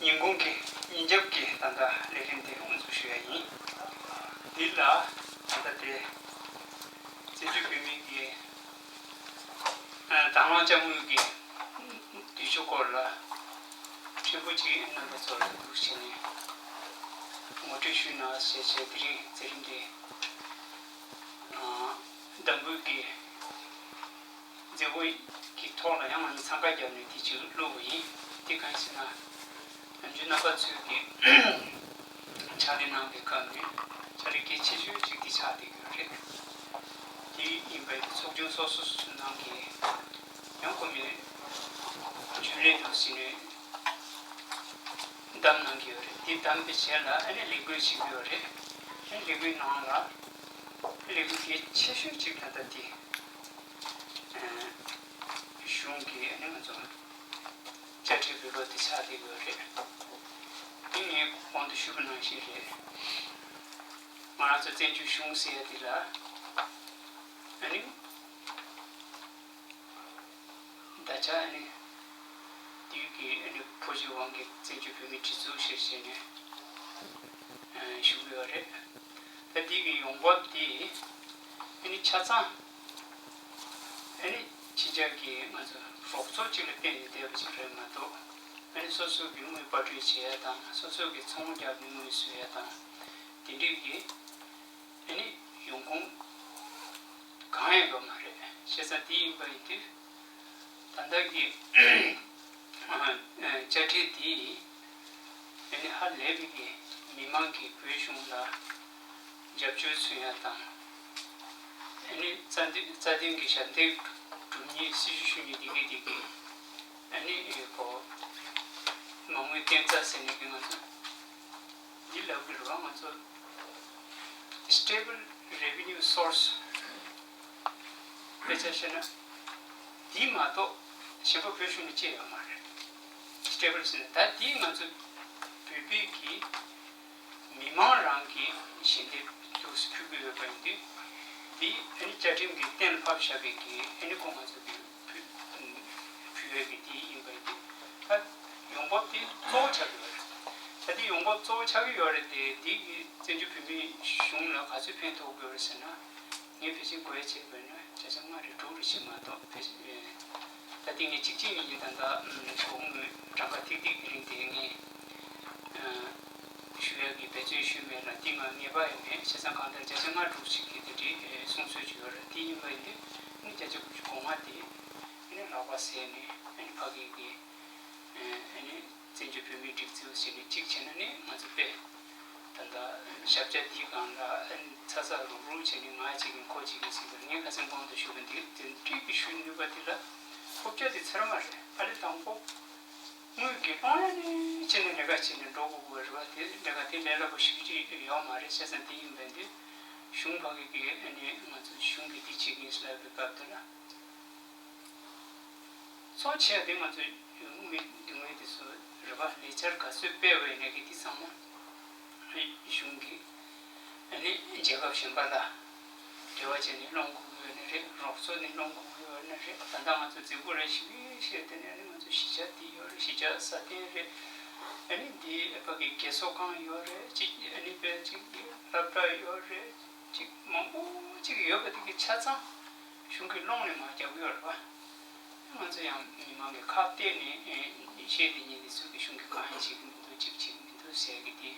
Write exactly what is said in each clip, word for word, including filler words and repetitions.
ཉིན་གུང་གི་ཉིན་རྒྱབ་ཀྱི་ད་ལྟ་ལས་རིམ་དེ་དབུ་འཛུགས་ཞུ་ཡ་ཡིན། འདི་ལ་ད་ལྟ་དེ་བཙན་བྱོལ་བོད་མིའི་གི་དང་བླངས་དཔྱ་དངུལ་གྱི་དུས་ཆོད་སྐོར་ལ་ཕྲན་བུ་ཅིག་རྣམ་པ་ཚོ་ལ་འདུག་བྱས་ནས་ངོ་སྤྲོད་ཞུས་ན་ཞེས་བྱས། དེ་རིང་མཛད་རིམ་དེ་འདེམས་བསྐོ་གི་མཛད་སྒོ་གི་ཐོག་ལ་ཡང་ང་ཚོ་འཚང་ཁ་བརྒྱབ་ནས་དེ་ཅིག་བླུགས་པ་ཡིན། དེ་གང་ཡིན་ཟེར་ན། ནམ་རྒྱུན་རྣམ་པ་ཚོས་ཀྱི་ཕྱག་ལས་གནང་བའི་སྐབས་ནས་ཕྱག་ལས་གལ་ཆེ་ཤོས་ཅིག་དེ་ཆགས་བསྡད་ཀྱི་ཡོད་རེད། དེ་ཡིན་པའི་ཚོགས་ཆུང་སོ་སོ་སོ་སོའི་ནང་གི་ཡང་ཁོ་མི་རྒྱུན་ལས་འདུག་ཟེར་ནས་བདམས་གནང་གི་ཡོད་རེད། དེ་བདམས་པའི་རྗེས་ལ་ཨ་ནི་ལས་འགུལ་བྱེད་ཀྱི་ཡོད་རེད། ཨ་ནི་ལས་འགུལ་ནང་ལ་ལས་འགུལ་གལ་ཆེ་ཤོས་ཅིག་ད་ལྟ་དེ་གཞུང་གི་ཨ་ནི་ང་ཚོ་དཔྱ་ཁྲལ་འབུལ་ལོག་དེ་ཆགས་བསྡད་ཡོད་རེད། དེ་ངས་གོང་དུ་ཞུས་པ་ནང་བཞིན་རེད། ང་རང་ཚོ་བཙན་བྱོལ་གཞུང་ཟེར་ཡ་དེ་ལ་ཨ་ནི་ད་ཆ་ཨ་ནི་དུས་ཀྱི་ཨ་ནི་འཕོ་འགྱུར་དབང་གིས་བཙན་བྱོལ་བོད་མིའི་སྒྲིག་འཛུགས་ཞེས་བྱས་ནས་ཞུ་གི་ཡོད་རེད། ད་འདི་གི་ཡོང་འབབ་དེ་ཨ་ནི་ཆ་ཚང་ཨ་ནི་ཕྱི་རྒྱལ་གྱི་ང་ཚོ་རོགས་ཚོགས་གཅིག་ལ་བརྟེན་ནས་བསྡད་པ་ཞིག་རེད་མ་གཏོགས། ཨ་ནི་སོ་སོ་གི་དངུལ་པར་སྐྲུན་བྱེད་ཡ་དང་། སོ་སོ་གི་ཚོང་རྒྱག་ནས་དངུལ་བཟོ་ཡ་དང་། དེ་འདྲའི་གི་ཨ་ནི་ཡོང་ཁུངས་གང་ཡང་ཡོད་མ་རེད། བྱས་ཙང་དེ་ཡིན་པ་ཡིན་དུས་ད་ལྟ་གི་དཔྱ་ཁྲལ་དེ་ཨ་ནི་ཧ་ལས་པའི་གི་མི་མང་གིས་བོད་གཞུང་ལ་རྒྱབ་སྐྱོར་མཚོན་ཡ་དང་། ཨ་ནི་རྩ་འཛིན་རྩ་དོན་གྱི་ཞབས་འདེགས་སྒྲུབ་མཁན། སྲི་ཞུ་ཞུ་མཁན་དེ་གས་དེ་གས་ཨ་ནི་ཨེ་གོ་མ་དངུལ་བརྟན་རྩ་ཟེར་ནས་གི་ང་ཚོ་འདི་ལབ་དགོས་རེད་བ། ང་ཚོ་stable revenue source དཔེ་ཆ་བཤད་ན་འདི་མ་གཏོགས་གཞན་པ་བོད་གཞུང་ནས་སྤྱད་ཡོད་མ་རེད། stable ཟེར་ན་ད་འདི་ང་ཚོ་བོད་པའི་གི་མི་མང་རང་གི་ཞལ་འདེབས་འདུག་སེ་ཕུལ་གྱི་ཡོད་པ་ཡིན་དུས། འདི་ཨ་ནི་བཅའ་ཁྲིམས་ཀྱིས་གཏན་ལ་ཕབ་བཞག་པའི་གི་ཨ་ནི་ཁོ་ང་ཚོ་གི་ཕུལ་ཕུལ་བའི་གི་དེ་ཡིན་པ་ཡིན་དུས། ད་ཡོང་འབབ་དེ་གཙོ་བོ་ཆགས་ཀྱི་ཡོད་རེད། ད་དེ་ཡོང་འབབ་གཙོ་བོ་ཆགས་ཀྱི་ཡོད་རེད་དེ། དེ་གི་བཙན་བྱོལ་བོད་མིའི་གཞུང་ལ་ག་ཚོད་ཕན་ཐོགས་ཀྱི་ཡོད་རེད་ཟེར་ན། ངས་ཕལ་ཆེར་བགོ་བཤའ་བྱས་པ་ཡིན་ན་བརྒྱ་ཆ་ལྔ་རེ་དྲུག་རེ་ཞིག་མ་གཏོགས། ཕལ་ཆེར་ད་ལྟ་ངས་གཅིག་གཅིག་གཉིས་གཉིས་ད་ལྟ་གོང་གི་གྲངས་ཀ་ཐིག་ཐིག་དེ་རིང་དེ་ངས་ཞུ་ཡག་གི་འབད་བརྩོན་ཞུས་མེད་ལ། འདི་ང་ངེས་པ་ཡང་མེད། བྱས་ཙང་གང་ལྟར་བརྒྱ་ཆ་ལྔ་དྲུག་ཅིག་གི་དེ་འདྲའི་གསུང་སྲོལ་ཅིག་ཡོད་རེད། དེ་ཡིན་པ་ཡིན་དུས་ཨ་ནི་བརྒྱ་ཆ་དགུ་བཅུ་གོ་ལྔ་དེ་ཨ་ནི་ལག་པ་ཟས་ནས་ཨ་ནི་ཕ་གི་གི་ཨ་ནི་བཙན་བྱོལ་བོད་མིའི་སྒྲིག་འཛུགས་ཟེར་ནས་གཅིག་བྱས་ན་ནི་ང་ཚོ་དཔེ་ད་ལྟ་ཞབས་བཅགས་འདིའི་སྒང་ལ་ཨ་ནི་ཚ་ཚ་རུག་རུག་བྱས་ནས་ང་གཅིག་གིས་ཁོ་གཅིག་གིས་ཟེར་བར། ངས་ཁ་སང་གོང་དུ་ཞུས་པ་འདི་དེ་འདྲའི་གི་ཞུ་ནུས་པ་འདི་ལ་ཐོབ་རྒྱ་དེ་ཚོར་མ་རེད། ཨ་ལས་དང་པོ་དངུལ་གྱི་སློང་ཡ་ནས་བྱས་ནས་ལས་ཀ་བྱས་ནས་འགྲོ་དགོས་དགོས་རེད་བ། དེ་ལས་ཀ་དེ་ལས་སླ་པོ་ཞེ་པོ་ཅིག་ཡོད་མ་རེད། བྱས་ཙང་དེ་ཡིན་པ་འདི་གཞུང་ཕ་གི་གི་ཨ་ནི་ང་ཚོ་གཞུང་གི་འདི་བྱེད་ཀྱི་ཡིན་ཟེར་ལབ་པའི་སྐབས་དེ་ལ། གཙོ་ཆེ་བ་དེ་ང་ཚོའི་མི་སྡུག་བསྔལ་དེ་ཚོ་རེད་བ། ལས་འཆར་ག་ཚོད་སྤེལ་བ་ཡིན་ན་གི་དེ་ཚང་མ་གཞུང་གིས་ཨ་ནི་རྒྱལ་ཁབ་གཞན་པ་ལ་འབྲེལ་བ་བྱས་ནས་སློང་དགོས་ཀྱི་ཡོད་ནི་རེད། རོགས་ཚོགས་ནས་སློང་དགོས་ཀྱི་ཡོད་ནི་རེད། ད་ལྟ་ང་ཚོ་རྫིག་པོ་རེ་ཞིག་བཤད་དེ་ནས་ཨ་ནི་ང་ཚོ་གཞིས་ཆགས་འདི་ཡོད་རེད། གཞིས་ཆགས་སྲ་བརྟན་རེད། ཨ་ནི་འདི་ཕ་གི་རྒས་གསོ་ཁང་ཡོད་རེད། གཅིག་ཨ་ནི་དཔེ་གཅིག་སློབ་གྲྭ་ཡོད་རེད། གཅིག་མང་པོ་གཅིག་ཡོད་པ་དེ་གི་ཆ་ཚང་གཞུང་གི་སློང་ནས་མར་རྒྱག་གི་ཡོད་རེད་པ། ང་ཚོ་ཡང་མི་མང་གི་ཁ་གཏད་ནས་ཨེ་བཤད་དེ་ཉིད་དེ་ཚོ་གི་གཞུང་གི་གང་ཡང་བྱེད་ཀྱི་མི་འདུག་ཅིག་བྱེད་ཀྱི་མི་འདུག་ཟེར་གི་དེ་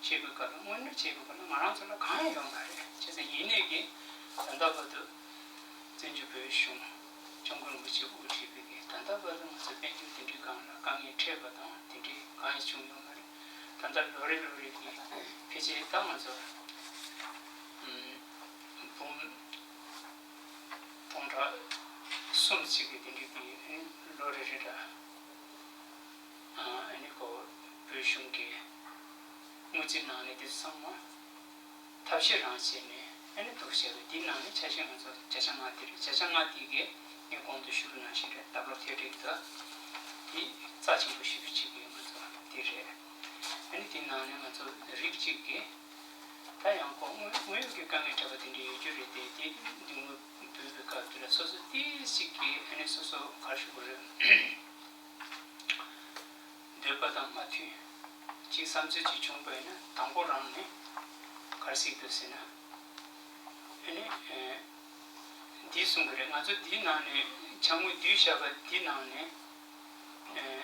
བཤད་པའི་སྐབས་ལ། དངོས་གནས་བྱེད་པའི་སྐབས་ལ་ང་རང་ཚོ་ལ་གང་ཡང་ཡོད་མ་རེད། བྱས་ཙང་ཡིན་ནའི་གི་ད་ལྟ་བར་དུ་བཙན་བྱོལ་བོད་གཞུང་སྐྱབས་མགོན་རིན་པོ་ཆེ་དབུ་ཁྲིད་པའི་གི་ད་ལྟ་བར་དུ་ང་ཚོ་དཔལ་འབྱོར་དེ་འདྲའི་སྒང་ལ་དཀའ་ངལ་འཕྲད་པ་དང་དེ་འདྲའི་གང་ཡང་བྱུང་ཡོད་མ་རེད། ད་ལྟ་ལོ་རེ་ལོ་རེ་གི་ཕལ་ཆེར་ད་ང་ཚོ་འབུམ་སྟོང་ཕྲག་གསུམ་ཅིག་གི་དེ་འདྲའི་གི་ལོ་རེ་རེ་ལ་ཨ་ནི་ཁོ་བོད་གཞུང་གི་དངུལ་རྩིས་ནང་ནས་དེ་ཚོ་ཚང་མ་ཐབས་ཤེས་རང་བྱས་ནས་ཨ་ནི་འདུག་བྱས་པ། དེའི་ནང་ནས་ཆ་ཤས་ང་ཚོ་བརྒྱ་ཆ་ལྔ་དེ་རེད། བརྒྱ་ཆ་ལྔ་དེ་གས་ངས་གོང་དུ་ཞུས་པ་ནང་བཞིན་རེད། ད་ལོ་ཐད་རིགས་ད་དེ་རྩ་ཆེན་པོ་ཞེ་པོ་ཅིག་གི་ང་ཚོ་དེ་རེད། ཨ་ནི་དེའི་ནང་ནས་ང་ཚོ་རིགས་གཅིག་གི་ད་ཡང་ཁོ་དངོས་དངོས་ཡོད་ཀྱི་དཀའ་ངལ་འཕྲད་པ་དེ་འདྲ་ཡོད་རྒྱུ་རེད་དེ། དེ་འདི་དངུལ་འབུལ་བའི་སྐབས་དེ་ལ་སོ་སོ་ཏོག་ཙམ་གྱིས་ཨ་ནི་སོ་སོ་ག་རེ་ཞུ་དགོས་རེད། འདོད་པ་དང་མ་མཐུན་ཅིག་བསམ་ཚུལ་ཅིག་བྱུང་བ་ཡིན་ན། དང་པོ་རང་ནས་ག་རེ་ཟེར་གྱི་འདུག་ཟེར་ན། ཨ་ནི་ཨེ་འདི་གསུང་གི་རེད། ང་ཚོ་འདིའི་ནང་ནས་ཕྱག་དངུལ་བསྡུས་བཞག་པ་འདི་ནང་ནས། ཨེ་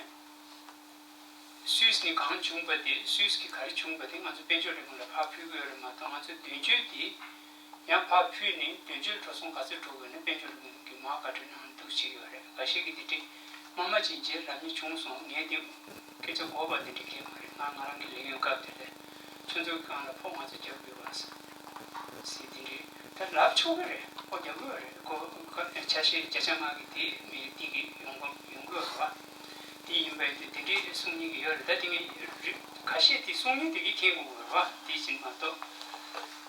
སུད་སི་ནས་གང་བྱུང་བ་དེ། སུད་སི་གི་ག་རེ་བྱུང་བ་དེ་ང་ཚོ་དཔལ་འབྱོར་ལས་ཁུངས་ལ་ཕར་ཕུལ་གྱི་ཡོད་རེད་མ་གཏོགས། ང་ཚོ་དོན་གཅོད་དེ་ཡང་ཕར་ཕུལ་ནས་དོན་གཅོད་འགྲོ་སོང་ག་ཚོད་འགྲོ་དགོས་ན་དཔལ་འབྱོར་ལས་ཁུངས་ཀྱིས་མར་བཀའ་འཁྲོལ་གནང་འདུག་བྱེད་ཀྱི་ཡོད་རེད། འགའ་ཤས་ཀྱིས་དེ་འདྲའི་དམག་མ་ཕྱིན་རྗེས་རབ་གནས་བྱུང་སོང་། ངས་དེ་སྐད་ཆ་གོ་བ་དེ་འདྲའི་གང་མ་རེད། ང་ང་རང་གི་ལས་ཡུན་སྐབས་དེ་ལ་ཁྱོད་ཚོའི་སྒང་ལ་ཕོགས་ང་ཚོ་རྒྱབ་དགོས་པ་ཟེར་དེ་འདྲའི་ད་ལབ་ཆོག་གི་རེད། ཁོ་རྒྱབ་དགོས་རེད། ཁོ་ཁ་ཆ་ཤས་བརྒྱ་ཆ་ལྔ་གི་དེ་མི་དེ་གི་ཡོང་གི་ཡོང་གི་ཡོད་རེད་བ། དེ་ཡིན་པ་ཡིན་དུས་དེ་འདྲའི་གསུང་མཁན་གྱི་ཡོད་རེད། ད་དེ་ངས་རིགས་ཁ་ཤས་དེ་གསུང་མཁན་དེ་གིས་མཁྱེན་དགོས་ཀྱི་རེད་བ། དེ་ཕྱིན་མ་གཏོགས་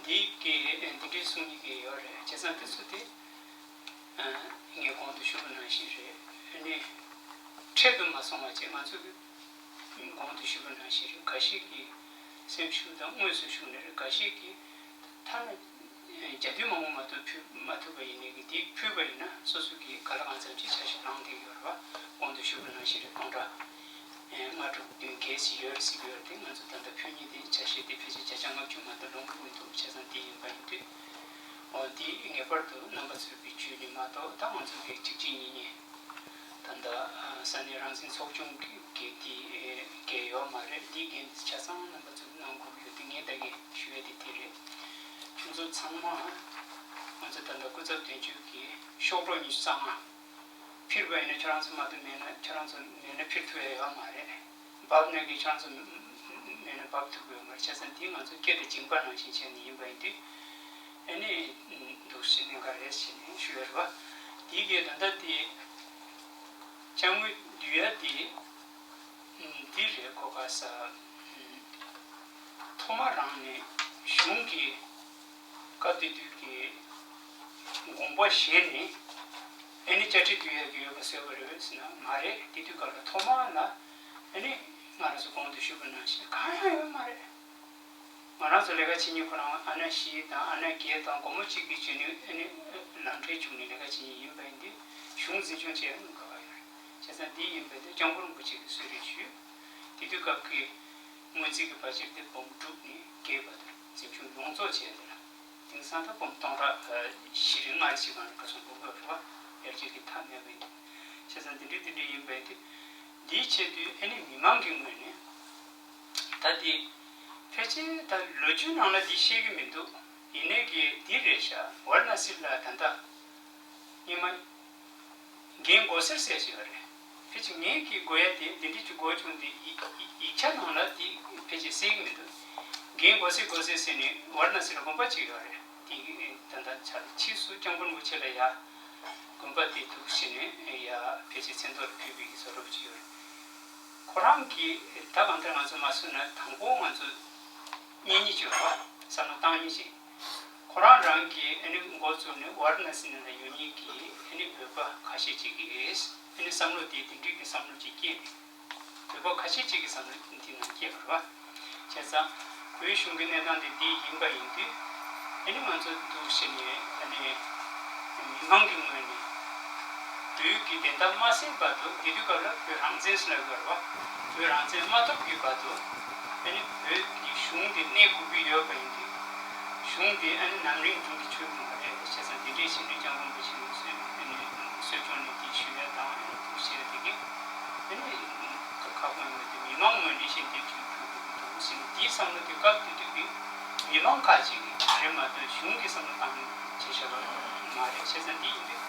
འདི་གི་འདི་འདྲའི་གསུང་མཁན་གྱི་ཡོད་རེད། བྱས་ཙང་དེ་ཚོ་དེ་ངས་གོང་དུ་ཞུས་པ་ནང་བཞིན་རེད། ཨ་ནི་འཕྲལ་དུ་མ་སོང་བ་བྱས། ང་ཚོ་གི་གོང་དུ་ཞུས་པ་ནང་བཞིན་རེད། འགའ་ཤས་ཀྱིས་སེམས་ཤུགས་དང་དངོས་སུ་ཞུགས་ནས་རེད། འགའ་ཤས་ཀྱིས་ཐ་ན་བརྒྱ་དུས་མང་པོ་མ་ཐུབ་ཕུལ་མ་ཐུབ་པ་ཡིན་ནའི་གི་དེ་ཕུལ་བ་ཡིན་ན་སོ་སོ་གི་ག་ལ་གང་འཚམ་ཅིག་ཆ་ཤས་བླངས་བསྡད་ཡོད་རེད་བ། གོང་དུ་ཞུས་པ་ནང་བཞིན་རེད། སྟོང་ཕྲག་ལྔ་དྲུག་བདུན་བརྒྱད་ཅིག་ཡོད་རེད་ཟེར་གྱི་ཡོད་རེད། དེ་ང་ཚོ་ད་ལྟ་ཕུལ་མཁན་དེ་ཆ་ཤས་དེ་ཕལ་ཆེར་བརྒྱ་ཆ་ལྔ་བཅུ་མ་གཏོགས་ལོངས་ཀྱི་མི་འདུག་བྱས་ཙང་དེ་ཡིན་པ་ཡིན་དུས། འོ་དེ་ངེས་པར་དུ་རྣམ་པ་ཚོས་ཀྱིས་བརྗོད་ནས་མ་གཏོགས། ད་ང་ཚོ་གི་གཅིག་གཅིག་གཉིས་གཉིས་ད་ལྟ་ས་གནས་རང་བཙན་ཚོགས་ཆུང་གི་གི་དེ་གས་ཡོད་མ་རེད། དེ་འགན་ཆ་ཚང་རྣམ་པ་ཚོས་གནང་དགོས་ཀྱི་ཡོད། དེ་ངས་ད་གིན་ཞུ་ཡ་དེ་དེ་རེད། ཁྱོད་ཚོ་ཚང་མ་ང་ཚོ་ད་ལྟ་སྐུ་ཚབ་དོན་གཅོད་ཀྱི་གཤོག་སྒྲོ་ཉི་ཤུ་རྩ་ལྔ་ཕུལ་བ་ཡིན་ན། ཁྱོད་རང་ཚོ་མ་གཏོགས་མེད་ན། ཁྱོད་རང་ཚོ་མེད་ན་ཕུལ་ཐུབ་ཡ་ཡོད་མ་རེད། འབབ་ནས་ཀྱི་ཆང་ཚོ་མེད་ན་འབབ་ཐུབ་ཡོད་མ་རེད། བྱས་ཙང་དེ་ང་ཚོ་སྐད་དང་འཇིང་པ་ནང་བཞིན་བྱས་ནས་ཡིན་པ་ཡིན་དུས། ཨ་ནི་འདུག་སེ་གནད་འགག་རེད་ཟེར་ནས་ཞུ་ཡ་རེད་བ། དེ་གའི་ད་ལྟ་དེ་ཕྱག་དངུལ་བསྡུ་ཡ་དེ་འདི་རེད། གོ་ག་ས་ཐོག་མ་རང་ནས་གཞུང་གི་སྐབས་དེ་དུས་ཀྱི་དགོངས་པ་བཞེས་ནས། ཨ་ནི་བཅའ་ཁྲིམས་བསྡུ་ཡག་གི་ཡོད་པ་བཟོས་པ་རེད་ཟེར་ན་མ་རེད། དེ་དུས་སྐབས་ལ་ཐོག་མར་ལ་ཨ་ནི་ང་རང་ཚོ་གོང་དུ་ཞུས་པ་ནང་བཞིན་གང་ཡང་ཡོད་མ་རེད། ང་རང་ཚོ་ལས་ཀ་བྱེད་མཁན་ཁོ་རང་ཨ་ན་བཞི་དང་ཨ་ན་བརྒྱད་དང་སྒོར་མོ་གཅིག་གིས་བྱས་ནས་ཨ་ནི་ལམ་འཕྲལ་བཅུག་ནས་ལས་ཀ་བྱེད་མཁན་ཡིན་པ་ཡིན་དུས་གཞུང་འཛིན་སྐྱོང་བྱེད་ཡག་དགོས་པ་ཡོད་རེད། བྱས་ཙང་འདི་ཡིན་པ་ཡིན་དུས་སྐྱབས་མགོན་རིན་པོ་ཆེ་གིས་གསོལ་རས་ཞུས། དེ་དུས་སྐབས་ཀྱི་སྔོན་རྩིས་ཀྱི་བར་ཆད་དེ་འབུམ་དྲུག་ནས་བརྒྱད་བར་དུ་འཛིན་སྐྱོང་ཡོངས་རྫོགས་བྱས་ཏེ་ལ། དེང་སང་ད་འབུམ་སྟོང་ཕྲག་བཞི་རེ་ལྔ་རེ་ཞིག་སྒང་ལ་འགྲོ་སོང་འགྲོ་གི་ཡོད་རེད་བ། ཡར་རྒྱས་ཀྱི་མཐའ་མེད་པ་ཡིན་དུས། བྱས་ཙང་འདི་འདྲའི་འདི་འདྲའི་ཡིན་པ་ཡིན་དུས། འདིའི་ཆེད་དུ་ཨ་ནི་མི་མང་གི་ངོས་ནས་ད་དེ་ཕལ་ཆེར་ད་ལོ་རྒྱུས་ནང་ལ་འདི་བཤད་ཀྱི་མི་འདུག་ཡིན་ནའི་གི་འདི་རེད་ཤག་ཝཱ་ར་ཎ་སི་ལ་ད་ལྟ་སྔོན་མ་རྒན་མགོ་སེར་ཟེར་ཞིག་ཡོད་རེད། ཕལ་ཆེར་ངས་ཀྱི་དགོས་ཡ་དེ་འདི་འདྲའི་ཅིག་དགོས་བྱུང་སྟེ་ཡིག་ཡིག་ཡིག་ཆ་ནང་ལ་དེ་ཕལ་ཆེར་གསལ་གྱི་མི་འདུག་རྒན་མགོ་སེར་མགོ་སེར་ཟེར་ནས་ཝཱ་ར་ཎ་སི་ལ་དགོན་པ་ཅིག་ཡོད་རེད། དེ་གི་ད་ལྟ་ཆ་ཕྱིས་སུ་སྐྱབས་མགོན་རིན་པོ་ཆེ་ལ་ཡ་དགོན་པ་དེ་འདུག་ཟེར་ནས་ཡ་ཕལ་ཆེར་མཚན་ཐོག་ལ་ཕུལ་བའི་གི་བཟོ་འདྲ་པོ་ཅིག་ཡོད་རེད། ཁོ་རང་གིས་ད་གང་ལྟར་ང་ཚོ་མ་བཟོས་ན་དང་པོ་ང་ཚོ་གཉེན་ཉེ་བྱོས་པ་བསམ་བློ་བཏང་ཉེ་ཞིག་ཁོ་རང་རང་གིས་ཨ་ནི་འགོ་བཙུགས་ནས་ཝཱ་ར་ཎ་སི་ནང་ལ་ཡོད་མཁན་གྱི་ཨ་ནི་བོད་པ་ཁ་ཤས་ཅིག་གིས་ཨ་ནི་བསམ་བློ་དེ་དེ་འདྲའི་གི་བསམ་བློ་ཅིག་སྐྱེས་ནས། བོད་པ་ཁ་ཤས་ཅིག་གི་བསམ་བློ་དེ་ནང་སྐྱེས་པ་རེད་བ། བྱས་ཙང་བོད་གཞུང་གི་གནས་སྟངས་དེ་འདི་ཡིན་པ་ཡིན་དུས། ཨ་ནི་ང་ཚོ་འདུག་ཟེར་ནས་ཨ་ནི་མི་མང་གི་ངོས་ནས་བོད་ཀྱི་བདེན་མཐའ་མ་གསལ་བར་དུ། དེ་དུས་སྐབས་ལ་བོད་རང་བཙན་ཟེར་ལབ་ཡོད་རེད་བ། བོད་རང་བཙན་མ་ཐོབ་ཀྱི་བར་དུ་ཨ་ནི་བོད་ཀྱི་གཞུང་དེ་གནས་དགོས་ཀྱི་ཡོད་པ་ཡིན་དུས། གཞུང་དེ་ཨ་ནི་ནམ་རིང་རྒྱུན་དུ་ཆོད་ཀྱི་མ་རེད། བྱས་ཙང་དེ་འདྲའི་ཕྱི་འབྲེལ་སྐྱབས་མགོན་རིན་པོ་ཆེ་གིས་གསོལ་ཨ་ནི་གསོལ་ལྕོག་ནས་དེ་ཞུ་ཡ་དང་། ཨ་ནི་འདུག་བྱས་ཡ་དེ་གི་ཨ་ནི་ཁ་ཁ་ཁོང་ཡོད་དེ་མི་མང་ངོས་ནས་ཤེས་འདོད་ཅིག་ཕུལ་དགོས་ཀྱི་འདུག་ཟེར་ནས། དེའི་བསམ་བློ་དེ་སྐབས་དེ་དུས་ཀྱི་མི་མང་ཁག་ཅིག་རེད་མ་གཏོགས་གཞུང་གི་བསམ་བློ་བཏང་བྱས་བཞག་པ་མ་རེད། བྱས་ཙང་འདི་ཡིན་དུས་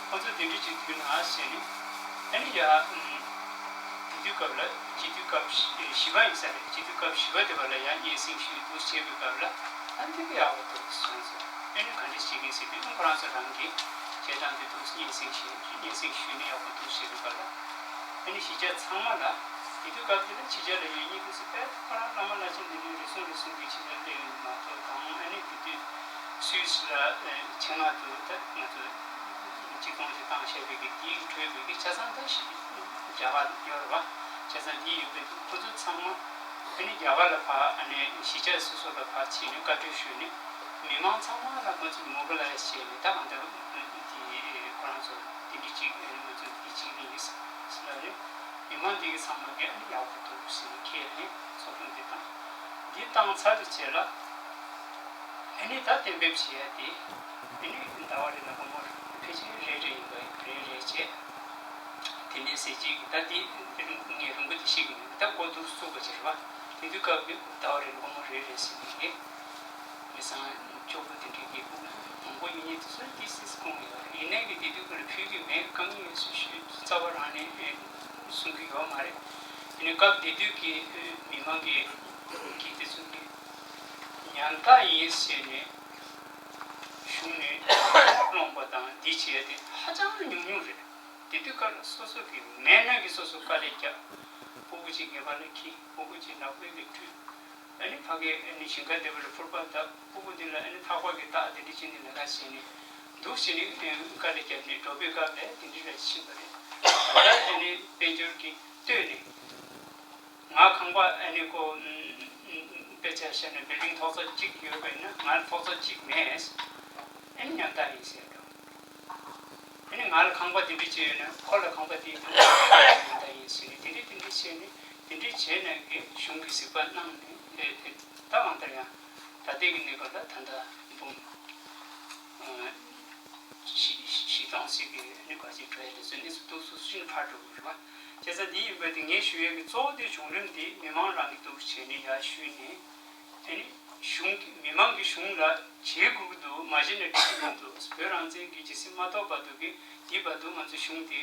ཁོང་ཚོ་དེ་འདྲ་ཅིག་དུས་ན་ཟེར་ནས། ཨ་ནི་ཡ་ཨུམ། དེ་དུས་སྐབས་ལ་སྤྱི་འཐུས་སྐབས་བཞི་བཞི་པ་ཡིན་ས་རེད། སྤྱི་འཐུས་སྐབས་བཞི་པ་དེ་བར་ལ་ཡང་སྙན་སེང་ཞུས་འདུག་བྱས་པའི་སྐབས་ལ། ཨ་འདི་གི་ཡག་པོ་འདུག་སོང་ཟེར། ཨ་ནི་ག་འདྲ་བྱེད་ཀྱིན་ཟེར་དུས། ཨ་ཁོ་རང་ཚོ་རང་གིས་བྱེད་སྟངས་དེ་འདུག་སྙན་སེང་ཞུས། སྙན་སེང་ཞུས་ནས་ཡག་པོ་འདུག་བྱས་པའི་སྐབས་ལ། ཨ་ནི་གཞིས་ཆགས་ཚང་མ་ལ་དེ་དུས་སྐབས་དེ་ལ་ཕྱི་རྒྱལ་ལ་ཡོད་མཁན་དེ་ཚོ་དཔེ་ཁོ་རང་བླ་མ་བླ་ཆེན་འདི་འདྲའི་རེ་ཟུང་རེ་ཟུང་གིས་ཕྱི་རྒྱལ་སླེབས་ཡོང་མ་གཏོགས་དང་། ཨ་ནི་དེ་དུས་སུད་སི་ལ་ཆེད་མངགས་དུ་ད་ང་ཚོ་གཅིག་སྟོང་ཞིག་བཏང་བཞག་པའི་གི་དེའི་གྲོས་པའི་གི་ཆ་ཚང་ད་ཞིག་རྒྱ་གར་ཡོད་རེད་བ། ཆ་ཚང་འདི་ཡོད་པའི་ཁོ་ཚོ་ཚང་མ་ཨ་ནི་རྒྱ་གར་ལ་ཕར། ཨ་ནི་གཞིས་ཆགས་སོ་སོ་ལ་ཕར་ཕྱིན་ནས་བཀའ་འཁྲོལ་ཞུས་ནས། མི་མང་ཚང་མ་ལ་ཁོ་ཚོས་མོ་བི་ལ་ཡེ་སི་བྱས་ནས། ད་གང་ལྟར་འདི་ཁོ་རང་ཚོ་འདི་འདྲ་ཅིག་ང་ཚོ་འདི་བྱེད་ཀྱི་ཡིན་ཟེར་ལབ་ནས། མི་མང་འདི་གི་ཚང་མ་གིས་ཨ་ནི་ཡག་པོ་འདུག་ཟེར་ནས་ཁས་ལེན་ཚོགས་ཆུང་འདི་བཏང་། འདི་བཏང་ཚར་བའི་རྗེས་ལ་ཨ་ནི་ད་གཏན་འབེབས་བྱེད་ཡ་དེ་ཨ་ནི་ཟླ་བ་རེ་ལ་སྒོར་མོ་ཕལ་ཆེར་རེ་རེ་ཡིན་པ་རེ་རེ་བྱས། དེ་ནས་ཟས་བཅད་ཀྱི་ད་འདི་ངས་རིང་པོ་འདི་ཤེས་ཀྱི་མེད། ད་འགོ་འདུག་བཙུགས་པ་ཅིག་རེད་བ། དེ་དུས་སྐབས་ཀྱི་ཟླ་བ་རེ་ལ་སྒོར་མོ་རེ་རེ་ཟེར་ནས་ཀྱི་མི་ཚང་ཕྱུག་པོ་དེ་འདྲའི་གི་མང་པོ་ཡིན་ནི་དེ་ཚོ་ཏིག་ཙམ་སྐུང་ཡོད་རེད། ཡིན་ནའི་གི་དེ་དུས་ཀྱི་ཕུལ་གྱི་མེད། དཀའ་ངལ་ཡོད་ཚུལ་ཞུས། རྩ་བ་རང་ནས་གསུང་གི་ཡོད་མ་རེད། དེ་ནས་སྐབས་དེ་དུས་ཀྱི་མི་མང་གི་གི་དེ་ཚོ་གི་ཉམ་ཐག་ཡིན་ཟེར་ནས་གཞུང་ནས་སློང་པ་དང་འདི་བྱས་ཏེ་ཧ་ཅང་ཉུང་ཉུང་རེད། དེ་དུས་སྐབས་ལ་སོ་སོ་གི་མེད་ན་གི་སོ་སོ་དཀའ་ལས་རྒྱག། སྤུ་གུ་གཅིག་ངེས་པར་ལ་འཁྱེར། སྤུ་གུ་གཅིག་ནག་པོའི་གི་ཁྲུས། ཨ་ནི་ཕ་གིར་ཨ་ནི་ཞིང་ཁ་འདེབས་པ་ལ་ཕུར་པ་བཏབ། སྤུ་གུ་འདི་ལ་ཨ་ནི་ཐག་པ་གིས་བཏགས། དེ་འདྲ་བྱས་ནས་ལས་ཀ་བྱས་ནས་འདུག་བྱས་ནས་དཀའ་ལས་བརྒྱབ་ནས་འགྲོ་བའི་སྐབས་ལ་དེ་འདྲ་རེ་ཕྱིན་པ་རེད། ད་ལྟ་ཨ་ནི་དཔལ་འབྱོར་གྱིས་ལྟོས་ནས་ང་ཁང་པ་ཨ་ནི་ཁོ་དཔེ་ཆ་བཤད་ན་བིལ་ཌིང་ཐོག་ཚད་གཅིག་ཡོད་པ་ཡིན་ན་ང་ལ་ཐོག་ཚད་གཅིག་མེད། ཨ་ནི་ཉམ་ཐག་ཡིན་ཟེར་འགྲོ། ཨ་ནི་ང་ལ་ཁང་པ་དེ་འདྲ་ཅིག་ཡོད་ན་ཁོ་ལ་ཁང་པ་དེ་ཡོད་ན་ད་ཡིན་ཟེར་ནས་དེ་འདྲ་དེ་འདྲ་བྱས་ནས་དེ་འདྲ་བྱས་ནས་གི་གཞུང་གི་གཟིགས་པ་གནང་ནས་ཨེ་ཨེ་ད་གང་ལྟར་ཡང་ད་ལྟའི་གི་གནས་སྐབས་ལ་ད་ལྟ་འབུམ་ཨ་བཞི་བཞི་སྟོང་ཟིག་གི་ཨ་ནི་ག་ཅིག་འགྲོ་ཡ་དེ་ཚོ་གནས་ཚུལ་ཏོག་ཙམ་ཤིན་ཕར་འགྲོ་གི་རེད་པ། བྱས་ཙང་འདི་ཡིན་པ་དེ་ངས་ཞུ་ཡ་གི་གཙོ་བོ་དེ་བྱུང་རིམ་དེ་མི་མང་རང་གི་འདུག་བྱས་ནས་ཡར་ཞུས་ནས། ཨ་ནི་གཞུང་གི་མི་མང་གི་གཞུང་ལ་བྱེད་དགོས་ཀྱི་འདུག་མ་བྱས་ན་འགྲིག་གི་མི་འདུག་བོད་རང་བཙན་གྱི་ཇི་སྲིད་མ་ཐོབ་བར་དུ་གི་འདི་བར་དུ་ང་ཚོ་གཞུང་དེ་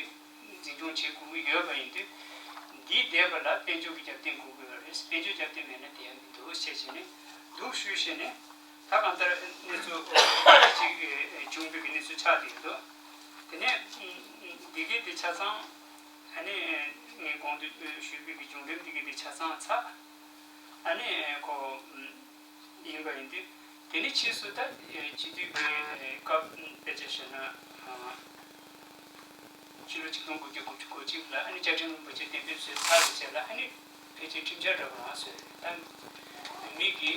འཛིན་སྐྱོང་བྱེད་དགོས་ཀྱི་ཡོད་པ་ཡིན་དུས། འདི་བསྡད་པ་ལ་དཔལ་འབྱོར་གྱི་རྒྱབ་རྟེན་དགོས་ཀྱི་ཡོད་རེད། དཔལ་འབྱོར་རྒྱབ་རྟེན་མེད་ན་བསྡད་ཡ་མི་འདུག་ཅེས་བྱས་ནས་འདུག་ཞུས་བྱས་ནས་ད་གང་ལྟར་གནས་ཚུལ་ཅིག་བྱུང་བའི་གི་གནས་ཚུལ་ཆགས་བསྡད་ཡོད་འདུག་དེ་ནས་འདི་གའི་དེ་ཆ་ཚང་ཨ་ནི་ངས་གོང་དུ་ཞུས་པའི་གི་བྱུང་རིམ་འདི་གའི་དེ་ཆ་ཚང་ཚར། ཨ་ནི་ཁོ་ཡིན་པ་ཡིན་དུས། དེ་ནི་ཕྱིས་སུ་ད་སྤྱི་འཐུས་ཀྱི་སྐབས་དཔེ་ཆ་བཤད་ན། ཕྱི་ལོ་ཆིག་སྟོང་དགུ་བརྒྱ་དགུ་བཅུ་གོ་གཅིག་ལ་ཨ་ནི་བཅའ་ཁྲིམས་རིན་པོ་ཆེ་གཏན་འབེབས་བཟོས་ཚར་བའི་རྗེས་ལ་ཨ་ནི་ཕལ་ཆེར་ཁྲིམས་འཆར་འདྲ་པོ་རང་བཟོས་རེད། ད་མི་གི་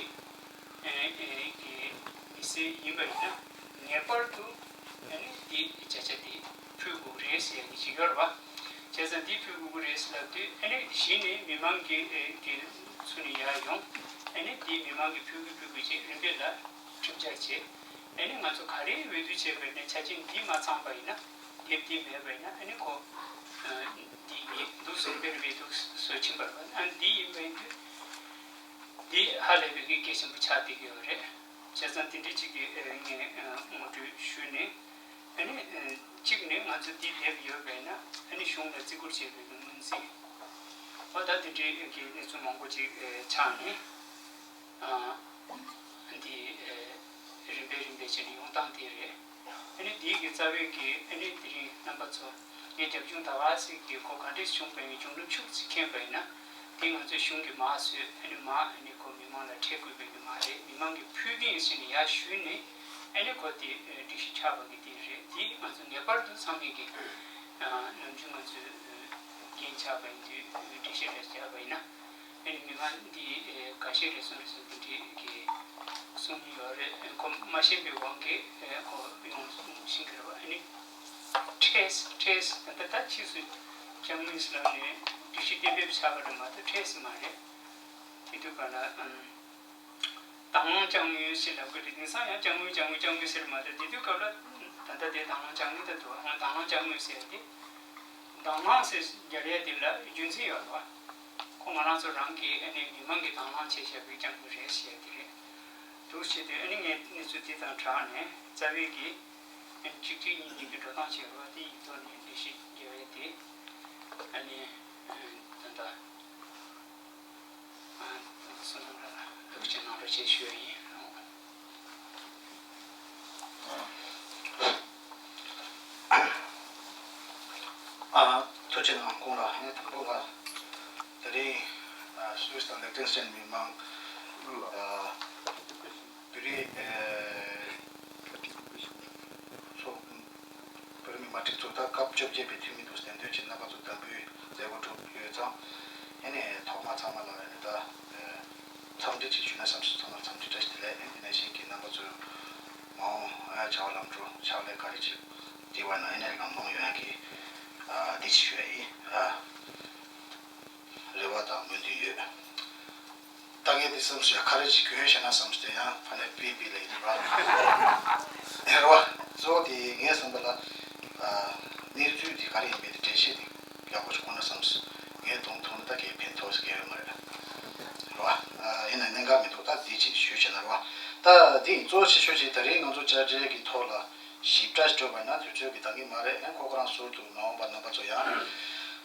ཨེ་ཨེ་གི་མི་སེར་ཡིན་པ་ཡིན་ན་ངེས་པར་དུ་ཨ་ནི་འདི་བྱ་བྱ་འདི་ཕུལ་དགོས་རེད་ཟེར་ཡ་གི་ཅིག་ཡོད་རེད་པ། བྱས་ཙང་འདི་ཕུལ་དགོས་ཀྱི་རེད་ཟེར་ལབ་དུས་ཨ་ནི་གཞི་ནས་མི་མང་གི་ཨེ་གི་ཚུར་ནས་ཡར་ཡོང་། ཨ་ནི་འདི་མི་མང་གི་ཕུལ་གི་ཕུལ་གི་ཅེས་རིམ་པས་ལ་ཁྲིམས་འཆར་བྱས། ཨ་ནི་ང་ཚོ་ག་རེ་འོས་བསྡུ་བྱས་པ་ཡིན་ན་ཆ་རྐྱེན་འདི་མ་ཚང་པ་ཡིན་ན་དེབ་འདི་མེད་པ་ཡིན་ན་ཨ་ནི་ཁོ་འདི་ཡིན་འདུག་ཟེར་རིམ་པས་རིམ་པས་འདུག་བཟོ་ཕྱིན་པ་རེད་པ། ཨ་ནི་འདི་ཡིན་པ་ཡིན་དུས་འདི་ཧ་ལས་པའི་གི་གལ་ཆེན་པོ་ཆགས་བསྡད་ཀྱི་ཡོད་རེད། བྱས་ཙང་དེ་འདྲའི་ཅིག་གི་ངས་ངོ་སྤྲོད་ཞུས་ནས། ཨ་ནི་གཅིག་ནས་ང་ཚོ་འདི་སླེབས་ཡོད་པས་ན་ཨ་ནི་གཞུང་ལ་བརྩི་བཀུར་བྱེད་པའི་ངོས་འཛིན། འོ་ད་དེ་འདྲའི་གི་གནས་ཚུལ་མང་པོ་ཅིག་ཆགས་ནས་འདི་རིམ་པས་རིམ་པས་བྱས་ནས་ཡོང་སྟངས་དེ་རེད། ཨ་ནི་འདི་གི་རྩ་བའི་གི་ཨ་ནི་དེ་རིང་རྣམ་པ་ཚོ་ངས་རྒྱབ་ལྗོངས་ད་ག་ཟིག་གི་གོ་ག་འདྲས་བྱུང་བའི་བྱུང་རིམ་ཤུགས་ཅིག་མཁྱེན་པ་ཡིན་ན། དེ་ང་ཚོའི་གཞུང་གི་མ་བཟོས། ཨ་ནི་མ་ཨ་ནི་ཁོ་མི་མང་ལ་འཕྲད་དགོས་པའི་གི་མ་རེད། མི་མང་གི་ཕུལ་གྱིན་ཟེར་ནས་ཡར་ཞུས་ནས་ཨ་ནི་ཁོ་དེ་སྒྲིག་གཞི་ཆགས་པ་གི་དེ་རེད། དེ་ང་ཚོ་ངེས་པར་དུ་ཚང་མས་གི་ནམ་རྒྱུན་ང་ཚོའི་འགན་ཆགས་པ་ཡིན་དུས་སྒྲིག་གཞི་རེ་བཞག་པ་ཡིན་ན་ཨ་ནི་མི་མང་འདི་འགའ་ཤས་རེ་ཟུང་རེ་ཟུང་དེ་འདྲའི་གི་གསུང་གི་ཡོད་རེད། ཁོ་མ་ཤེས་པའི་དབང་གིས་ཁོ་ཡོང་ཤེས་ཀྱི་རེད་པ། ཨ་ནི་ཁྲེས་ཁྲེས་ད་ལྟ་ཕྱིས་སུ་ལྕགས་དངུལ་ཟེར་ལབ་ནས་སྒྲིག་གཞི་གཏན་འབེབས་བྱས་པ་རེད་མ་གཏོགས་ཁྲེས་མ་རེད། དེ་དུས་ག་ལ་ཨམ། དང་བླངས་ལྕགས་དངུལ་ཞེས་ལབ་ཀྱི་རེད། དེང་སང་ཡང་ལྕགས་དངུལ་ལྕགས་དངུལ་ལྕགས་དངུལ་ཟེར་མ་གཏོགས་དེ་དུས་སྐབས་ལ་ད་ལྟ་དེ་དང་བླངས་ལྕགས་དངུལ་ད་འདུག་ཨང་དང་བླངས་ལྕགས་དངུལ་ཟེར་ཏེ། དང་བླངས་ཟེར་རྒྱག་ཡ་དེ་ལ་རྒྱུ་མཚན་ཡོད་རེད་པ། ཁོ་ང་རང་ཚོ་རང་གིས་ཨ་ནི་མི་མང་གིས་དང་བླངས་བྱས་བཞག་པའི་ལྕགས་དངུལ་རེད་ཟེར་ཡ་དེ་རེད། འདུག་བྱས་དུས་ཨ་ནི་ངས་གནས་ཚུལ་དེ་དང་སྦྲགས་ནས་རྩ་བའི་གི་ཨ་ནི་གཅིག་གཅིག་གཉིས་གཉིས་ཀྱི་འགྲོ་སྟངས་བྱས་པ་དེ་ཡིག་ཐོག་ནས་འགྲེལ་བཤད་རྒྱག་ཡ་དེ་ཨ་ནི་ད་ལྟ། ཨ་བསོད་ནམས་ལགས་ལ་ཐུགས་རྗེ་གནང་རོགས་ཞེས་ཞུ་ཡ་ཡིན། ཨ་ཐུགས་རྗེ་གནང་། ཁོང་ལ་ཨ་ནི་དང་པོ་ང་དེ་རིང་ཨ་སུད་སི་དང་ལིག་ཏེན་སི་ཏན་མི་མང་ཨ་དེ་རིང་ཨ་ཚོགས་བོད་མི་མང་སྒྲིག་འཛུགས་ད་སྐབས་བཅོ་བརྒྱད་པའི་འཐུས་མི་འདུག་གདན་འདོན་བྱས་རྣམ་པ་ཚོ་འདེམས་བསྐོ་མཛད་སྒོ་གྲུབ་ཡོད་ཙང་། ཨ་ནི་ཐོག་མ་ཚང་མ་ལ་ཨ་ནི་ད་འཚམས་འདྲི་ཅིག་ཞུས་ན་བསམ་སོང་། ཚང་མ་འཚམས་འདྲི་བཀྲ་ཤིས་བདེ་ལེགས། ཨ་ནི་དེ་ནང་བཞིན་གྱི་རྣམ་པ་ཚོས་མ་འོངས་ཨ་ནི་བྱ་བ་ལམ་འགྲོ་ཕྱག་ལས་ག་རེ་ཅིག་བྱེད་པ་ན་ཨ་ནི་ལམ་ལྷོང་ཡོང་ཡ་གི་ཨ་འདི་ཅིག་ཞུ་ཡ་ཡིན། ཨ་ རེ་བ་དང་སྨོན་འདུན་ཡོད། ད་ངས་འདི་བསམ་སོང་ཡ། ག་རེ་ཅིག་གྱོན་བྱས་ན་བསམ་སྟེ་ཡང་ཕ་ནས་པི་པི་ལས་ཡིན་ར། རེད་བ། གཙོ་བོ་དེ་ངས་བསམ་པ་ལ། ཨ། གནས་ཚུལ་དེ་ག་རེ་ཡིན་མིན་དེ་འགྲེལ་བཤད་དེ་ཡག་པོ་ཞིག་གོ་ན་བསམ་སོང་། ངས་མཐོང་མཐོང་ན་ད་གས་ཕན་ཐོགས་ཟེར་གྱི་ཡོད་མ་རེད། རེད་བ། ཨ། ཡིན་ན་གནད་འགག་མི་འདུག་ད་འདི་ཅིག་ཞུས་བྱས་ན་རེད་བ། ད་འདི་གཙོ་ཆེ་ཤོས་ཅིག་ད་རེས་ང་ཚོ་དཔྱ་ཁྲལ་གྱི་ཐོག་ལ་ཞིབ་ཕྲ་ཞིག་སྤྲོད་པ་ན་དུས་ཚོད་ཀྱི་འདང་གི་མ་རེད། ཨ། ཁོ་ཁོ་རང་ཟུར་དུ་མ་འོངས་པ་རྣམ་པ་ཚོ་ཡང་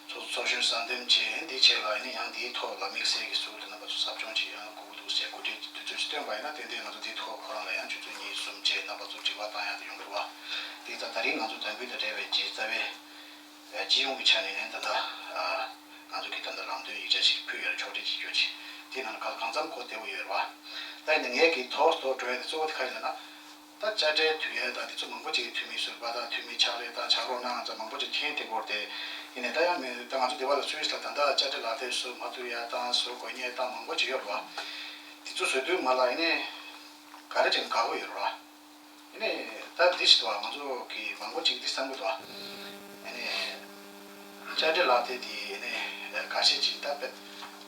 ཚོགས་ཚོགས་གཞོན་གསར་འདེམས་བྱས་འདི་བྱས་ལ་ཡིན་ན་ཡང་འདིའི་ཐོག་ལ་དམིགས་བསལ་གྱི་ཟུར་དུ་རྣམ་པ་ཚོ་ཟབ་སྦྱོང་བྱེད་ཡང་དགོས་ཀྱི་འདུག་ཟེར་གོ་སྒྲིག་དུས་ཚོད་ཅིག་བཏོན་པ་ཡིན་ན་ཏན་ཏན་ང་ཚོ་འདིའི་ཐོག་ཁོ་རང་ལ་ཡང་ཆུ་ཚོད་གཉིས་གསུམ་བྱས་རྣམ་པ་ཚོ་དྲི་བ་བཏང་ཡག་དེ་ཡོང་གི་རེད་བ། དེ་ཙང་ད་རིང་ང་ཚོ་དམ་འབུལ་དང་འབྲེལ་བའི་རྗེས་རྩ་བའི་སྤྱི་ཡོངས་ཀྱི་ཆ་ནས་ནས་ད་ལྟ་ང་ཚོ་གི་ད་ལྟ་ལམ་སྟོན་ཡིག་ཆ་ཞིག་ཕུལ་ཡོད་རེད། ཕྱོགས་སྒྲིག་བྱེད་རྒྱུ་ཅིག་དེ་ནང་ག་གང་འཚམ་གོ་བདེ་བོ་ཡོད་རེད་བ། ད་ཡིན་ན་ངས་གི་ཐོག་ཏུ་འགྲོ་ཡ་དེ་གཙོ་བོ་དེ་ག་རེ་ལབ་ན། ད་དཔྱ་ཁྲལ་དུས་ཡན་དང་དེ་ཚོ་མང་པོ་ཅིག་གི་འཐུས་མི་ཟུར་པ་དང་འཐུས་མི་ཕྱག་ལས་དང་ཕྱག་རོགས་གནང་ཙང་མང་པོ་ཅིག་མཁྱེན་དེ་སྐོར་དེ་ཡིན་ནའི་ད་ཡང་མི་ད་ང་ཚོ་སྡེ་བ་ལ་སུད་སི་ལ་ད་ལྟ་དཔྱ་ཁྲལ་ལག་དེབ་བཟོ་མ་ཐུབ་ཡ་དང་བཟོ་དགོས་ཉེན་དང་མང་པོ་ཅིག་ཡོད་རེད་བ། དེ་ཚོ་བཟོ་དུས་མ་ལ་ཡིན་ནའི་ག་རེ་ཅིག་དགའ་བོ་ཡོད་རེད་བ། ཡིན་ནའི་ད་འདི་ཞིག་འདུག་བ། ང་ཚོ་གི་མང་པོ་ཅིག་འདི་བསམ་གི་འདུག་བ། ཡིན་ནའི་དཔྱ་ཁྲལ་ལག་དེབ་དེ་ཡིན་ནའི་འགའ་ཤས་ཅིག་ད་དཔེ་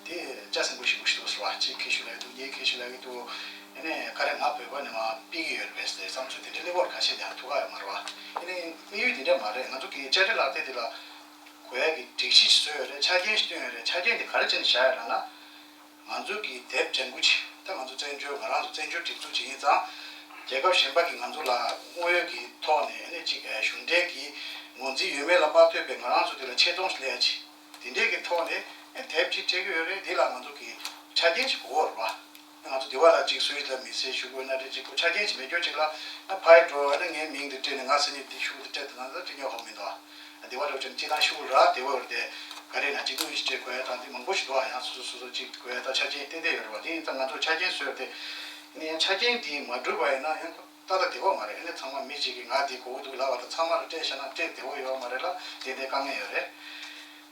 དེ་ལྕགས་སྲིན་པོ་ཞིག་པོ་ཞིག་འདུག་ཟེར་བ། གཅིག་ཁྱེར་ཤོག་ལབ་ཀྱི་འདུག་གཉིས་ཁྱེར་ཤོག་ལབ་ཀྱི་འདུག་ཡིན་ནའི་ག་རེ་ང་བོད་པ་ནས་མར་ཕུད་ཀྱི་ཡོད་རེད་པས་ཟེར་བསམ་ཚུལ་དེ་འདྲའི་སླེབས་ཡོད་རེད། ཁ་ཤས་ཀྱང་ཐུག་ག་ཡོད་མ་རེད་བ། ཡིན་ནའི་དམིགས་ཡུལ་དེ་འདྲ་མ་རེད། ང་ཚོ་གི་དཔྱ་ཁྲལ་ལག་དེབ་དེ་ལ་དགོས་ཡ་གི་སྒྲིག་གཞི་ཞིག་བཟོས་ཡོད་རེད། ཆ་རྐྱེན་ཞིག་བཏོན་ཡོད་རེད། ཆ་རྐྱེན་དེ་ག་རེ་བྱས་ནས་བཞག་ཡོད་ལབ་ན། ང་ཚོ་གི་དེབ་ལྗང་གུ་ཅིག་ད་ང་ཚོ་བཙན་བྱོལ་ང་རང་ཚོ་བཙན་བྱོལ་སྒྲིག་འཛུགས་ཅིག་ཡིན་ཙང་། རྒྱལ་ཁབ་གཞན་པ་གིས་ང་ཚོ་ལ་དངུལ་གྱི་ཐོག་ནས་ཨ་ནི་ཅིག་གཞུང་འབྲེལ་གྱི་ངོས་འཛིན་ཡོད་མེད་ལ་མ་ལྟོས་པའི་ང་རང་ཚོ་དེ་ལ་ཆེ་མཐོང་ཞིག་སླེབས་ཡ་ཅིག་དེ་འདྲས་ཀྱི་ཐོག་ནས་ཨེ་དེབ་ཅིག་སྤྲད་ཀྱི་ཡོད་རེད། འདི་ལ་ང་ཚོ་གི་ཆ་རྐྱེན་ཅིག་དགོས་རེད་བ། ང་ཚོ་དེ་བ་ལ་ཅིག་སུད་སི་ལ་མི་སེར་ཞུ་དགོས་ན་རེད། ཅིག་གོ་ཆ་རྐྱེན་ཅིག་མེད་རྒྱུ་ཅིག་ལ་ཨ་ཕར་འགྲོ་ཨ་ནི་ངའི་མིང་འདི་སྤྲད་ནས་ང་ས་གནས་འདི་ཞུ་འདི་སྤྲད་དེ་ན་ད་སྤྲད་ཉོ་ཧོ་མི་འདུག་ཨ། དེ་བ་རོགས་ཅན་སྤྱི་བཏང་ཤུགས་རག་དེ་བ་ཡོད་དེ། ག་རེ་ན་གཅིག་དངུལ་ཞིག་སྤྲད་དགོས་ཡ་དང་དེ་མང་པོ་ཞིག་འདུག་ཨ། ཡང་སོ་སོ་སོ་སོ་གཅིག་དགོས་ཡ་དང་ཆ་རྐྱེན་ཏན་ཏན་ཡོད་རེད་བ། དེ་ཡིན་ཙང་ང་ཚོ་ཆ་རྐྱེན་བཟོས་ཏེ་ནི་ཡང་ཆ་རྐྱེན་དེ་མ་འགྲུབ་པ་ཡིན་ན་ཡང་ཏག་ཏག་བདེ་བོ་མ་རེད། ཨ་ནི་ཚང་མ་མི་གཅིག་གིས་ང་དེ་དགོས་ཀྱི་འདུག་ལབ་པ་དང་ཚང་མ་ལ་སྤྲད་བཞག་ན་སྤྲད་བདེ་བོ་ཡོད་མ་རེད་ལ་ཏན་ཏན་དཀའ་ངལ་ཡོད་རེད།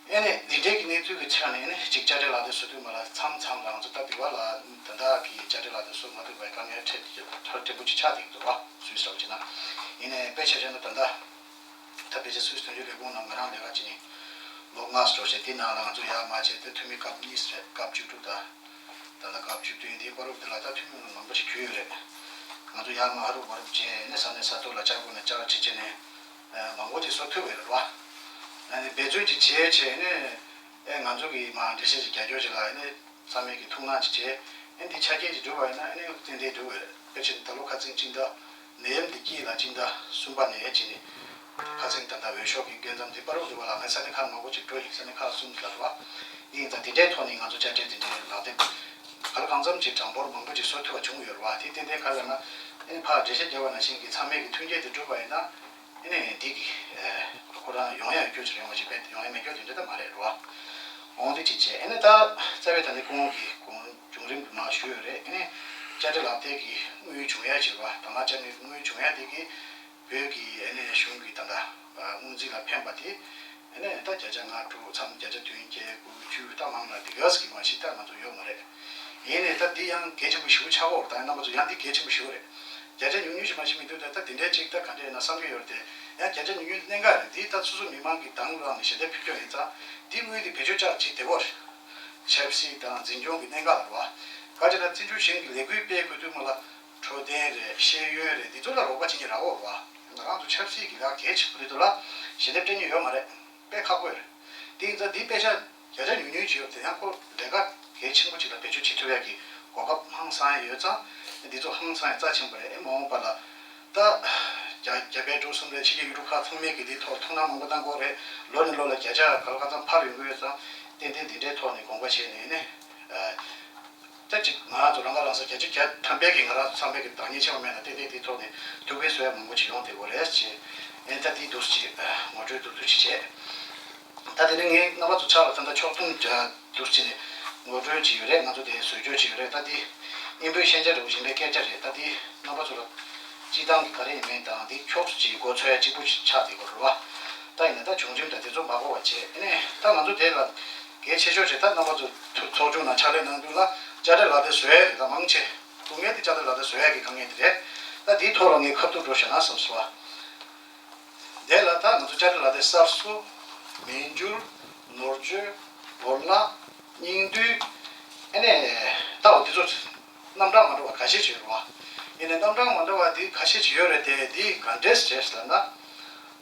ཨ་ནི་འདི་འདྲའི་གི་གནས་ཚུལ་གི་ཆ་ནས་ཨ་ནི་གཅིག་དཔྱ་ཁྲལ་ལག་དེབ་བཟོ་དུས་མ་ལ་མཚམས་མཚམས་ལ་ང་ཚོ་ད་དེ་བ་ལ་ད་ལྟ་གི་དཔྱ་ཁྲལ་ལག་དེབ་བཟོ་མ་ཐུབ་པའི་དཀའ་ངལ་འཕྲད་ཐག་ཆོད་པོ་ཅིག་ཆགས་བསྡད་ཀྱི་འདུག་བ། སུད་སི་ལ་བྱས་ན། ཡིན་ནའི་དཔེ་ཆ་བཞག་ན་ད་ལྟ། ད་ཕལ་ཆེར་སུད་སི་དོན་གཅོད་ལས་ཁུངས་ནང་ང་རང་ལས་ཀ་བྱེད་ནས་ལོ་ལྔ་འགྲོ་བྱས། དེ་ནང་ལ་ང་ཚོ་ཡར་མར་བྱས་ཏེ་འཐུས་མི་སྐབས་གཉིས་རེད། སྐབས་བཅུ་དྲུག་དང་། ད་ལྟ་སྐབས་བཅུ་བདུན་འདིའི་བར་དུ་དེ་ལ་ད་འཐུས་མི་མང་པོ་ཞིག་གྱུར་ཡོད་རེད། ང་ཚོ་ཡར་མར་ཧ་རུབ་བ་རུབ་བྱས་ནས་ས་གནས་ས་ཐོག་ལ་བཅར་དགོས་ན་བཅར་བྱས་བྱས་ནས་མང་པོ་ཅིག་བཟོ་ཐུབ་པ་རེད་བ། ཨ་ནི་འབད་བརྩོན་ཅིག་བྱས་བྱས་ནས་ཨེ་ང་ཚོ་གི་མར་འགྲེལ་བཤད་ཅིག་རྒྱག་རྒྱུ་ཅིག་ལ་ཨ་ནི། ཚང་མས་ཀྱི་ཐུགས་སྣང་ཅིག་བྱས། ཨ་ནི་འདི་ཆ་རྐྱེན་ཅིག་འགྲུབ་པ་ཡིན་ན་ཨ་ནི་ཏན་ཏན་འགྲུབ་པ་རེད། ཕལ་ཆེར་ད་ལོ་ཁ་སང་སྤྱི་ཟླ་ནད་ཡམས་འདི་དཀྱིལ་ལ་སྤྱི་ཟླ་གསུམ་པ་ནས་བྱས་ནས་ཁ་སང་ད་ལྟ་འོས་ཤོག་གི་རྒན་ཚང་འདི་པར་རུ་འདི་བ་ལ་ངས་ས་གནས་ཁག་མང་པོ་ཅིག་འགྲོ་ཡིན། ས་གནས་ཁག་གསུམ་ལ་རེད་བ། ཡིན་ཙང་དེ་འདྲའི་ཐོག་ནས་ང་ཚོ་དཔྱ་ཁྲལ་དེ་འདྲའི་ལག་དེབ་ག་ལ་གང་འཚམ་ཅིག་གྲངས་འབོར་མང་པོ་ཅིག་བཟོ་ཐུབ་པ་བྱུང་ཡོད་རེད་བ། དེ་ཏན་ཏན་ག་ལ་ན་ཨ་ནི་ཕར་འགྲེལ་བཤད་རྒྱག་པ་ནང་བཞིན་གྱི་ཚང་མས་ཀྱི་མཐུན་རྐྱེན་དེ་འགྲུབ་པ་ཡིན་ན། ཨ་ནི་འདི་གི་ཁོ་རང་ཡོང་ཡ་ཡོད་རྒྱུ་ཅིག་རེད། ཡོང་བ་ཞིག་བས་ཡོང་ཡ་མེད་རྒྱུ་དེ་འདྲ་ད་མ་རེད་རོ། འོང་དེ་ཅིག་བྱས། ཨ་ནི་ད་རྩ་བའི་ད་ནི་སྐུ་ངོ་གི་གོང་བྱུང་རིམ་གྱི་ནང་ཞུས་ཡོད་རེད། ཨ་ནི་དཔྱ་ཁྲལ་ལག་དེབ་ཀྱི་དངུལ་བྱུང་ཡ་ཅིག་རོ། ད་སྔ་ཆ་ནས་དངུལ་བྱུང་ཡ་དེ་གི་བོད་ཀྱི་ཨ་ནི་གཞུང་གི་ད་ལྟ་སྔོན་རྩིས་ལ་ཕན་པ་དེ་ཨ་ནི་ད་བརྒྱ་ཆ་ལྔ་དྲུག་མཚམས་བརྒྱ་ཆ་བདུན་བརྒྱད་དགུ་བཅུ་ད་མང་ན་དེ་ག་ཟེར་གི་མ་གཞི་ད་ང་ཚོ་ཡོད་མ་རེད། ཡིན་ནའི་ད་འདི་ཡང་གལ་ཆེན་པོ་ཞེ་པོ་ཆགས་ཀྱི་ཡོད་རེད། ད་རྣམ་པ་ཚོ་ཡང་འདི་གལ་ཆེན་པོ་ཞེ་པོ་རེད། བརྒྱ་ཆ་ཉུང་ཉུང་ཞིག་མ་ཞིག་མི་འདུག་ད་ད་དེ་འདྲའི་ཅིག་ད་ག་འདྲ་ཡིན་ན་བསམ་གྱི་ཡོད་རེད་དེ། ཡང་བརྒྱ་ཆ་ཉུང་ཉུང་གནད་འགག་རེད། འདི་ད་སོ་སོ་མི་མང་གི་དང་བླངས་ནས་ཞལ་འདེབས་ཕུལ་རྒྱུ་ཡིན་ཙང་འདི་དངུལ་འདི་བེད་སྤྱོད་བྱ་བྱེད་བདེ་བོ་རེད། ཆབ་སྲིད་དང་འཛིན་སྐྱོང་གི་གནད་འགག་ལ་རེད་བ། ག་ཅི་ན་བཙན་བྱོལ་གཞུང་གི་ལས་འགུལ་སྤེལ་དགོས་དུས་མ་ལ་འཕྲོད་བསྟེན་རེད། ཤེས་ཡོན་རེད། འདི་ཚོ་ལ་རོགས་པ་བྱེད་མཁན་རག་གི་ཡོད་རེད་བ། ང་རང་ཚོ་ཆབ་སྲིད་ཀྱི་ལས་ཀ་གལ་ཆེན་པོ་རེད་འདུག་ལ་ཞལ་འདེབས་སྤྲད་མཁན་ཡོད་མ་རེད། དཔེ་ཁག་པོ་རེད། དེ་ཡིན་ཙང་འདི་དཔེ་ཆ་བརྒྱ་ཆ་ཉུང་ཉུང་ཅིག་ཡོད་དེ་ཡང་ཁོ་ལས་ཀ་གལ་ཆེན་པོ་ཅིག་ལ་བེད་སྤྱོད་བྱེད་ཐུབ་ཡག་གི་གོ་སྐབས་ཧང་སང་ཡོད་ཙང་། འདི་ཚོ་ཧང་སང་ཡག་རྩ་ཆེན་པོ་རེད། ཨེ་མ་འོངས་པ་ལ་ད་རྒྱ་རྒྱ་བལ་འབྲུག་གསུམ་རེད། ཕྱི་རྒྱལ་ཡུལ་གྲུ་ཁག་ཚང་མས་ཀྱི་འདིའི་ཐོག་ཐུགས་སྣང་མང་པོ་གནང་གི་ཡོད་རེད། ལོ་ནས་ལོ་ལ་བརྒྱ་ཆ་ག་ལ་གང་འཚམ་འཕར་ཡོང་གི་ཡོད་ཙང་། ཏན་ཏན་འདི་འདྲའི་ཐོག་ནས་དགོངས་པ་བཞེས་ནས་ནི། ད་ཅིག་ང་རང་ཚོ་རང་ཁ་རང་གསོ་བརྒྱ་ཆ་བརྒྱ་ཐམ་པའི་གི་ང་རང་ཚོ་ཚང་མས་ཀྱི་བདག་ཉིད་ཆེ་བ་མེད་ན་ཏན་ཏན་དེའི་ཐོག་ནས་ཐུགས་ཕན་གསོས་ཡ་མང་པོ་ཅིག་ཡོང་བསྡད་ཡོད་རེད་ཅེས། ཨེ་ད་དེའི་འདུག་སེ་ཅིག་ངོ་སྤྲོད་འདུག་འདུག་ཅིག་བྱས། ད་དེ་ནས་ངས་རྣམ་པ་ཚོ་ཕྱག་ལ་ད་ལྟ་ཕྱོགས་བསྡོམས་འདུག་སེ་ནས་ངོ་སྤྲོད་ཅིག་ཡོད་རེད། ང་ཚོ་དེ་བཟོ་བཅོས་ཅིག་ཡོད་རེད། ད་དེ་དབྱིན་བོད་ཤན་སྦྱར་རེད་བ། གཞན་པའི་སྐད་ཆ་རེད། ད་དེ་རྣམ་པ་ཚོ་ལ་སྤྱི་བཏང་གི་ག་རེ་ཡིན་མིན་དང་དེ་ཕྱོགས་སུ་ཅིག་མགོ་ཚོད་ཡ་གཅིག་པུ་ཅིག་ཆགས་བསྡད་ཡོད་རེད་བ། ད་ཡིན་ན་ད་བྱུང་རིམ་དང་དེ་ཚོ་མ་གོ་བ་བྱས། ཨ་ནི་ད་ང་ཚོ་དེ་ལ་གལ་ཆེ་ཤོས་ཅིག་ད་རྣམ་པ་ཚོ་ཚོགས་ཆུང་ནང་ཕྱག་ལས་གནང་དུས་ལ་དཔྱ་ཁྲལ་ལག་དེབ་བཟོ་ཡ་དེ་ད་མང་ཆེ་སྐུ་ངལ་དེ་དཔྱ་ཁྲལ་ལག་དེབ་བཟོ་ཡ་གི་དཀའ་ངལ་དེ་རེད། ད་དེའི་ཐོག་ལ་ངས་ཁ་ཐུག་འགྲོ་བྱས་ན་བསམ་སོང་བ། དེ་ལ་ད་ང་ཚོ་དཔྱ་ཁྲལ་ལག་དེབ་གསར་བཟོ། མིང་བསྒྱུར། ནོར་བཅོས། སྦོ་ལོག་སྙིང་བསྡུས་ཨ་ནི་ལྟ་བ་འདི་ཚོ་རྣམ་གྲངས་མ་འདྲ་བ་ཁ་ཤས་ཅིག་ཡོད་རེད་བ། ཡིན་ནའི་རྣམ་གྲངས་མ་འདྲ་བ་འདི་ཁ་ཤས་ཅིག་ཡོད་རེད་དེ། འདི་ག་འདྲས་བྱས་ལབ་ན།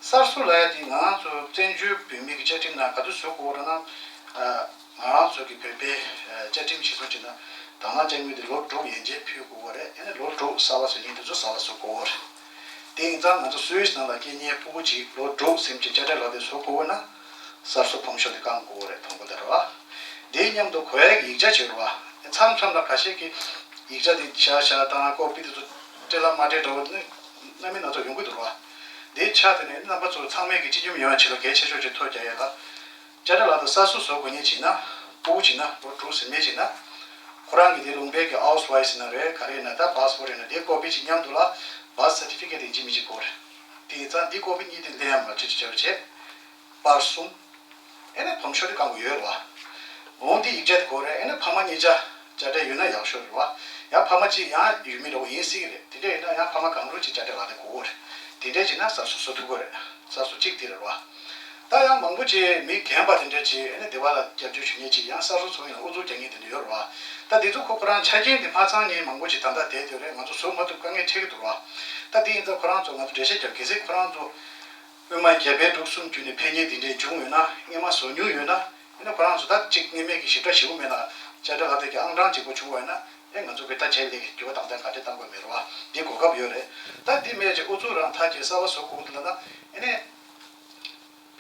གསར་བཟོ་ལབ་ཡ་དེ་ང་རང་ཚོ་བཙན་བྱོལ་བོད་མི་གི་བཅའ་ཁྲིམས་ནང་ག་དུས་བཟོ་དགོས་རེད་ན། ཨ། ང་རང་ཚོ་གི་བོད་པའི་ཨ་བཅའ་ཁྲིམས་གཞིར་བཟུང་བྱས་ན། དང་བླངས་བཅའ་དངུལ་དེ་ལོ་དྲུག་ཡན་ཆད་ཕུལ་དགོས་པ་རེད། ཨ་ནི་ལོ་དྲུག་གསར་པ་བཟོ་མཁན་དེ་ཚོ་གསར་པ་བཟོ་དགོས་པ་རེད། དེ་ཡིན་ཙང་ང་ཚོ་སུད་སི་ནང་ལ་སྐྱེས་མཁན་ཕྲུ་གུ་གཅིག་ལོ་དྲུག་ཟིན་བྱས་དཔྱ་ཁྲལ་ལག་དེབ་བཟོ་དགོས་པ་ན། གསར་བཟོ་ཕོམ་ཤོག་དེ་བསྐང་དགོས་པ་རེད། མཐོང་གོ་དེ་རེད་བ། དེའི་མཉམ་དུ་གོ་ཡ་གི་ཡིག་ཆ་ཅིག་ཡོད་རེད་བ། མཚམས་མཚམས་ལ་ཁ་ཤས་ཀྱིས་ཡིག་ཆ་དེ་བཞག་བཞག་དང་ཀོ་པི་དེ་ཚོ་སྤྲད་ལ་མ་སྤྲད་འདྲ་བོ་ནི་སྣ་མིན་སྣ་ཚོགས་ཡོང་གི་འདུག་རེད་བ། དེའི་ཆ་དེ་ནི་རྣམ་པ་ཚོ་ཚང་མས་ཀྱི་སྤྱི་སྙོམས་ཡོང་བ་ཆེད་ལ་གལ་ཆེ་ཤོས་ཅིག་ཐོ་རྒྱག་ཡ་ལ། དཔྱ་ཁྲལ་ལག་དེབ་གསར་བཟོ་བཟོ་དགོས་མཁན་བྱས་ན། ཕྲུ་གུ་བྱས་ན། ལོ་དྲུག་ཟིན་མཁན་བྱས་ན། ཁོ་རང་གི་དེ་ལུང་པའི་གི་ཨའུ་སི་ཝའི་སི་ཡིན་ན་རེད། ག་རེ་ཡིན་ན། ད་པ་སི་པོར་ཡིན་ན་དེ་ཀོ་པི་གཅིག་མཉམ་དུ་ལ་བར་ཐི་སར་ཊི་ཕི་ཀེཊ་ཡིན་གཅིག་མིན་གཅིག་དགོས་རེད། དེ་ཡིན་ཙང་འདི་ཀོ་པི་གཉིས་དེ་ལེན་ཡ་མ་བྱེད་ཅིག་བྱས་པ་བྱས། པར་གསུམ། ཨེ་ནས་ཕོམ་ཤོག་དེ་བསྐང་དགོས་ཡོད་རེད་བ། འོ་འདི་ཡིག་ཆ་དེ་དགོས་རེད། ཨེ་ནས་ཕ་མ་གཉིས་ཆ་དཔྱ་ཁྲལ་ཡོད་ན་ཡག་ཤོས་རེད་བ། ཡང་ཕ་མ་གཅིག་ཡང་ཡུལ་མི་འདྲ་བོ་ཡིན་སྲིད་ཀྱི་རེད། དེ་འདྲ་ཡིན་ན་ཡང་ཕ་མ་གང་རུང་གཅིག་དཔྱ་ཁྲལ་ལག་དེབ་དགོས་རེད། དེ་འདྲ་བྱས་ན་གསར་བཟོ་བཟོ་ཐུབ་ཀྱི་རེད། གསར་བཟོ་གཅིག་དེ་རེད་བ། ད་ཡང་མང་པོ་ཅིག་མི་རྒན་པ་དེ་འདྲ་ཅིག་ཨེ་ནས་སྡེ་བ་ལ་སྐྱབས་བཅོལ་ཞུ་མཁན་ཅིག་ཡང་གསར་བཟོ་ཚོགས་ཡིན་ལ་ཨུ་ཚུགས་རྒྱག་མཁན་དེ་འདྲ་ཡོད་རེད་བ། ད་དེ་ཚོ་ཁོ་ཁོ་རང་ཆ་རྐྱེན་དེ་མ་ཚང་མཁན་མང་པོ་ཅིག་ད་ལྟ་བསྡད་ཡོད་རེད། ང་ཚོ་བཟོ་མ་ཐུབ་དཀའ་ངལ་འཕྲད་ཀྱི་འདུག་རེད་བ། ད་དེ་ཡིན་ཙང་ཁོ་རང་ཚོ་ང་ཚོ་འགྲེལ་བཤད་རྒྱབ། གལ་སྲིད་ཁོ་རང་ཚོ་སྔོན་མ་རྒྱ་བལ་འབྲུག་གསུམ་བརྒྱུད་ནས་ཕེབས་མཁན་དེ་འདྲས་བྱུང་ཡོད་ན། སྔོན་མ་བཟོ་མྱོང་ཡོད་ན། ཡིན་ན་ཁོ་རང་ཚོ་ད་གཅིག་སྔོན་མའི་གི་ཞིབ་ཕྲ་ཞིབ་པོ་མེད་ན་དཔྱ་ཁྲལ་ལག་དེབ་ཀྱི་ཨང་གྲངས་གཅིག་པོ་བྱུང་བ་ཡིན་ན། ཨེ་ང་ཚོ་གི་ད་བྱས་ལས་ཀྱི་འགྱུར་བ་བཏང་སྟངས་ག་འདྲས་བཏང་དགོས་མེད་རེད་བ། འདི་གོ་སྐབས་ཡོད་རེད། ད་འདི་མེད་ཅེས་ཨུ་ཚུགས་རང་ཐག་བཅད་གསར་པ་བཟོ་དགོས་འདུག་ལབ་ན། ཨེ་ནས་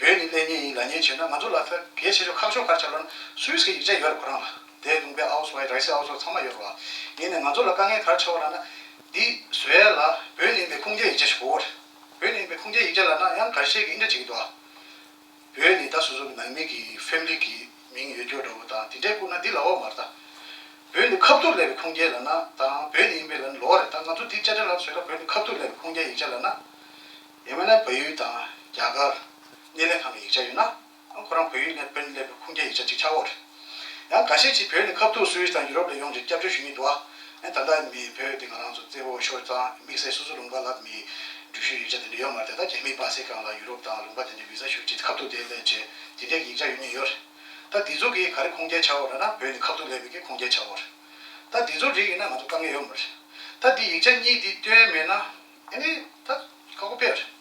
བོད་ནས་སླེབས་མཁན་ཡིན་ལབ་མཁན་བྱས་ན། ང་ཚོ་ལ་ད་གལ་ཆེ་ཤོས་ཁག་ཤོས་ག་རེ་ཆགས་ལབ་ན། སུད་སི་གི་ཡིག་ཆ་ཡོད་རེད་ཁོ་རང་ལ། དེ་ལུང་པའི་ཨའུ་སི་ཝའི་སི། ར་སི་ཨའུ་སི་ཝའི་སི་ཚང་མ་ཡོད་རེད་བ། ཡིན་ནས་ང་ཚོ་ལ་དཀའ་ངལ་ག་རེ་ཆགས་པ་ལབ་ན། འདི་བཟོ་ཡ་ལ་བོད་ནས་ཡིན་པའི་ཁུངས་སྐྱེལ་ཡིག་ཆ་ཞིག་དགོས་རེད། བོད་ནས་ཡིན་པའི་ཁུངས་སྐྱེལ་ཡིག་ཆ་ལབ་ན་ཡང་འགའ་ཤས་ཀྱིས་འདི་འདྲ་བྱེད་ཀྱི་འདུག་ཨ། བོད་ནས་ད་སོ་སོ་གི་ནང་མི་གི་ཕེ་མི་ལི་གི་མིང་ཡོད་རྒྱུ་འདྲ་བོ་དང་དེ་འདྲའི་བསྐུར་ན་འདི་ལ་འོ་མ་རེད་ད། བོད་ནས་ཁ་ཐུག་སླེབས་པའི་ཁུངས་སྐྱེལ་ལབ་ན་དང་། བོད་ནས་ཡིན་པའི་ལབ་ན་ལོགས་རེད། ད་ང་ཚོ་འདི་དཔྱ་ཁྲལ་ལག་བཟོས་ལ་བོད་ནས་ཁ་ཐུག་སླེབས་པའི་ཁུངས་སྐྱེལ་ཡིག་ཆ་ལབ་ན། ཡང་མིན་ན་བལ་ཡུལ་དང་རྒྱ་གར་སྣེ་ལེན་ཁང་གི་ཡིག་ཆ་ཡོད་ན། ཨ། ཁོ་རང་བལ་ཡུལ་ནས་བོད་ནས་སླེབས་པའི་ཁུངས་སྐྱེལ་ཡིག་ཆ་གཅིག་ཆགས་ཡོད་རེད། ཡང་འགའ་ཤས་ཅིག་བོད་ནས་ཁ་ཐུག་སུད་སི་དང་ཡུ་རོབ་ལ་ཡོང་བྱས་སྐྱབས་བཅོལ་ཞུ་མཁན་འདུག་ཨ། ཨ། ད་ལྟ་མི་བོད་དེ་ང་རང་ཚོ་བཙན་བྱོལ་ཤོར་ཙང་དམིགས་བསལ་སོ་སོ་ལུང་པ་ལ་མི་འགྲུལ་བཞུད་ཡིག་ཆ་དེ་འདྲ་ཡོད་མ་རེད་དེ། ད་རྒྱ་མིའི་པ་སེ་སྒང་ལ་ཡུ་རོབ་དང་ལུང་པ་དེ་འདྲའི་བི་ཟ་ཞུ་བྱས་ཁ་ཐུག་དེ་སླེབས་བྱས་དེ་འདྲའི་ཡིག་ཆ་ཡོད་མཁན་ཡོད་རེད། ད་འདི་ཚོ་གིས་ག་རེ་ཁུངས་སྐྱེལ་ཆགས་ཡོད་རེད་ན། བོད་ནས་ཁ་ཐུག་སླེབས་པའི་གི་ཁུངས་སྐྱེལ་ཆགས་ཡོད་རེད། ད་འདི་ཚོ་རིགས་ཡིན་ན་ང་ཚོ་དཀའ་ངལ་ཡོད་མ་རེད། ད་འདི་ཡིག་ཆ་གཉིས་འདི་སྟོན་མེད་ན། ཨ་ནི་ད་ཁག་པོ་དཔེ་རེད།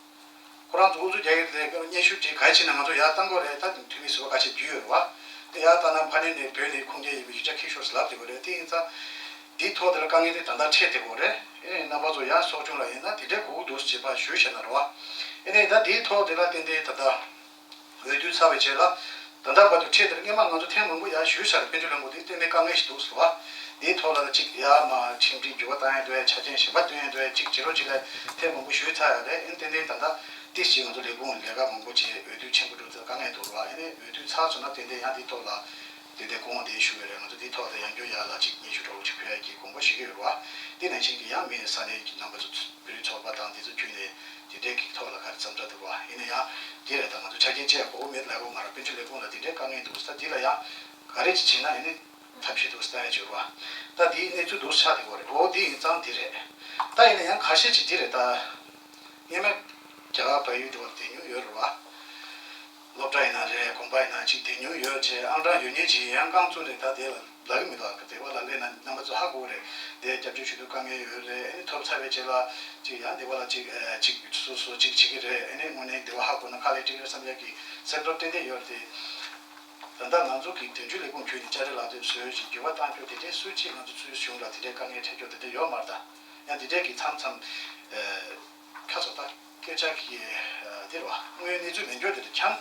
ཁོ་རང་ཚོ་ཨུ་ཚུགས་རྒྱག་གི་རེད། སྙན་ཞུ་བྲིས་ག་རེ་བྱས་ན་ང་ཚོ་ཡར་བཏང་དགོས་རེད། ད་འཐུས་མི་ཟུར་པ་ཁ་ཤས་བརྒྱུད་ཡོད་རེད་བ། དེ་ཡར་བཏང་ན་ཕ་ནས་ནས་བོད་ནས་ཁུངས་སྐྱེལ་ཡིན་པའི་ཡིག་ཆ་འཁྱེར་ཤོག་ཟེར་ལབ་བསྡད་དགོས་རེད། དེ་ཡིན་ཙང་འདིའི་ཐོག་དེ་ལ་དཀའ་ངལ་དེ་ད་ལྟ་འཕྲད་བསྡད་དགོས་རེད། ཨེ་ནས་རྣམ་པ་ཚོ་ཡང་ཚོགས་ཆུང་ལ་ཡིན་ན་དེ་འདྲའི་གོ་གི་འདུག་ཅེས་པ་ཞུས་བྱས་ན་རེད་བ། ཨེ་ནས་ད་འདིའི་ཐོག་དེ་ལ་ཏན་ཏན་ད་ལྟ་འོས་བསྡུ་ཚར་བའི་རྗེས་ལ། ད་ལྟ་བར་དུ་འཕྲད་དེར་སྔོན་མ་ང་ཚོ་ཐེངས་མང་པོ་ཡར་ཞུས་ཚར། དཔལ་འབྱོར་ལས་ཁུངས་དེ་ཏན་ཏན་དཀའ་ངལ་ཞིག་འདུག་ཟེར་བ། དེའི་ཐོག་ལ་གཅིག་ཡར་མར་ཁྲིམས་སྒྲིག་འགྱུར་བ་བཏང་ཡ་འདུག་ཡ། ཆ་རྐྱེན་གཞན་པ་བཏོན་ཡ་འདུག་ཡ། གཅིག་བྱེད་རོགས་གཅིག་ལ་ཐེངས་མང་པོ་ཞུས་ཚར་ཡ་རེད། ཨེ་ཏན་ཏན་ད་ལྟ་ཏིས་ཅིག་ང་ཚོ་ལས་ཁུངས་ལས་ཀ་མང་པོ་བྱས། འོས་བསྡུ་ཆེན་པོ་འགྲོ་ཚེ་དཀའ་ངལ་འདུག་རེད་བ། ཨེ་ནས་འོས་བསྡུ་ཚར་སོང་ན་ཏན་ཏན་ཡང་དེའི་ཐོག་ལ་ཏན་ཏན་སྐུ་ངོ་དེ་ཞུ་གི་རེད། ང་ཚོ་དེའི་ཐོག་ལ་ཡང་བསྐྱར་ཡར་ལ་གཅིག་སྙན་ཞུ་འདྲ་བོ་གཅིག་ཕུལ་ཡ་གི་དགོངས་པ་བཞེས་ཀྱི་ཡོད་རེད་བ། དེ་ནང་བཞིན་གྱི་ཡང་མི་ས་གནས་ཀྱི་རྣམ་པ་ཚོ་བོད་རིགས་ཚོགས་པ་དང་དེ་ཚོ་བརྒྱུད་ནས་དེ་འདྲའི་གི་ཐོག་ལ་ག་རེ་འཛོམས་གྲྭ་འདུག་བ། ཡིན་ན་ཡང་དེ་རེད། ད་ང་ཚོ་ཆ་རྐྱེན་བཅས་དགོས་མེད་ལབ་དགོས་མ་རེད། དཔལ་འབྱོར་ལས་ཁུངས་ལ་དེ་འདྲའི་དཀའ་ངལ་འདུག་ཟེར། ད་འདི་ལ་ཡང་ག་རེ་ཅིག་བྱས་ན་ཡིན་ན་ཐབས་ཤེས་འདུག་ཟེར་ཡ་བྱོས་རོགས། ད་འདིའི་གནས་ཚུལ་འདུག་ཆགས་བསྡད་ཡོད་རེད། འོ་འདི་ཡིན་ཙང་འདི་རེད། ད་ཡིན་ན་ཡང་ཁ་ཤས་ཅིག་འདི་རེད། ད་སྔོན་མ་རྒྱ་གར་བལ་ཡུལ་འགྲོ་བ་དེ་མྱོང་ཡོད་རེད་བ། སློབ་གྲྭ་ཡིན་ན་རེད། དགོན་པ་ཡིན་ན་ཅིག་དེ་མྱོང་ཡོད་ཅེས། ཨང་གྲངས་ཡོད་མཁན་ཅིག་ཡང་རྐང་བཙུགས་ནས་ད་དེ་ལ་ལབ་ཀྱི་མི་འདུག་ག་དེ་བ་ལ་སླེབས་ན་རྣམ་པ་ཚོ་ཧ་གོ་གི་རེད། དེ་སྐྱབས་བཅོལ་ཞུ་དུས་དཀའ་ངལ་ཡོད་རེད། ཨ་ནི་ཐོབ་ཚར་བའི་རྗེས་ལ་ཅིག་ཡང་དེ་བ་ལ་ཅིག་ཨ་ཅིག་སོ་སོ་ཅིག་བྱེད་ཀྱི་རེད། ཨ་ནི་དངོས་གནས་དེ་བ་ཧ་གོ་ན་ཁ་ལས་འགྲིག་རེད་བསམ་ཡག་གི་སེམས་ཚོར་ཏན་ཏན་ཡོད་རེད་དེ། ད་ལྟ་ང་ཚོ་གི་དོན་གཅོད་ལས་ཁུངས་བརྒྱུད་ནས་དཔྱ་ཁྲལ་ལག་དེབ་བཟོས་ཅིག་འགྱུར་བ་བཏང་རྒྱུ་དེ་འདྲའི་སུ་གཅིག་ང་ཚོ་སུད་སི་གཞུང་ལ་དེ་འདྲའི་དཀའ་ངལ་འཕྲད་རྒྱུ་དེ་འདྲ་ཡོད་མ་རེད་ད། ཡང་དེ་འདྲའི་གི་མཚམས་མཚམས་ཨ། ཁ་ཚོ་ད་སྐད་ཆ་གི་ཨ་དེ་རེད་བ། དངོས་ཡོད་གནས་ཚུལ་མིན་རྒྱུ་དེ་འདྲ་འཁྱམས།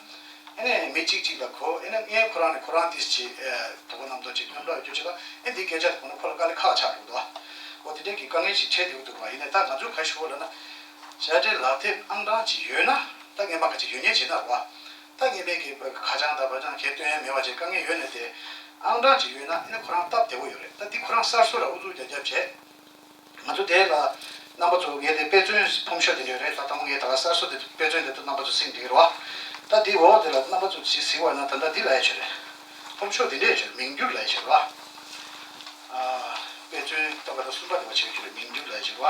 ཨ་ནས་མི་གཅིག་གཅིག་ལ་གོ། ཨ་ནས་ངས་ཁོ་རང་ནས་ཁོ་རང་དེ་ཅིག་ཨ་དོ་གོ་རྣམ་རྟོག་ཅིག་རྣམ་རྟོག་ཡོད་རྒྱུ་ཅིག་ལ། ཨ་འདི་སྐད་ཆ་དེ་གོ་ན་ཁོ་ལ་དཀའ་ལས་ཁག་ཆགས་འགྲོ་འདུག་བ། འོ་དེ་འདྲའི་གི་དཀའ་ངལ་ཞིག་འཕྲད་བསྡད་ཀྱི་འདུག་བ། ཡིན་ནའི་ད་ང་ཚོས་ག་རེ་ཞུ་དགོས་ལབ་ན། དཔྱ་ཁྲལ་ལག་དེབ་ཨང་གྲངས་ཅིག་ཡོད་ན། ད་སྔོན་མ་ག་ཅིག་ཡོད་མཁན་བྱས་ན་རེད་བ། ད་སྔོན་མའི་གི་ཁ་བྱང་དང་བ་བྱང་གས་སྟོན་ཡ་མེད་པ་བྱས་དཀའ་ངལ་ཡོད་ནའི་དེ་ཨང་གྲངས་ཅིག་ཡོད་ན་ཨ་ནི་ཁོ་རང་སྟབས་བདེ་བོ་ཡོད་རེད། ད་འདི་ཁོ་རང་གསར་བཟོ་ལ་ཨུ་ཚུགས་རྒྱག་རྒྱབ་བྱས། ང་ཚོ་དེ་ལ་རྣམ་པ་ཚོ་ངས་དེ་དཔེ་མཚོན་ཕོམ་ཤོག་དེ་འདྲ་ཡོད་རེད། ད་དང་པོ་ངས་ད་ག་གསར་བཟོ་དེ་དཔེ་མཚོན་དེ་ཚོ་རྣམ་པ་ཚོ་སེམས་འགྲིག་རེད་བ། ད་འདི་འོག་དེ་ལ་རྣམ་པ་ཚོ་ཅིག་གཟིགས་པ་ན་ད་ལྟ་འདི་ལ་ཡ་ཆེ་རེད། ཕོམ་ཤོག་འདི་འདྲས་ཆེ་རེད། མིང་བསྒྱུར་ལ་ཡ་ཆེ་རེད་བ། ཨ། དཔེ་མཚོན་ལྟ་བ་དང་གསུམ་པ་དེ་བ་ཆེ་ཆེ་རེད། མིང་བསྒྱུར་ལ་ཡ་ཆེ་རེད་བ།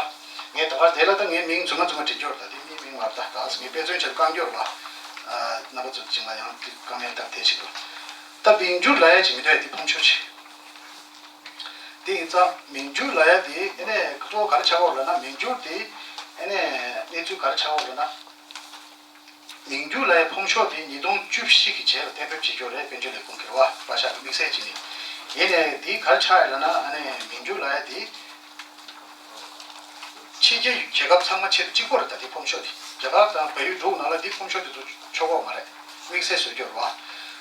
ངས་ད་ག་དེ་ལ་ད་ངས་མིང་རྫུན་མ་རྫུན་མ་བྲིས་རྒྱུ་རེད། ད་འདི་མིའི་མིང་མ་རེད། ད་ད་ངས་དཔེ་མཚོན་ཆེད་དུ་བཀང་རྒྱུ་རེད་བ། ཨ། རྣམ་པ་ཚོ་ཅིག་ལ་ཡང་དཀའ་ངལ་སྟབས་བདེ་ཆེད་དུ། ད་མིང་བསྒྱུར་ལབ་ཡ་ཅིག་མི་འདུག་ཡ། དེ་ཕོམ་ཤོག་ཅིག་དེ་ཡིན་ཙང་མིང་བསྒྱུར་ལབ་ཡ་དེ་ཨ་ནི་གཙོ་བོ་ག་རེ་ཆགས་ཀྱི་ཡོད་ལབ་ན། མིང་བསྒྱུར་དེ་ཨ་ནི་གནས་ཚུལ་ག་རེ་ཆགས་ཀྱི་ཡོད་ལབ་ན། མིང་བསྒྱུར་ལབ་ཡ་ཕོམ་ཤོག་དེ་ཉིས་སྟོང་བཅུ་བཞི་གི་རྗེས་ལ་གཏན་འབེབས་བྱེད་རྒྱུ་རེད། དཔལ་འབྱོར་ལས་ཁུངས་ཀྱིས་རེད་བ། བཀའ་ཤག་གིས་དམིགས་བསལ་བྱས་ནས། ཡིན་ནའི་དེ་ག་རེ་ཆགས་ཡོད་ལབ་ན། ཨ་ནི་མིང་བསྒྱུར་ལབ་ཡ་དེ། ཕྱི་རྒྱལ་རྒྱལ་ཁབ་ཚང་མ་ཆེད་དུ་གཅིག་པོ་རེད། ད་དེ་ཕོམ་ཤོག་དེ་རྒྱ་གར་དང་བལ་ཡུལ་འབྲུག་ནང་ལ་དེ་ཕོམ་ཤོག་དེ་ཚོ་ཆོག་གི་ཡོད་མ་རེད། དམིགས་བསལ་བཟོ་རྒྱུ་རེད་བ།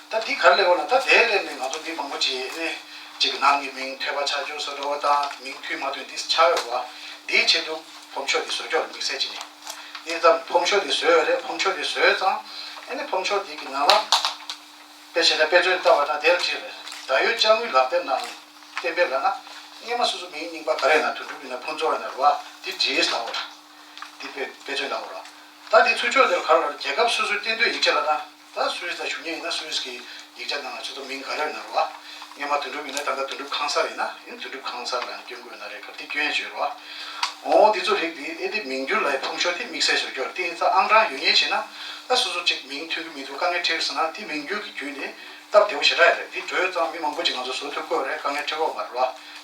ད་དེ་ག་རེ་ལབ་ཡོད་ལབ་ན། ད་དེ་ལས་ནས་ང་ཚོ་མི་མང་པོ་ཅིག་ཨ་ནི་གཅིག་གི་ནང་གི་མིང་འཐད་པ་ཆགས་རྒྱུ་བཟོ་འདྲ་བོ་དང་། མིང་མཐུན་མ་མཐུན་དེ་ཆགས་ཡོད་བ། དེའི་ཆེད་དུ་ཕོམ་ཤོག་དེ་བཟོ་རྒྱུ་རེད། དམིགས་བསལ་བྱས་ནས། དེ་ཙམ་ཕོམ་ཤོག་དེ་བཟོས་ཡོད་རེད། ཕོམ་ཤོག་དེ་བཟོས་ཙང་ཨ་ནི་ཕོམ་ཤོག་དེ་གི་ནང་ལ་དཔེ་བྱས་ན་དཔེ་མཚོན་བལྟ་བ་ན་དེར་བྲིས་རེད། ད་ཡོད་ཅ་དངོས་ལག་དེབ་ནང་གཏན་འབེབས་ལབ་ན། སྔས་མ་སོ་སོ་མིང་རྙིང་པ་ག་རེ་ཡིན་ན། དོན་གྲུབ་ཡིན་ན་ཕུན་ཚོགས་ཡིན་ན་རེད་བ། དེ་བྲིས་ལབ་པ་རེད། དེ་དཔེ་དཔེ་མཚོན་ལབ་པ་རེད། ད་དེ་ཚུར་ཕྱོགས་དེར་ག་རེ་ལབ། རྒྱལ་ཁབ་སོ་སོའི་གཏན་སྡོད་ཡིག་ཆ་ལབ་ན། ད་སུད་སི་དང་གཞུང་གཉེར་ཡིན་ན་སུད་སི་གི་ཡིག་ཆ་ནང་ལ་ཆུ་ཚོད་མིང་ག་རེ་ཡོད་ན་རེད་བ། སྔས་མ་དོན་གྲུབ་ཡིན་ན་ད་ལྟ་དོན་གྲུབ་ཁང་གསར་ཡིན་ན་ཡང་དོན་གྲུབ་ཁང་གསར་ལ་ཡང་སྐྱོན་དགོས་ན་རེད། ག་རེ་དེ་སྐྱོན་ཡ་ཆོད་རེད་བ། འོ་དེ་ཚོ་རིགས་དེ་ཨེ་དེ་མིང་བསྒྱུར་ལབ་ཡ་ཕོམ་ཤོག་དེ་དམིགས་བསལ་བཟོ་རྒྱུ་རེད། དེ་ཡིན་ཙང་ཨང་གྲངས་ཡོད་མཁན་བྱས་ན། ད་སོ་སོ་གཅིག་མིང་མཐུན་གྱི་མི་འདུག་དཀའ་ངལ་འཕྲད་ཀྱི་ཟེར་ན། དེ་མིང་བསྒྱུར་གྱི་བརྒྱུད་ནས་སྟབས་བདེ་པོ་ཞེ་དྲག་ཡོད་རེད། དེ་འགྲོ་ཡོད་ཙང་མི་མང་པོ་ཅིག་ང་ཚོ་བཟོ་ཐུབ་ཀྱི་ཡོད་རེད། དཀའ་ངལ་འཕྲད་ཀྱི་ཡོད་མ་རེད་བ།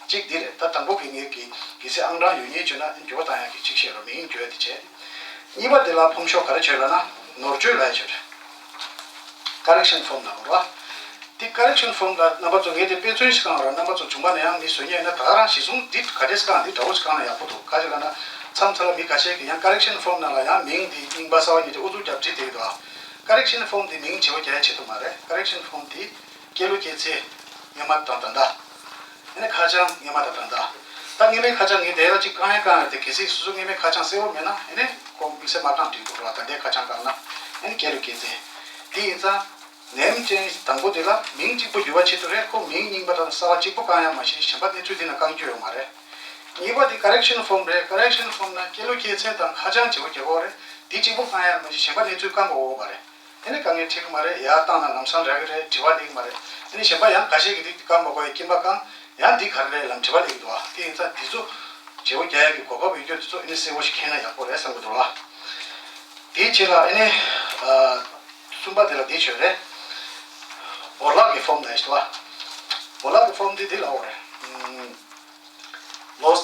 གཅིག་དེ་རེད། ད་དང་པོ་གི་ངས་ཀྱི་གལ་སྲིད་ཨང་གྲངས་ཡོད་མཁན་བྱུང་ན་འགྱུར་བ་བཏང་ཡག་གི་གཅིག་བཤད་རོགས། མིང་བསྒྱུར་ཡ་དེ་བྱས། གཉིས་པ་དེ་ལ་ཕོམ་ཤོག་ག་རེ་བྱོས་ལབ་ན། ནོར་བཅོས་ལབ་ཡ་བྱོས་རེད། Correction form ལབ་རོ། དེ་correction form ལ་རྣམ་པ་ཚོ་ངས་དེ་དཔེ་མཚོན་ཞིག་བཀང་རོགས། རྣམ་པ་ཚོ་བྱུང་བ་ན་ཡང་མི་བཟོ་མཁན་ཡིན་ན། ད་ག་རང་གཞི་བཟུང་འདི་ག་འདྲས་བཀང་། འདི་འདྲ་བོ་ཞིག་བཀང་ན་ཡག་པོ་འདུག་ག་ཅི་ལབ་ན། མཚམས་མཚམས་ལ་མི་ཁ་ཤས་ཀྱིས་ཡང་correction form ནང་ལ་ཡང་མིང་འདི་རྙིང་པ་གསར་པ་གཉིས་ཀྱི་ཨུ་ཚུགས་རྒྱབ་བྲིས་བསྡད་ཀྱི་འདུག Correction form འདི་མིང་བརྗེ་པོ་རྒྱག་ཡ་ཆེད་དུ་མ་རེད། Correction form འདི་སྐྱེས་ལོ་སྐྱེས་ཚེས་སྔས་མ་དང་ད་ལྟ། ཨ་ནི་ཁ་བྱང་སྔས་མ་དང་ད་ལྟ། ད་སྔས་མའི་ཁ་བྱང་ངས་དེ་ལ་ཅིག་བཀང་ཡ་བཀང་ཡ་དེ། གལ་སྲིད་སོ་སོ་སྔས་མའི་ཁ་བྱང་གསལ་པོ་མེད་ན་ཨ་ནི་ཁོ་དམིགས་བསལ་མ་བཀང་འགྲིག་འདུག་ར། ད་ལྟའི་ཁ་བྱང་བཀང་ན་ཨ་ནི་སྐྱེས་ལོ་སྐྱེས་ཚེས། དེ་ཡིན་ཙང་name change དང་པོ་དེ་ལ་མིང་གཅིག་པོ་བསྒྱུར་བ་ཆེད་དུ་རེད། ཁོ་མིང་རྙིང་པ་དང་གསར་པ་གཅིག་པོ་བཀང་ཡ་མ་གཞི་གཞན་པ་གནས་ཚུལ་དེ་ན་བཀང་རྒྱུ་ཡོད་མ་རེད། གཉིས་པ་དེ་correction form རེད། Correction form ན་སྐྱེས་ལོ་སྐྱེས་ཚེས་དང་ཁ་བྱང་བརྗེ་པོ་རྒྱག་དགོས་རེད། དེ་གཅིག་པོ་བཀང་ཡ་མ་གཞི་གཞན་པ་གནས་ཚུལ་བཀང་དགོས་ཡོད་མ་རེད། དེ་ནི་དཀའ་ངལ་འཕྲད་ཀྱི་མ་རེད། ཡར་བཏང་ན་ལམ་སང་རག་གི་རེད། དྲི་བ་སླེབས་ཀྱི་མ་རེད། དེ་ནི་གཞན་པ་ཡང་ཁ་ཤས་ཀྱིས་དེ་བཀང་མ་དགོས་ཡ་རྐྱེན་པ་བཀང་། ཡང་འདི་ག་རེ་རེད་ལབ་དྲི་བ་སླེབས་ཀྱི་འདུག་བ། དེ་ཡིན་ཙང་དེ་ཚོ་བརྗེ་པོ་རྒྱག་ཡ་གི་གོ་སྐབས་ཡོད་རྒྱུ་དེ་ཚོ་ཨ་ནི་གསལ་པོ་ཞིག་མཁྱེན་ན་ཡག་པོ་རེད་བསམ་གྱི་འདུག་བ། དེའི་རྗེས་ལ་ཨ་ནི་ཨ་གསུམ་པ་དེ་ལ་འདི་བྱོས་རེད། བོར་བརླག་གི་form ལབ་ཡ་ཞིག་འདུག་བ། བོར་བརླག་གི་form འདི་འདི་ལབ་དགོས་རེད། ཨམ། Loss,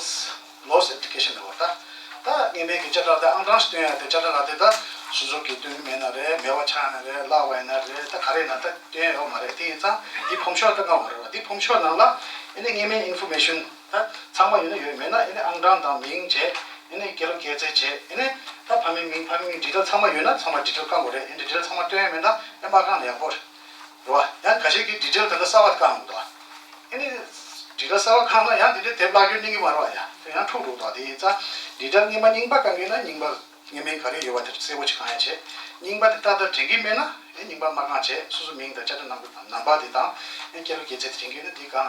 loss application ལབ་པ་ད། ད་སྔས་མའི་གི་དཔྱ་ཁྲལ་དེ་ཨང་གྲངས་ཤིག་སྟོན་ཡ་དེ། དཔྱ་ཁྲལ་དེ་ད་སོ་སོ་གིས་སྟོན་གི་མེད་ན་རེད། མེད་པ་ཆགས་ན་རེད། བརླག་པ་ཡིན་ན་རེད། ད་ག་རེ་ཡིན་ན་ད་སྟོན་ཡ་ཡོད་མ་རེད། དེ་ཡིན་ཙང་འདི་ཕོམ་ཤོག་ད་བཀང་བ་རེད་བ། འདི་ཕོམ་ཤོག་ནང་ལ་ཨ་ནི་སྔས་མའི་information ད་ཚང་མ་ཡོད་ན་ཡོད། མེད་ན་ཨ་ནི་ཨང་གྲངས་དང་མིང་བྱས། ཨ་ནི་སྐྱེས་ལོ་སྐྱེས་ཚེས་བྱས། ཨ་ནི་ད་ཕ་མའི་མིང་ཕ་མའི་མིང་detail ཚང་མ་ཡོད་ན་ཚང་མ་detail བཀང་དགོས་རེད། ཨ་ནི་detail ཚང་མ་སྟོན་ཡ་མེད་ན་ཨ་མ་བཀང་ན་ཡག་པོ་རེད། རེད་བ། ཡང་ཁ་ཤས་ཀྱིས་detail ད་ལྟ་གསར་པ་བཀང་འདུག་ཨ་ནི་detail གསར་པ་བཀང་ན་ཡང་དེ་འདྲའི་དེབ་བཀླག་རྒྱུ་གནང་གི་མ་རེད་བ། ཡ་དེ་ཡང་འཁྲུག་འགྲོ་འདུག་དེ་ཡིན་ཙང་detail རྙིང་པ་རྙིང་པ་བཀང་གི་ན་རྙིང་པ་རྙིང་པའི་ག་རེ་ཡོད་པ་དེ་གསལ་པོ་ཞིག་བཀང་ཡ་བྱས། རྙིང་པ་དེ་ཏག་ཏག་དྲན་གི་མེད་ན་ཨེ་རྙིང་པ་མ་བཀང་བྱས། སོ་སོ་མིང་དང་དཔྱ་ཁྲལ་ནང་གི་ནམ་བར་དེ་དང་ཨེ་སྐྱེས་ལོ་སྐྱེས་ཚེས་དེ་དྲན་གི་ན་དེ་བཀང་བྱས།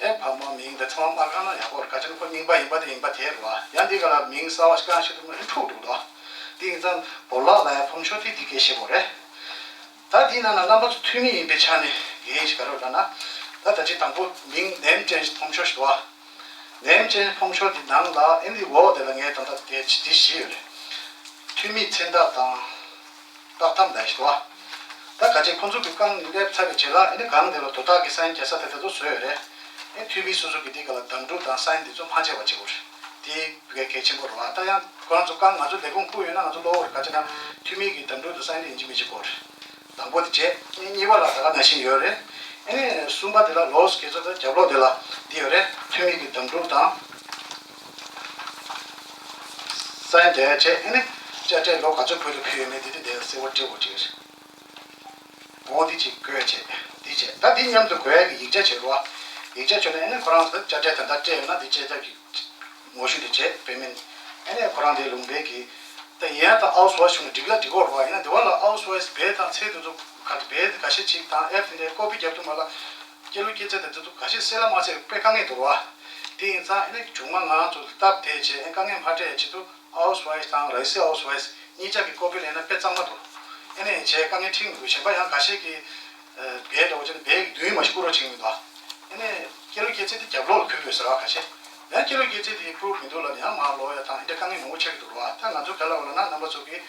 ཨེ་ཕ་མ་མིང་དང་ཚང་མ་མ་བཀང་ན་ཡག་པོ་རེད། ག་ཅི་ན་ཁོ་རྙིང་པ་ཡིན་པ་དེ་ཡིན་པ་དེ་རེད་བ། ཡང་འདི་ག་ལ་མིང་གསར་པ་ཞིག་བཀང་ཤེས་ཐུབ་ན་ཨེ་འཁྲུག་འགྲོ་འདུག་དེ་ཡིན་ཙང་བོར་བརླག་ལབ་ཡ་ཕོམ་ཤོག་དེ་འདི་སྐད་བཤད་དགོས་རེད། ད་འདི་ནང་ན་རྣམ་པ་ཚོ་འཐུས་མི་ཡིན་པའི་ཆ་ནས་འགན་ཞིག་ག་རེ་ཡོད་ལབ་ན། ད་ད་ཅི་དང་པོ་མིང་name change ཕོམ་ཤོག་ཞིག་འདུག་བ། name change ཕོམ་ཤོག་འདི་ནང་ལ་ཨེ་འདི་འོག་དེ་ལ་ངས་ད་ལྟ་དེ་འདི་བཞི་ཡོད་རེད། འཐུས་མིའི་མཚན་རྟགས་དང་རྟགས་ཐམ་ལབ་ཞིག་འདུག་བ། ད་ག་ཅི་ཁོང་ཚོ་གིས་བཀང་སླེབས་ཚར་བའི་རྗེས་ལ་ཨེ་འདི་གང་དེ་ལ་དོ་བདག་གི་sign རྒྱག་ས་དེ་ད་དུ་བཟོས་ཡོད་རེད། ཨེ་འཐུས་མི་སོ་སོ་གིས་འདི་ག་ལ་དམ་ཕྲུག་དང་sign འདི་ཚོ་མ་བརྗེད་པ་བྱེད་དགོས་རེད། དེ་གལ་ཆེན་པོ་རེད་བ། ད་ཡང་ཁོ་རང་ཚོ་བཀང་། ང་ཚོ་ལས་ཁུངས་བསྐུར་ཡོད་ན་ང་ཚོ་ཀློག་དགོས་རེད། ག་ཅི་ན་འཐུས་མི་གི་དམ་ཕྲུག་དང་sign ཡིན་གཅིག་མིན་གཅིག་དགོས་རེད། དང་པོ་དེ་བྱས། གཉིས་པ་ལ་ད་ག་ནང་བཞིན་ཡོད་རེད། ཨ་ནི་གསུམ་པ་དེ་ལ་ལོགས་ཁྱེད་ཚོ་ད་རྒྱབ་ལོགས་དེ་ལ་འདི་ཡོད་རེད། འཐུས་མི་གི་དམ་ཕྲུག་དང་sign རྒྱག་ཡ་བྱས། ཨ་ནི་དཔྱ་ཁྲལ་ལོ་ག་ཚོད་ཕུལ་དུ་ཕུལ་ཡོད་མེད་དེ་དེ་དེ་གསལ་པོ་སྤྲད་དགོས་ཀྱི་རེད། འོ་འདི་གཅིག་བཀོད་བྱས། འདི་བྱས། ད་འདི་མཉམ་དུ་འགོད་ཡ་གི་ཡིག་ཆ་བྱེད་རོགས། ཡིག་ཆ་བྱོས་ན་ཨ་ནི་ཁོ་རང་ཚོ་དཔྱ་ཁྲལ་ད་ལྟ་སྤྲད་ཡོད་ན་འདི་བཅད་ཐབས་ཀྱི་ངོ་བཤུས་དེ་བྱས་པེ་མེན། ཨ་ནི་ཁོ་རང་དེ་ལུང་པའི་གི་ད་ཡན་དང་ཨའུ་སི་ཝའེ་སི་བྱུང་ན་འགྲིག་ལ་འགྲིག་གོ་རེད་བ། ཡིན་ན་དེ་བ་ལ་ཨའུ་སི་ཝའེ་སི་བེད་དང་ཚད་དེ་ཚོ་ག་བེད་འགའ་ཤས་ཅིག་དང་ཨེབ་དེ་འདྲའི་ཀོ་པི་རྒྱབ་དུས་མ་ལ་སྐྱེ་ལོ་སྐྱེ་ཚེས་དང་དེ་ཚོ་འགའ་ཤས་གསལ་ལ་མ་གསལ་དཔེ་དཀའ་ངལ་འདུག་རེད་བ། དེ་ཡིན་ཙང་ཨ་ནི་བྱུང་མ་ང་རང་ཚོ་སྟབས་བདེ་བྱས་ཨ་དཀའ་ངལ་མ་འཕྲད་ཡ་ཆེད་དུ་ཨའུ་སི་ཝའེ་སི་དང་ར་ཨི་སི་ཨའུ་སི་ཝའེ་སི་གཉིས་ཆ་གི་ཀོ་པི་ལེན་ན་དཔེ་གཙང་མ་འདུག་ཨ་ནི་བྱས་དཀའ་ངལ་འཕྲད་མི་འདུག་གཞན་པ་ཡང་འགའ་ཤས་ཀྱིས་བེད་འདྲ་བོ་བྱས་ན་བེད་ཀྱི་མདུན་མ་ཞིག་བསྐུར་རོགས་བྱེད་ཀྱི་མི་འདུག་ཨ་ནི་སྐྱེ་ལོ་སྐྱེ་ཚེས་དེ་རྒྱབ་ལོགས་ལ་ཕུལ་དགོས་ཟེར་བ་ཁ་ཤས། ཡང་སྐྱེ་ལོ་སྐྱེ་ཚེས་དེ་པུ་རུབ་མི་འདུག་ལབ་ནས་ཡང་མར་ལོག་ཡ་དང་འདི་འདྲ་དཀའ་ངལ་མང་པོ་ཆགས་ཀྱི་འདུག་རེད་བ། ད་ང་ཚོ་ག་ལབ་ལབ་ན་རྣམ་པ་ཚོ་གིས་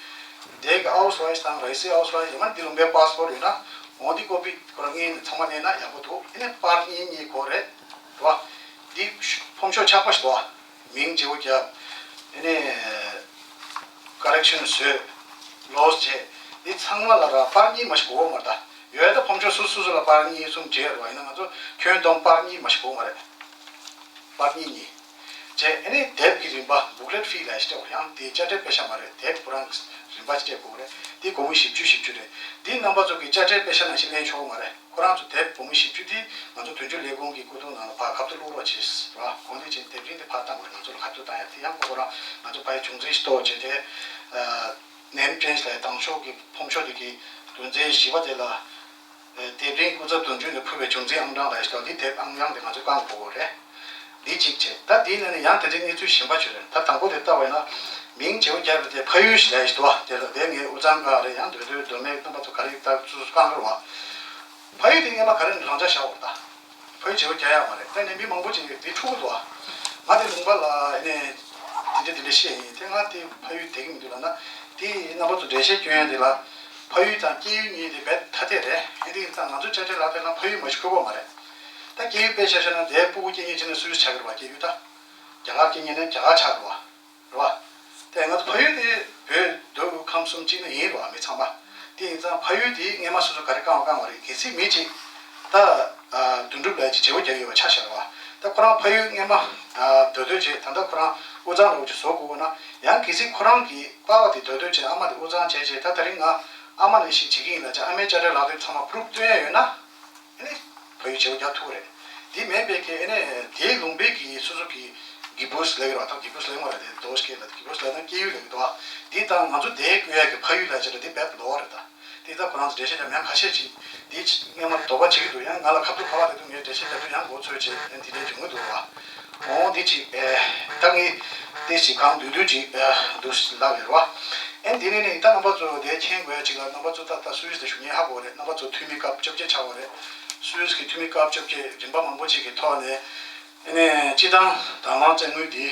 འདི་གི་ཨའུ་སི་ཝའེ་སི་དང་ར་ཨི་སི་ཨའུ་སི་ཝའེ་སི་ཡང་མ་འདི་ལུང་པའི་པ་སི་པོར་ཡོད་ན་ འོ་འདི་ཀོ་པི་ཁོ་རང་ངས་ཚང་མ་ལེན་ན་ཡག་པོ་འདུག་ཨེ་ནས་པར་གཉིས་གཉིས་དགོས་རེད། རེད་བ། འདི་ཕོམ་ཤོག་ཆག་པ་ཞིག་འདུག་མིང་བརྗེ་པོ་རྒྱབ། ཨེ་ནས་ཀ་རེག་ཤན་བཟོས། ལོ་སི་བྱས། འདི་ཚང་མ་ལ་ར་པར་གཉིས་མ་ཞིག་དགོས་མ་རེད་ད། ཡོད་ད་ཕོམ་ཤོག་སོ་སོ་སོ་ལ་པར་གཉིས་གསུམ་བརྗེ་རེད་བ། ཡིན་ན་ང་ཚོ་ཁྱོན་བསྡོམས་པར་གཉིས་མ་ཞིག་དགོས་མ་རེད། པར་གཉིས་གཉིས། བྱས་ཨེ་ནས་དེབ་ཀྱི་རིན་པ་booklet fee ལ་སྤྲད་དགོས། ཡང་དེ་དཔྱ་ཁྲལ་པེ་ཤ་མ་རེད། དེབ་ཁོ་རང་གི་རིན་པ་སྤྲད་དགོས་རེད། དེ་སྒོར་མོ་བཞི་བཅུ་བཞི་བཅུ་རེད། འདི་རྣམ་པ་ཚོ་གི་དཔྱ་ཁྲལ་པེ་ཤ་ནང་བཞིན་ལེན་ཆོག་མ་རེད། ཁོ་རང་ཚོ་དེབ་སྒོར་མོ་བཞི་བཅུ་དེ་ང་ཚོ་དོན་གཅོད་ལས་ཁུངས་ཀྱི་སྐུ་ཐོག་ནང་ལ་ཕར་ཁ་ཐུག་བླུག་རོགས་བྱེད་ར། གོང་དེ་བྱས་དེབ་རིན་དེ་ཕར་བཏང་དགོས་རེད། ང་ཚོ་ལ་ཁ་ཐུག་བཏང་ཡ་དེ་ཡང་ཁོ་ཁོ་རང་ང་ཚོ་ཕ་ཡི་བྱུང་འཛིན་ཞིག་གཏོགས་བྱས་ཏེ། name change ལ་དང་ཤོག་གི་ཕོམ་ཤོག་དེ་གི་དོན་ཚན་བཞི་པ་དེ་ལ། དེབ་རིན་སྐུ་ཚབ་དོན་གཅོད་ནས་ཕུལ་བའི་བྱུང་འཛིན་ཨང་གྲངས་ལ་ཞིག་དང་འདི་དེབ་ཨང་གྲངས་དེ་ང་ཚོས་བཀང་དགོས་རེད། འདི་གཅིག་བྱས། ད་འདིའི་ནང་ནས་ཡང་དེ་འདྲའི་གནས་ཚུལ་གཞན་པ་ཅིག་རེད། ད་དང་པོ་དེ་ལྟ་བས་ན། མིང་བརྗེ་པོ་རྒྱབ་པ་དེ་ཕ་ཡུལ་ཞིག་ལ་ཞིག་འདུག་བ། དེ་ལ་དེ་ངའི་དབུས་གཙང་ཁག་རེད། ཡང་མདོ་སྟོད་མདོ་སྨད་རྣམ་པ་ཚོ་ག་རེ་ད་སོ་སོ་བཀང་རེད་བ། ཕ་ཡུལ་དེ་སྔས་མ་ག་རེ་ནས་རང་འཇགས་བཞག་པ་རེད་ད། ཕ་ཡུལ་བརྗེ་པོ་རྒྱག་ཡག་མ་རེད། ད་ནས་མི་མང་པོ་ཅིག་གིས་དེ་འཁྲུག་གི་འདུག་བ། ང་དེ་ལུང་པ་ལ་ནས་དེ་འདྲ་དེ་འདྲ་བཤད་ཡིན། དེ་ང་དེ་ཕ་ཡུལ་དེ་གི་མི་འདུག་ལབ་ན། དེ་རྣམ་པ་ཚོ་འགྲེལ་བཤད་སྐྱོན་ཡ་དེ་ལ། ཕ་ཡུལ་དང་སྐྱེས་ཡུལ་གཉིས་དེ་རྦད་ཐ་དད་རེད། ཨེ་འདི་ཡིན་ཙང་ང་ཚོ་དཔྱ་ཁྲལ་ལག་དེབ་ནང་ཕ་ཡུལ་མ་ཞིག་འཁོད་ཀྱི་ཡོད་མ་རེད། ད་སྐྱེས་ཡུལ་དཔེ་ཆ་བཞག་ན་དེའི་སྤུ་གུ་སྐྱེ་མཁན་ཅིག་ནི་སུད་སི་ཆགས་ཀྱི་རེད་བ། སྐྱེས་ཡུལ་ད། རྒྱ་གར་སྐྱེ་མཁན་ནི་རྒྱ་གར་ཆགས་རེད་བ། རེད་བ། དེ་ང་ཚོ་ཕ་ཡུལ་དེ་བོད་མདོ་དབུས་ཁམས་གསུམ་གཅིག་ནི་ཡིན་རེད་བ། མི་ཚང་མ། དེ་ཡིན་ཙང་ཕ་ཡུལ་དེ་སྔས་མ་སོ་སོ་ག་རེ་བཀང་བ་བཀང་བ་རེད། གལ་སྲིད་མི་གཅིག་ད་དོན་གྲུབ་ལགས་ཀྱི་བརྗེ་པོ་རྒྱག་ཡོད་པ་ཆ་བཞག་རེད་བ། ད་ཁོ་རང་ཕ་ཡུལ་སྔས་མ་མདོ་སྟོད་བྱས། ད་ལྟ་ཁོ་རང་དབུས་གཙང་ལོགས་ཀྱི་བཟོ་དགོས་ན། ཡང་གལ་སྲིད་ཁོ་རང་གི་པ་ཕ་དེ་མདོ་སྟོད་བྱས། ཨ་མ་དེ་དབུས་གཙང་བྱས་བྱས། ད་དེ་རིང་ང་ཨ་མ་ནས་ཤི་བྱེད་ཀྱི་ཡིན་ལབ་བྱས། ཨ་མའི་དཔྱ་ཁྲལ་ལག་དེབ་ཚང་མ་པུ་རུབ་སྟོན་ཡ་ཡོད་ན། ཨ་ནི་ཕ་ཡུལ་བརྗེ་པོ་རྒྱག་ཐུབ་རེད། དེ་མིན་པའི་གི་ཨ་ནི་དེའི་ལུང་པའི་གི་སོ་སོ་གི་གི་བུས་ལབ་ཀྱི་རེད་བ། ད་གི་བུས་ལབ་མ་རེད། དེ་རྡོ་ཤ་སྐད་ལ་གི་བུས་ལབ་ན་སྐྱེས་ཡུལ་ལབ་ཀྱི་འདུག་བ། དེ་དང་ང་ཚོ་དེ་བཀོད་ཡ་གི་ཕ་ཡུལ་ལབ་བྱས་ན་དེ་རྦད་ལོགས་རེད་ད། དེ་ད་ཁོ་རང་ཚོ་འགྲེལ་བཤད་ཀྱང་མེད། ཁ་ཤས་ཅིག་དེ་སྔས་མ་དོགས་པ་བྱེད་ཀྱི་འདུག་ཡང་ང་ལ་ཁ་ཐུག་ཁ་པར་དེ་དུས་ངས་འགྲེལ་བཤད་རྒྱབ་དུས་ཡང་མགོ་ཚོས་བྱས། ཨ་ནི་དེ་འདྲའི་བྱུང་གི་འདུག་བ། འོ་འདི་ཅིག་ཨེ། ད་ངས་ཏོག་ཙམ་གང་བསྡུས་བསྡུས་ཅིག་ཨེ་འདུག་ལབ་ཡོད་རེད་བ། ཨེ་འདི་ནས་ནི་ད་རྣམ་པ་ཚོ་དེ་མཁྱེན་དགོས་ཡ་ཅིག་ལ། རྣམ་པ་ཚོ་ད་ལྟ་སུད་སི་ལ་བཞུགས་མཁན་ཧ་གོ་རེད། རྣམ་པ་ཚོ་འཐུས་མི་སྐབས་བཅོ་བརྒྱད་ཆགས་པ་རེད། སུད་སི་གི་འཐུས་མི་སྐབས་བཅོ་བརྒྱད་རིམ་པ་མང་པོ་ཅིག་གི་ཐོག་ནས། ཨེ་ནས་སྤྱི་བཏང་དང་བླངས་བཙན་དངུལ་འདི་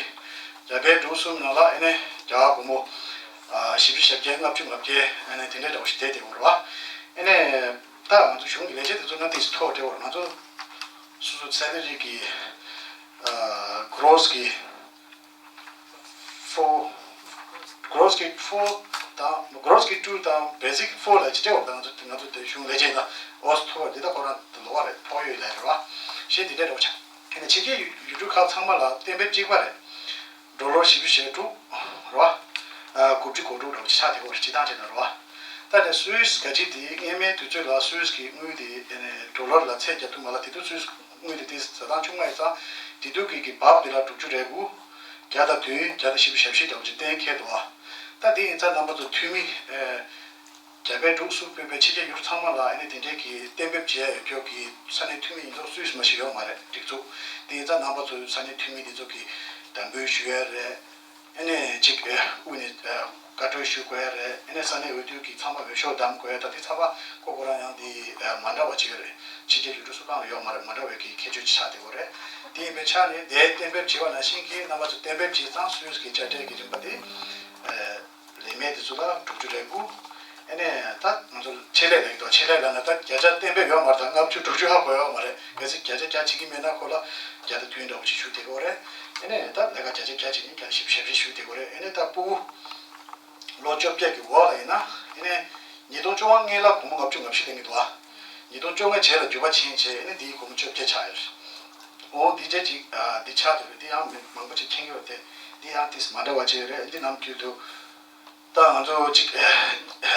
རྒྱ་བལ་འབྲུག་གསུམ་ནང་ལ་ཨེ་ནས་རྒྱ་གར་སྒོར་མོ་ཨ་བཞི་བཅུ་ཞེ་བརྒྱད། ལྔ་བཅུ་ང་བརྒྱད། ཨེ་ནས་དེ་འདྲའི་འདྲ་བོ་ཞིག་བསྡད་བསྡད་ཡོད་རེད་བ། ཨེ་ནས་ད་ང་ཚོ་གཞུང་གི་ལས་བྱེད་དེ་ཚོ་ན་ཏོག་ཙམ་མཐོ་བ་འདྲ་བོ་རེད། ང་ཚོ་སོ་སོ་སེ་ལ་རི་གི་ཨ་གྷོ་རོ་སི་གི་ཕོར། གྷོ་རོ་སི་གི་ཕོར་དང་གྷོ་རོ་སི་གི་ཊུ་དང་བེ་སིག་ཕོར་ལ་ཅི་སྤྲད་པ་དང་། ང་ཚོ་ང་ཚོ་དེ་གཞུང་ལས་བྱེད་དང་ཨོ་སི་ཐོར་འདི་ད་ཁོ་རང་དུ་ལོགས་པ་རེད། ཕོགས་ཡོད་ལས་རེད་བ། ཞེས་འདི་འདྲའི་འདྲ་བོ་ཆགས། ཁྱེད་ནས་ཕྱི་རྒྱལ་ཡུལ་གྲུ་ཁག་ཚང་མ་ལ་གཏན་འབེབས་གཅིག་པ་རེད། ཌོ་ལར་བཞི་བཅུ་ཞེ་དྲུག་རེད་བ། ཨ་དགུ་བཅུ་གོ་དྲུག་འདྲ་བོ་ཆགས་བསྡད་ཡོད་རེད། སྤྱི་བཏང་བྱས་ན་རེད་བ། ད་ནས་སུད་སི་ག་ཅིག་དེ་སྔས་མའི་དུས་ཚོད་ལ་སུད་སི་གི་དངུལ་དེ་ཨེ་ནས་ཌོ་ལར་ལ་ཚད་རྒྱག་ཐུབ་མ་ལ། དེ་དུས་སུད་སི་དངུལ་དེ་དེ་ཟ་སྟངས་ཆུང་མ་ཡིན་ཙང་། དེ་དུས་ཀྱི་གི་བྷབ་དེ་ལ་དྲུག་ཅུ་རེ་དགུ། བརྒྱ་དང་བདུན། བརྒྱ་དང་བཞི་བཅུ་ཞེ་བཞི་འདྲ་བོ་ཅིག་གཏན་འཁེལ་འདུག་བ། ད་དེ་ཡིན་ཙང་རྣམ་པ་ཚོ་འཐུས་མི་ཨེ་རྒྱ་བལ་འབྲུག་གསུམ་སྤོས་པའི་ཕྱི་རྒྱལ་ཡུལ་གྲུ་ཚང་མ་ལ་ཨེ་ནས་དེ་འདྲའི་གི་གཏན་འབེབས་བྱས་ཡོད་རྒྱུ་གི་ས་གནས་འཐུས་མི་ཡིན་མདོག་སུད་སི་མ་ཞིག་ཡོད་མ་རེད། སྒྲིག་འཛུགས་དེ་ཡིན་ཙང་རྣམ་པ་ཚོ་ས་གནས་འཐུས་མི་དེ་ཚོ་གི་དམ་འབུལ་ཞུ་ཡ་རེད། ཨེ་ནས་ཅིག་ཨེ་དབུས་ནས་ཨེ་བཀའ་འཁྲོལ་ཞུ་དགོས་ཡ་རེད། ཨེ་ནས་ས་གནས་འོས་བསྡུ་གི་ཚང་མ་འོས་ཤོག་བདམས་དགོས་ཡ། ད་དེ་ཚང་མ་ཁོ་ཁོ་རང་ཡང་དེ་ཨེ་མ་འདྲ་བ་ཅིག་ཡོད་རེད། ཕྱི་རྒྱལ་ཡུལ་གྲུ་སུ་གང་ལ་ཡོད་མ་རེད། མ་འདྲ་བའི་གི་ཁྱད་ཆོས་ཆགས་བསྡད་ཡོད་རེད། དེ་ཡིན་པའི་ཆ་ནས་དེ་གཏན་འབེབས་བྱས་པ་ནང་བཞིན་གྱི་རྣམ་པ་ཚོ་གཏན་འབེབས་བྱས་ཙང་སུད་སི་གི་དཔྱ་ཁྲལ་གྱི་རིན་པ་དེ་ཨེ་ལས་མེད་དེ་ཚོ་ལ་དྲུག་ཅུ་རེ་དགུ། ཨེ་ནས་ད་ང་ཚོ་ཆེད་ལས་ལབ་ཀྱི་འདུག་ཆེད་ལས་ལབ་ན་ད་བརྒྱ་ཆ་གཏན་འབེབས་ཡོད་མ་རེད། ད་ལྔ་བཅུ་དྲུག་ཅུ་ཧ་གོ་ཡོད་མ་རེད། གལ་སྲིད་བརྒྱ་ཆ་བརྒྱ་བྱེད་ཀྱི་མེད་ན་ཁོ་ལ་བརྒྱ་དང་བདུན་འདྲ་བོ་ཅིག་ཞུ་བསྡད་ཀྱི་ཡོད་རེད། ཨེ་ནས་ད་ལས་ཀ་བརྒྱ་ཆ་བརྒྱ་བྱེད་ནས་བརྒྱ་ཞིབ་ཞིབ་ཞིབ་ཞུ་བསྡད་ཀྱི་ཡོད་རེད། ཨེ་ནས་ད་སྤུ་གུ་ལོ་བཅོ་བརྒྱད་ཀྱི་འོག་ལ་ཡིན་ན་ཨེ་ནས་ཉིས་སྟོང་བཅོ་ལྔ་སྔོན་ལ་སྒོར་མོ་ལྔ་བཅུ་ང་བཞི་ལེན་གྱི་འདུག་ཨ། ཉིས་སྟོང་བཅོ་ལྔ་རྗེས་ལ་འགྱུར་བ་ཕྱིན་བྱས་ཨེ་ནས་འདིའི་སྒོར་མོ་བཅོ་བརྒྱད་ཆགས་ཡོད་རེད། འོ་འདི་བྱས་ཅིག་ཨ་འདི་ཆགས་འདུག་རེད། འདི་ཡང་མི་མང་པོ་ཅིག་མཁྱེན་གྱི་ཡོད་དེ། འདི་ཡང་ཏིས་མ་འདྲ་བ་ཅིག་རེད། འདི་ནམ་རྒྱུན་དུ་ད་ང་ཚོ་ཅིག་ཨེ་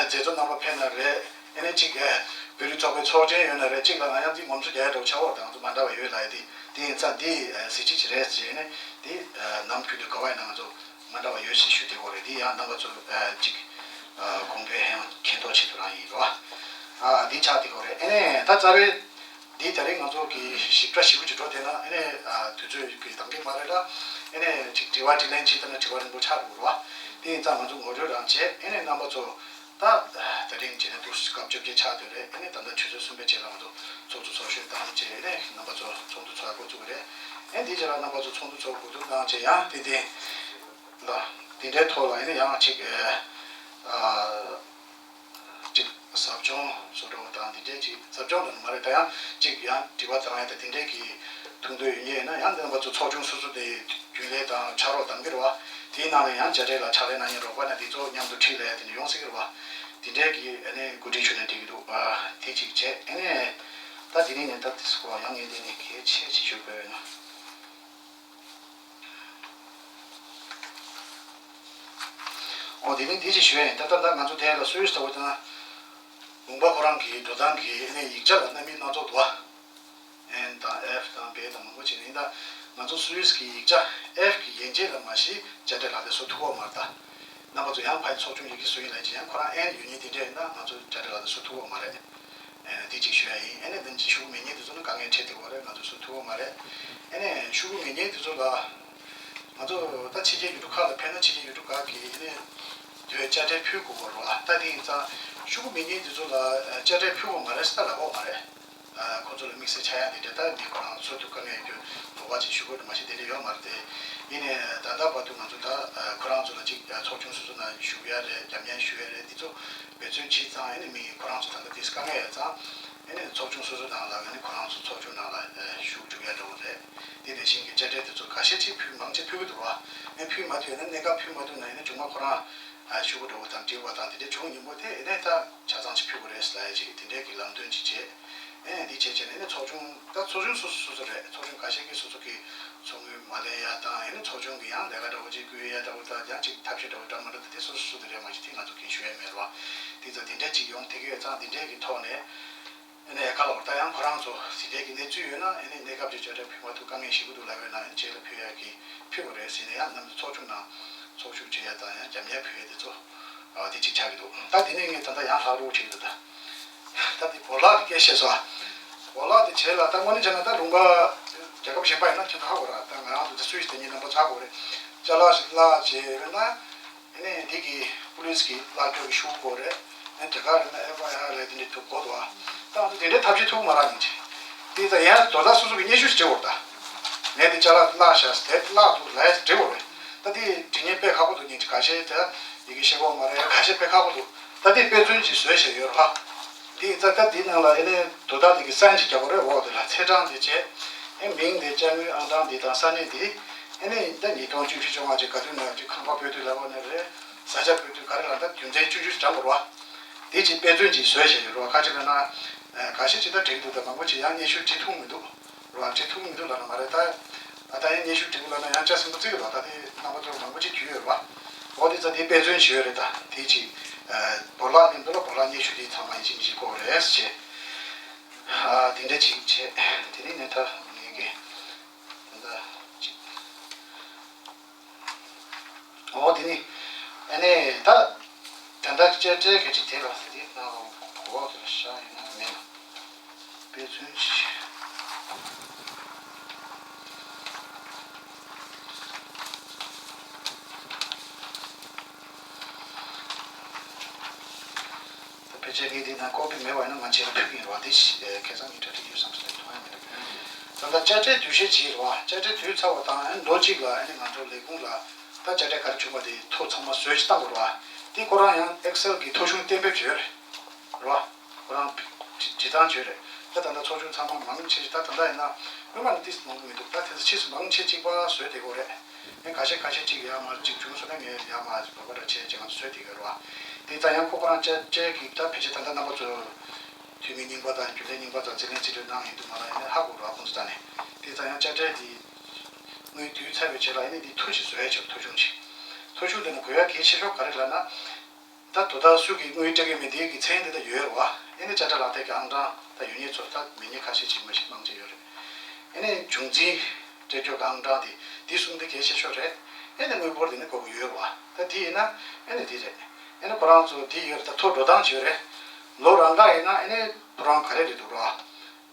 མཛད་གཙོ་རྣམ་པ་ཕེབས་ན་རེད། ཨེ་ནས་ཅིག་ཨེ་བོད་རིགས་ཚོགས་པའི་ཚོགས་ཆེན་ཡོད་ན་རེད། ཅིག་ལ་ང་ཡང་འདི་ངོམ་སོ་རྒྱག་ཡ་འདྲ་བོ་ཆགས་འོ། ད་ང་ཚོ་མ་འདྲ་བ་ཡོད་ལབ་ཡ་དེ། དེ་ཡིན་ཙང་འདི་ཨེ་གཟི་བརྗིད་ཅིག་རེད་ཟེར་ནས། འདི་ཨེ་ནམ་རྒྱུན་དུ་ག་བ་ཡིན་ན་ང་ཚོ་མ་འདྲ་བ་ཡོད་ཞེས་ཞུ་བསྡད་ཡོད་རེད། འདི་ཡང་རྣམ་པ་ཚོ་ཨེ་ཅིག་ཨེ་དགོངས་པའི་ཧེ་མ་མཁྱེན་རྟོགས་ཆེད་དུ་རང་ཡིན་རོ། ཨ་འདི་ཆགས་བསྡད་ཡོད་རེད། ཨེ་ནས་ད་རྩ་བའི་འདི་ད་རེས་ང་ཚོ་གི་ཞིབ་ཕྲ་ཞིབ་པོ་ཅིག་འགྲོ་བསྡད་ན་ཨེ་ནས་ཨ་དུས་ཚོད་ཀྱི་འདང་གི་མ་རེད་ལ། ཨེ་ནས་ཅིག་དྲི་བ་དྲིས་ལན་བྱེད་ད་ན་དྲི་བ་རིང་པོ་ཆགས་འགྲོ་རོ། དེ་ཡིན་ཙང་ང་ཚོ་ངོ་སྤྲོད་རང་བྱས། ཨེ་ནས་རྣམ་པ་ཚོ་ད་དེ་རིང་བྱས་ན་འདུག་སྐབས་བཅོ་བརྒྱད་ཆགས་བསྡད་རེད། ཨེ་ནས་ད་ལྟ་ཆུ་ཚོད་གསུམ་པའི་རྗེས་ལ་ང་ཚོ་ཚོགས་གཙོ་ཚོགས་གཞོན་བདམས་བྱས། ཨེ་ནས་རྣམ་པ་ཚོ་ཚོགས་འདུ་ཚོགས་ཡ་འགོ་བཙུགས་རེད། ཨེ་འདིའི་རྗེས་ལ་རྣམ་པ་ཚོ་ཚོགས་འདུ་ཚོགས་འགོ་འཛུགས་གནང་བྱས་ཡང་དེ་དེ་ལ་དེ་འདྲའི་ཐོག་ལ་ཨེ་ནས་ཡང་ཅིག་ཨ་ཅིག་ས་ ཟབ་སྦྱོང་བཟོ་འདྲ་བོ་དང་འདི་འདྲའི་ཅིག་ཟབ་སྦྱོང་ལ་མ་རེད་ད། ཡང་ཅིག་ཡང་དྲི་བ་བཏང་ཡ་ད་དེ་འདྲའི་གི་ཐུགས་འདོད་ཡོད་ངེས་ཡིན་ན། ཡང་འདི་རྣམ་པ་ཚོ་ཚོགས་ཆུང་སོ་སོ་དེ་རྒྱུན་ལས་དང་ཕྱག་རོགས་གདམ་གྱི་རེད་བ། དེའི་ནང་ལ་ཡང་དཔྱ་ཁྲལ་ལ་ཕྱག་ལས་གནང་མཁན་རོགས་པ་ན་དེ་ཚོ་མཉམ་དུ་ཁྲིད་ལས་དེ་འདྲ་ཡོང་སྲིད་ཀྱི་རེད་བ། དེ་འདྲའི་གི་ཨ་ནི་གོ་སྒྲིག་ཞུས་ན་འགྲིག་གི་འདུག་ཨ་དེ་གཅིག་བྱས། ཨ་ནི་ད་དེ་ནས་ནས་ད་དེ་སྐོར་ཡང་ངས་དེ་ནས་གལ་ཆེ་ཞིག་ཞུ་དགོས་ཡོད་ན། ཨོ་དེ་ནས་དེ་ཅིག་ཞུ་ཡ་ཡིན། ད་ལྟ་ད་ང་ཚོ་དེ་ལ་སུད་སི་ལྟ་བུ་དང་ལུང་པ་ཁོ་རང་གི་འགྲོ་སྟངས་ཀྱི་ཨ་ནི་ཡིག་ཆ་ལ་རྣམ་དབྱེ་སྣ་ཚོགས་འདུག་ཨ། ཨེན་དང་ཨེཕ་དང་བེ་དང་མང་པོ་ཅིག་ཡིན། ད་ང་ཚོ་སུད་སི་གི་ཡིག་ཆ་ཨེཕ་གི་ཡན་ཆད་ལ་མ་གཞི་དཔྱ་ཁྲལ་ལག་དེབ་བཟོ་ཐུབ་ཀྱི་མ་རེད་ད། རྣམ་པ་ཚོ་ཡང་ཕ་ཡི་ཚོགས་ཆུང་ཡི་གེ་བཟོ་ཡིན་ལབ་ཅིག་ཡང་ཁོ་རང་ཨེན་ཡོད་མཁན་དེ་འདྲ་ཡིན་ན་ང་ཚོ་དཔྱ་ཁྲལ་ལག་དེབ་བཟོ་ཐུབ་ཀྱི་མ་རེད། ཨེ་འདི་གཅིག་ཞུ་ཡ་ཡིན། ཨེ་ནས་འདི་ནས་ཤུགས་མེད་མཁན་དེ་ཚོ་ནི་དཀའ་ངལ་འཕྲད་བསྡད་ཡོད་རེད། ང་ཚོ་བཟོ་ཐུབ་ཀྱི་མ་རེད། ཨེ་ནས་ཤུགས་མེད་མཁན་དེ་ཚོ་ལ་ང་ཚོ་ད་ཕྱི་རྒྱལ་ཡུལ་གྲུ་ཁག་ལ་ཕེབས་ན་ཕྱི་རྒྱལ་ཡུལ་གྲུ་ཁག་གིས་ཨེ་ནས་དུས་དཔྱ་ཁྲལ་ཕུལ་དགོས་པ་རེད་བ། ད་དེ་ཡིན་ཙང་ཤུགས་མེད་མཁན་དེ་ཚོ་ལ་དཔྱ་ཁྲལ་ཕུལ་དགོས་མ་རེད་ཟེར་ད་ལབ་ཀྱི་ཡོད་མ་རེད། ཨ་ཁོ་ཚོ་ལ་དམིགས་བསལ་ཆག་ཡག་དེ་འདྲ་ད་མི་ཁོ་རང་ཚོ་ཐུག་དཀའ་ངལ་ཡོད་རྒྱུ་དོགས་པ་ཅིག་ཞུ་དགོས་འདྲ་མ་གཞི་དེ་འདྲ་ཡོད་མ་རེད་དེ། ཡིན་ནའི་ད་ལྟ་བར་དུ་ང་ཚོ་ད་ཁོ་རང་ཚོ་ལ་ཅིག་ཚོགས་ཆུང་སོ་སོ་ནང་ཞུགས་ཡ་རེད། རྒྱབ་གཉེར་ཞུ་ཡ་རེད། འདི་ཚོ་འབད་བརྩོན་བྱས་ཙང་ཨེ་ནི་མི་ཁོ་རང་ཚོ་ད་ལྟ་དེ་དཀའ་ངལ་ཡོད་ཙང་ཨེ་ནི་ཚོགས་ཆུང་སོ་སོ་ནང་ལ་ཨེ་ནི་ཁོ་རང་ཚོ་ཚོགས་ཆུང་ནང་ལ་ཞུགས་འགྲོ་ཡ་འདྲ་བོ་རེད། དེ་ནང་བཞིན་གྱི་དཔྱ་ཁྲལ་དེ་ཚོ་ཁ་ཤས་ཅིག་ཕུལ་མང་ཆེ་ཕུལ་གི་འདུག་བ། ཨེ་ཕུལ་མ་ཐུབ་ཡོད་ན་གནས་སྐབས་ཕུལ་མ་ཐུབ་ན་ཨེ་ནི་མཇུག་མ་ཁོ་རང་ཞུ་གི་འགྲོ་བ་དང་འབྲེལ་བ་དང་དེ་འདྲའི་བྱུང་ཉིན་མོ་དེ་ཨེ་ནི་ད་ཆ་ཚང་ཅིག་ཕུལ་དགོས་རེད་ལབ་ཡ་ཅིག་དེ་འདྲའི་གི་ལམ་སྟོན་ཅིག་བྱས། ཨེ་འདི་བྱས་བྱས་ནས་ནི་ཚོགས་ཆུང་ད་ཚོགས་ཆུང་སོ་སོ་སོ་སོ་རེད། ཚོགས་ཆུང་ཁ་ཤས་ཀྱིས་སོ་སོ་གི་ཚོགས་དངུལ་མ་ལེན་ཡ་དང་ཨེ་ནི་ཚོགས་ཆུང་གི་ཡང་ལས་ཀ་འདྲ་བོ་ཅིག་བསྐུལ་ཡ་འདྲ་བོ་དང་ཡང་ཅིག་ཐབས་ཤེས་འདྲ་བོ་འདྲ་མི་འདྲ་དེ་སོ་སོ་སོ་དེ་རེད། མ་གཞི་དེ་ང་ཚོ་གིས་ཞུ་ཡ་མེད་རེད་བ། དེ་ཚོ་དེ་འདྲ་ཅིག་ཡོང་བསྡད་ཀྱི་ཡོད་ཙང་དེ་འདྲའི་གི་ཐོག་ནས་ཨེ་ནི་ཡ་ག་ལ་བར་ད་ཡང་ཁོ་རང་ཚོ་དེ་འདྲའི་གི་གནས་ཚུལ་ཡོད་ན་ཨེ་ནི་གནས་སྐབས་ཅིག་དཔྱ་ཁྲལ་ཕུལ་མ་ཐུབ་དཀའ་ངལ་ཞིག་གི་འདུག་ལབ་ཡོད་ན་ཨེ་ནི་རྗེས་ལ་ཕུལ་ཡ་གི་ཕུལ་དགོས་རེད་ཟེར་ནས་ཡང་ནམ་ཚོགས་ཆུང་ནང་ཚོགས་ཞུགས་བྱེད་ཡ་དང་ཡང་རྒྱབ་གཉེར་ཕུལ་ཡ་དེ་ཚོ་ཨ་དེ་གཅིག་ཆགས་ཀྱི་འདུག་ད་དེ་ནས་ངས་ད་ལྟ་ཡང་ལྷག་རོགས་བྱེད་ཀྱི་འདུག་ད་ད་དེ་བོར་ལག་གི་སྐད་བཤད་སོང་། བོར་ལག་དེ་བྱས་ལ་ད་དངོས་གནས་བྱས་ན་ད་ལུང་པ་རྒྱལ་ཁབ་གཞན་པ་ཡིན་ན་ཁྱེད་ཚོ་ཧ་གོ་ར། ད་ང་རང་ཚོ་ད་སུད་སི་དེ་ཉིད་རྣམ་པ་ཚ་གོ་རེད། ཅ་ལག་ཞིག་བརླག་བྱས་ཡོད་ན། ཨ་ནི་འདི་གི་པུ་ལིས་ཀྱི་བརླག་སྐྱོར་གྱི་ཤུགས་དགོས་རེད། ཨ་ནི་དེ་ག་རེད་ན་ཨེཕ་ཨའི་ཨར་ལས་དེ་འདྲ་ཐུབ་དགོས་འདུག་ཨ་ད་ང་ཚོ་དེ་འདྲའི་ཐབས་ཤེས་ཐུབ་མ་རག་ཡིན་ཅི། དེ་ད་ཡང་དོ་བདག་སོ་སོ་གི་སྙན་ཞུ་ཞིག་འབྲི་དགོས་རེད་ད། ངས་དེ་ཅ་ལག་བརླག་ཤག་དེ་བརླག་འདུག་ལབ་ཡས་འབྲི་དགོས་རེད། ད་དེ་འབྲི་མཁན་དཔེ་ཁག་པོ་འདུག་ཡིན་ཅི་ཁ་ཤས་ད་ཡི་གེ་ཤེས་ཀྱི་ཡོད་མ་རེད། ཁ་ཤས་དཔེ་ཁག་པོ་འདུག་ད་དེ་དཔེ་མཚོན་ཅིག་བཟོས་བྱས་ཡོད་རེད་ཧ། དེ་ད་ལྟ་འདི་ནང་ལ་ཨེ་ནས་དོ་བདག་དེ་གི་སའིན་ཅིག་རྒྱག་དགོས་རེད། འོག་དེ་ལ་ཚེས་གྲངས་དེ་བྱས། ཨེ་མིང་དེ་དཔྱ་དངུལ་ཨང་གྲངས་འདི་དང་ས་གནས་འདི། ཨེ་ནས་ད་ཉིས་སྟོང་བཅུ་བཞི་བཅོ་ལྔ་ཅིག་ག་དུས་ནས་ཅིག་ཁང་པ་སྤོ་དུས་ལབ་པ་ནས་རེད། ས་ཆ་སྤོ་དུས་ག་རེ་ལ་ད་རྒྱུ་མཚན་ཆུང་ཆུང་ཞིག་དྲངས་དགོས་རེད་བ། དེ་ཅིག་དཔེ་མཚོན་ཅིག་བཟོས་བྱས་ཡོད་རེད་བ། ཁ་ཅིག་ལ་ན་ཁ་ཤས་ཅིག་ད་འགྲིག་འདུག་ད་མང་པོ་ཅིག་ཡང་སྙན་ཞུ་བྲིས་ཐུབ་མི་འདུག་རེད་བ། བྲིས་ཐུབ་མི་འདུག་ལབ་ན་མ་རེད་ད། ད་ད་ཡང་སྙན་ཞུ་འབྲི་དགོས་ལབ་ན་ཡང་ལྕགས་སྲིན་པོ་བརྩི་གི་འདུག་ད་དེ་རྣམ་པ་ཚོ་མང་པོ་ཅིག་བརྒྱུད་ཡོད་རེད་བ། འོ་དེ་ཚོ་དེ་དཔེ་མཚོན་ཞིག་ཡོད་རེད་ད། དེ་ཅིག་བོར་ལག་ནི་འདུག་ལ་བོར་ལག་སྙན་ཞུ་དེ་ཚང་མ་ཡིན་གཅིག་མིན་གཅིག་དགོས་རེད་ཟེར། ཨ་དེ་འདྲ་ཅིག་བྱས། དེ་རིང་ནས་ད་ངེད་ཀྱི་ད་ཅིག་འོ་དེ་ནི་ཨ་ནི་ད་ད་ལྟ་དཔྱ་ཁྲལ་ག་ཅིག་དེ་ལ་དེ་ནང་ལ་གོ་བ་དེ་ལ་བཞག་ཡོད་ན་མེད་ན། དཔེ་མཚོན་ཞིག་ད་ཕལ་ཆེར་ངས་འདི་ན་ཀོ་པི་མེད་པ་ཡིན་ན་ང་བཅས་ལ་ཕུལ་གྱི་ཡིན་རེད་བ། འདི་ཁ་སང་ངས་གྲ་སྒྲིག་ཡོད་བསམ་སོང་། མཐོང་ཡ་མི་འདུག་ད་ལྟ་དཔྱ་ཁྲལ་དུས་བཞི་བྱས་རེད་བ། དཔྱ་ཁྲལ་དུས་ཚར་བ་དང་ཨ་ནི་ལོ་གཅིག་ལ་ཨ་ནི་ང་ཚོ་ལས་ཁུངས་ལ་ད་དཔྱ་ཁྲལ་ག་རེ་བྱུང་བ་དེ་ཐོ་ཚང་མ་བཟོས་ཅིག་བཏང་དགོས་རེད་བ། འདི་ཁོ་རང་ཡང་ཨེག་སེལ་གི་ཐོ་གཞུང་གཏན་འབེབས་བྱས་ཡོད་རེད། རེད་བ། ཁོ་རང་བྲིས་བྲིས་སྟངས་བྱས་རེད། ད་ད་ལྟ་ཚོགས་ཆུང་ཚང་མ་མང་ཆེ་ཞིག་ད་ད་ལྟ་ཡིན་ན་སྔོན་མ་ནས་ཏིས་མང་པོ་མི་འདུག་ད་དེ་ཚོ་ཕྱིས་སུ་མང་ཆེ་གཅིག་པ་བཟོས་བསྡད་ཡོད་རེད། ངས་ཁ་ཤས་ཁ་ཤས་གཅིག་ཡར་མར་གཅིག་བྱུང་སོང་ན་ངས་ཡར་མར་བོད་པ་འདྲ་བྱས་ཅིག་ང་ཚོ་བཟོས་བསྡད་ཡོད་རེད་བ། དེ་ད་ཡང་ཁོ་ཁོ་རང་དཔྱ་ཁྲལ་གྱི་ད་ཕལ་ཆེར་ད་ལྟ་རྣམ་པ་ཚོ་འཐུས་མི་རྙིང་པ་དང་རྒྱུན་ལས་རྙིང་པ་ཚོ་རྩིས་ལེན་རྩིས་སྤྲོད་གནང་ཡོད་འདུག་མ་གནང་ཡོད་ན་ཧ་གོ་རེད་བ་ཁོང་ཚོ་ད་ནས། དེ་ད་ཡང་དཔྱ་ཁྲལ་དེ་དངུལ་བསྡུས་ཚར་བའི་རྗེས་ལ་ཨ་ནི་དེ་ཐོ་ཞིག་བཟོ་ཡ་བྱས་ཐོ་གཞུང་ཞིག་ཐོ་གཞུང་དེ་ནི་དགོས་ཡ་གལ་ཆེ་ཤོས་ག་རེ་ལབ་ན། ད་དོ་བདག་སུ་གིས་དངུལ་སྤྲད་ཀྱི་མིན་དེ་གི་མཚན་དེ་ད་ཡོད་རེད་བ། ཨེ་ནི་དཔྱ་ཁྲལ་ལག་དེབ་ཀྱི་ཨང་གྲངས་ད་ཡོད་མཁན་ཚོ་ད་མེད་མཁན་ཁ་ཤས་ཅིག་མ་གཞི་མང་ཆེ་ཡོད་རེད། ཨེ་ནི་འབྱུང་རྩིས་སྤྲད་ཕྱོགས་ཀྱི་ཨང་གྲངས་དེ་དེ་གསུམ་དེ་གལ་ཆེ་ཤོས་རེད། ཨེ་ནི་དངུལ་འབོར་དེ་ནི་དགོས་ཀྱི་ཡོད་རེད་བ། ད་དེ་ཡིན་ན་ཨེ་ནི་དེ་རེད། ཨེ་ནི་ཁོ་རང་ཚོ་དེ་ཡོད་རེད། ད་ཐོ་འགྲོ་སྟངས་ཅིག་ཡོད་རེད། ལོ་རང་ག་ཡིན་ན་ཨེ་ནི་ཁོ་རང་ག་རེ་རེད་འདུག་རེད་བ།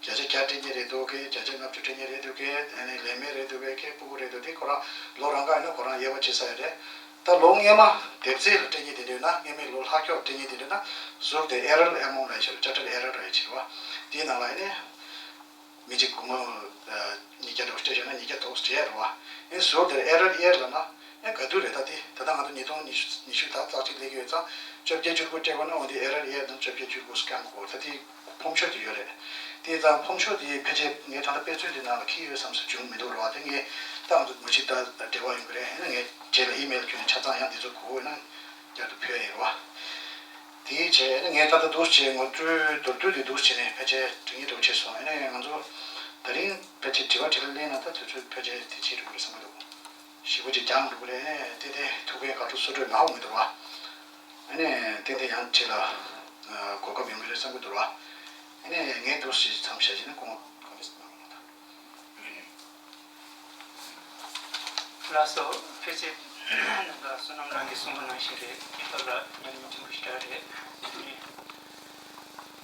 བརྒྱ་ཆ་བརྒྱ་སྤྲད་མཁན་རེད་འདུག་གས། བརྒྱ་ཆ་ལྔ་བཅུ་སྤྲད་མཁན་རེད་འདུག་གས། ཨ་ནི་ལས་མེད་རེད་འདུག་གས། ཁེ་སྤུ་གུ་རེད་འདུག་དེ་ཁོ་རང་ལོ་རང་ག་ཡིན་ན་ཁོ་རང་དབྱེ་བ་ཕྱེ་ས་ཡོད་རེད། ད་ལོ་སྔས་མ་དེབ་རྩིས་ལ་སྤྲད་མཁན་དེ་འདྲ་ཡོད་ན་སྔས་མའི་ལོ་ལྷག་ཁྱོག་སྤྲད་མཁན་དེ་འདྲ་ན་ཟུར་དེ་ཨེ་རར་ཨེ་མའུན་ཊི་ལབ་ཡ་ཞིག་ཡོད་རེད། དཔྱ་ཁྲལ་ཨེ་རར་ལབ་ཡ་ཞིག་རེད་བ། དེའི་ནང་ལ་ཨ་ནི་མི་གཅིག་སྒོར་མོ་ཉིས་བརྒྱ་འདྲ་བོ་སྤྲད་བཞག་ན་ཉིས་བརྒྱ་ཏོག་ཙམ་སྤྲད་ཡ་རེད་བ། ཨ་ནི་ཟུར་དེར་ཨེ་རར་ཨེ་རར་ལབ་ན། ཨེ་ག་དུས་རེད། ད་དེ་ད་ལྟ་ང་ཚོ་ཉིས་སྟོང་ཉི་ཤུ་ཉི་ཤུ་ད་རྩ་གཅིག་སླེབས་ཀྱི་ཡོད་ཙང་བཅོ་བརྒྱད་བཅུ་དགུ་སྤྲད་པ་ན་འོ་དེ་ཨེ་རར་ཡས་དང་བཅོ་བརྒྱད་བཅུ་དགུ་སི་ཀེན་དགོས། ད་དེ་ཕོམ་ཤོག་དེ་ཡོད་རེད། དེ་ཙང་ཕོམ་ཤོག་དེ་ཕལ་ཆེར་ངས་ད་ལྟ་དཔེ་མཚོན་དེ་ནང་ལ་འཁྱེར་ཡོད་བསམ་ས་བྱུང་མི་འདུག་ར་བ། དེ་ངས་ད་ང་ཚོ་མ་གཞི་ད་འབྲེལ་བ་ཡོང་གི་རེད། ཨེ་ན་ངས་རྗེས་ལ་ཨི་མེལ་བརྒྱུད་ནས་ཆ་ཚང་ཡང་དེ་ཚོ་དགོས་ན་བསྐྱར་དུ་ཕུལ་ཡ་ཡིན་ར་བ། དེའི་རྗེས་ནས་ངས་ད་ལྟ་འདུག་བྱས་ངོ་སྤྲོད་མདོར་བསྡུས་དེ་འདུག་བྱས་ནས་ཕལ་ཆེར་འགྲིག་ངེས་འདྲ་བོ་བྱས་སོང་། ཨ་ནས་ང་ཚོ་ད་རིང་ཕལ་ཆེར་དྲི་བ་དྲིས་ལན་གླེང་ན་ད་དུས་ཚོད་ཕལ་ཆེར་དེ་བྱེད་འགྲོ་གི་རེད་བསམ་གྱི་འདུག་ཞེ་པོ་ཅིག་འགྱངས་འགྲོ་གི་རེད། ཨ་ནས་ཏན་ཏན་ཐུགས་ཕན་དགའ་སྤྲོ་སོ་སོར་མ་འོང་མི་འདུག་བ། ཨ་ནས་ཏན་ཏན་ཡང་རྗེས་ལ་གོ་སྐབས་ཡོང་གི་རེད་བསམ་གྱི་འདུག་བ། ཨ་ནས་ངས་འདུག་བྱས་མཚམས་བཞག་བྱས་ནས་དགོངས་དགོངས་པ་གནང་རོགས་གནང་། ལགས་སོ། ཕལ་ཆེར་ད་བསོད་ནམས་རང་གིས་གསུངས་པ་ནང་བཞིན་རེད། དེ་ཐོག་ལ་ཉམས་མྱོང་ཆེན་པོ་ཞེ་དྲག་རེད། དེ་ནས་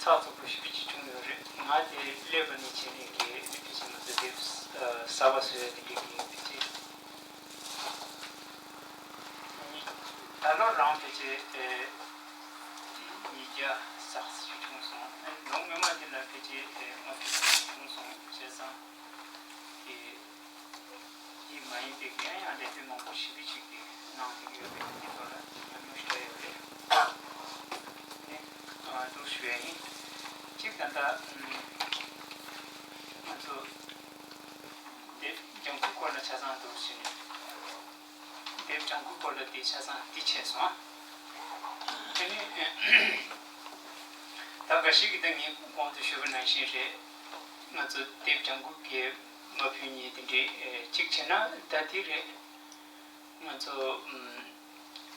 ཚགས་ཚུད་པོ་ཞེ་པོ་ཅིག་བྱུང་ཡོད་རེད། ང་དེ་སླེབས་པ་ནས་བྱས་ནས་ཀྱི་ཕལ་ཆེར་ང་ཚོ་དེབ་གསར་པ་བཟོ་ཡ་དེ་འདྲའི་གི་ཕལ་ཆེར་ད་ལོ་རང་ཕལ་ཆེར་ཉིས་བརྒྱ་ཙམ་ཞིག་བྱུང་སོང་། ལོ་སྔོན་མ་དེ་ལ་ཕལ་ཆེར་ལྔ་བཅུ་ཙམ་ཞིག་བྱུང་སོང་། བྱས་ཙང་དེ། དེ་མ་ཡིན་པའི་གི་ཡང་ཡང་ལས་དོན་མང་པོ་ཞེ་པོ་ཅིག་གི་གནང་བསྡད་ཡོད་པའི་དེ་ཚོ་ལ་ཉམས་མྱོང་ཞེ་དྲག་ཡོད་རེད། ནི་འདུག་ཞུ་ཡ་ཡིན། གཅིག་ད་ལྟ་ང་ཚོ་དེབ་ལྗང་ཁུ་སྐོར་ལ་ཆ་ཚང་འདུག་ཟེར་ནས། དེབ་ལྗང་ཁུ་སྐོར་ལ་དེ་ཆ་ཚང་འདི་བྱས་སོང་། དེ་ནི་ད་འགའ་ཞིག་གིས་ད་ངས་གོང་དུ་ཞུས་པ་ནང་བཞིན་རེད། ང་ཚོ་དེབ་ལྗང་ཁུ་གི་མ་ཕུལ་མཁན་དེ་འདྲའི་གཅིག་བྱས་ན་ད་དེ་རེད། ང་ཚོ་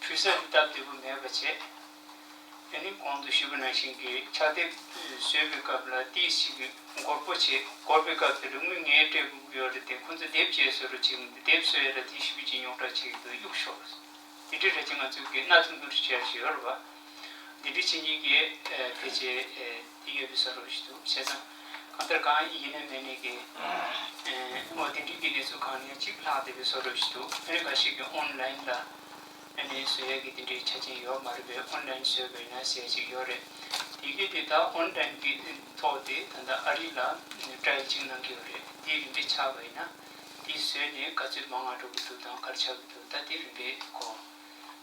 ཕུལ་ས་དེ་སྟབས་བདེ་པོ་མེད་པ་བྱས། དེ་ནི་གོང་དུ་ཞུས་པ་ནང་བཞིན་གྱི་ཕྱག་དེབ་བཟོས་པའི་སྐབས་ལ་ཏིས་ཞིག་གི་འགོར་པོ་བྱས། འགོར་པའི་སྐབས་དེ་ལ་དངུལ་ངས་སྤྲད་དགོས་ཀྱི་ཡོད་རེད་དེ། ཁོ་ཚོ་དེབ་བྱས་བཟོ་རོགས་བྱེད་གི་མི་འདུག་དེབ་བཟོ་ཡ་ལ་ཏིས་ཞེ་པོ་ཅིག་རྙོག་དྲ་བྱེད་ཀྱི་འདུག་གཡུག་ཤོག་དེ་འདྲའི་རེ་ཅིག་ང་ཚོས་ཀྱི་སྣ་ཐུང་ཐུང་རེ་བྱས་ཡོད་རེད་བ། འདི་འདྲའི་བྱེད་མཁན་གྱི་ཕལ་ཆེར་དེ་ཡོད་པའི་བཟོ་འདྲ་ཞིག་འདུག་བྱས་ཙང་གང་ལྟར་གང་ཡིན་ནའི་མིན་ནའི་གི་འོ་དེ་འདྲའི་གི་གནས་ཚུལ་གང་ཡང་གཅིག་ལྷག་བསྡད་པའི་བཟོ་འདྲ་ཞིག་འདུག་ཨ་ནི་འགའ་ཞིག་གི་ཨོན་ལན་ལ་ཨ་ནི་བཟོ་ཡས་ཀྱི་དེ་འདྲའི་ཆ་རྐྱེན་ཡོད་མ་རེད་པས། ཨོན་ལན་བཟོས་པ་ཡིན་ན་ཟེར་ཅིག་ཡོད་རེད། དེ་གི་དེ་ད་ཨོན་ལན་གི་ཐོག་དེ་ད་ལྟ་ཨ་རི་ལ་ཊ་ར་ཡལ་གཅིག་གནང་གི་ཡོད་རེད། དེ་རིམ་པས་ཆགས་པ་ཡིན་ན་དེ་བཟོས་ནས་ག་ཚོད་མང་ང་འགྲོ་གི་འདུག་དང་ག་རེ་ཆགས་གི་འདུག་ད་དེ་རིམ་པས་ཁོ་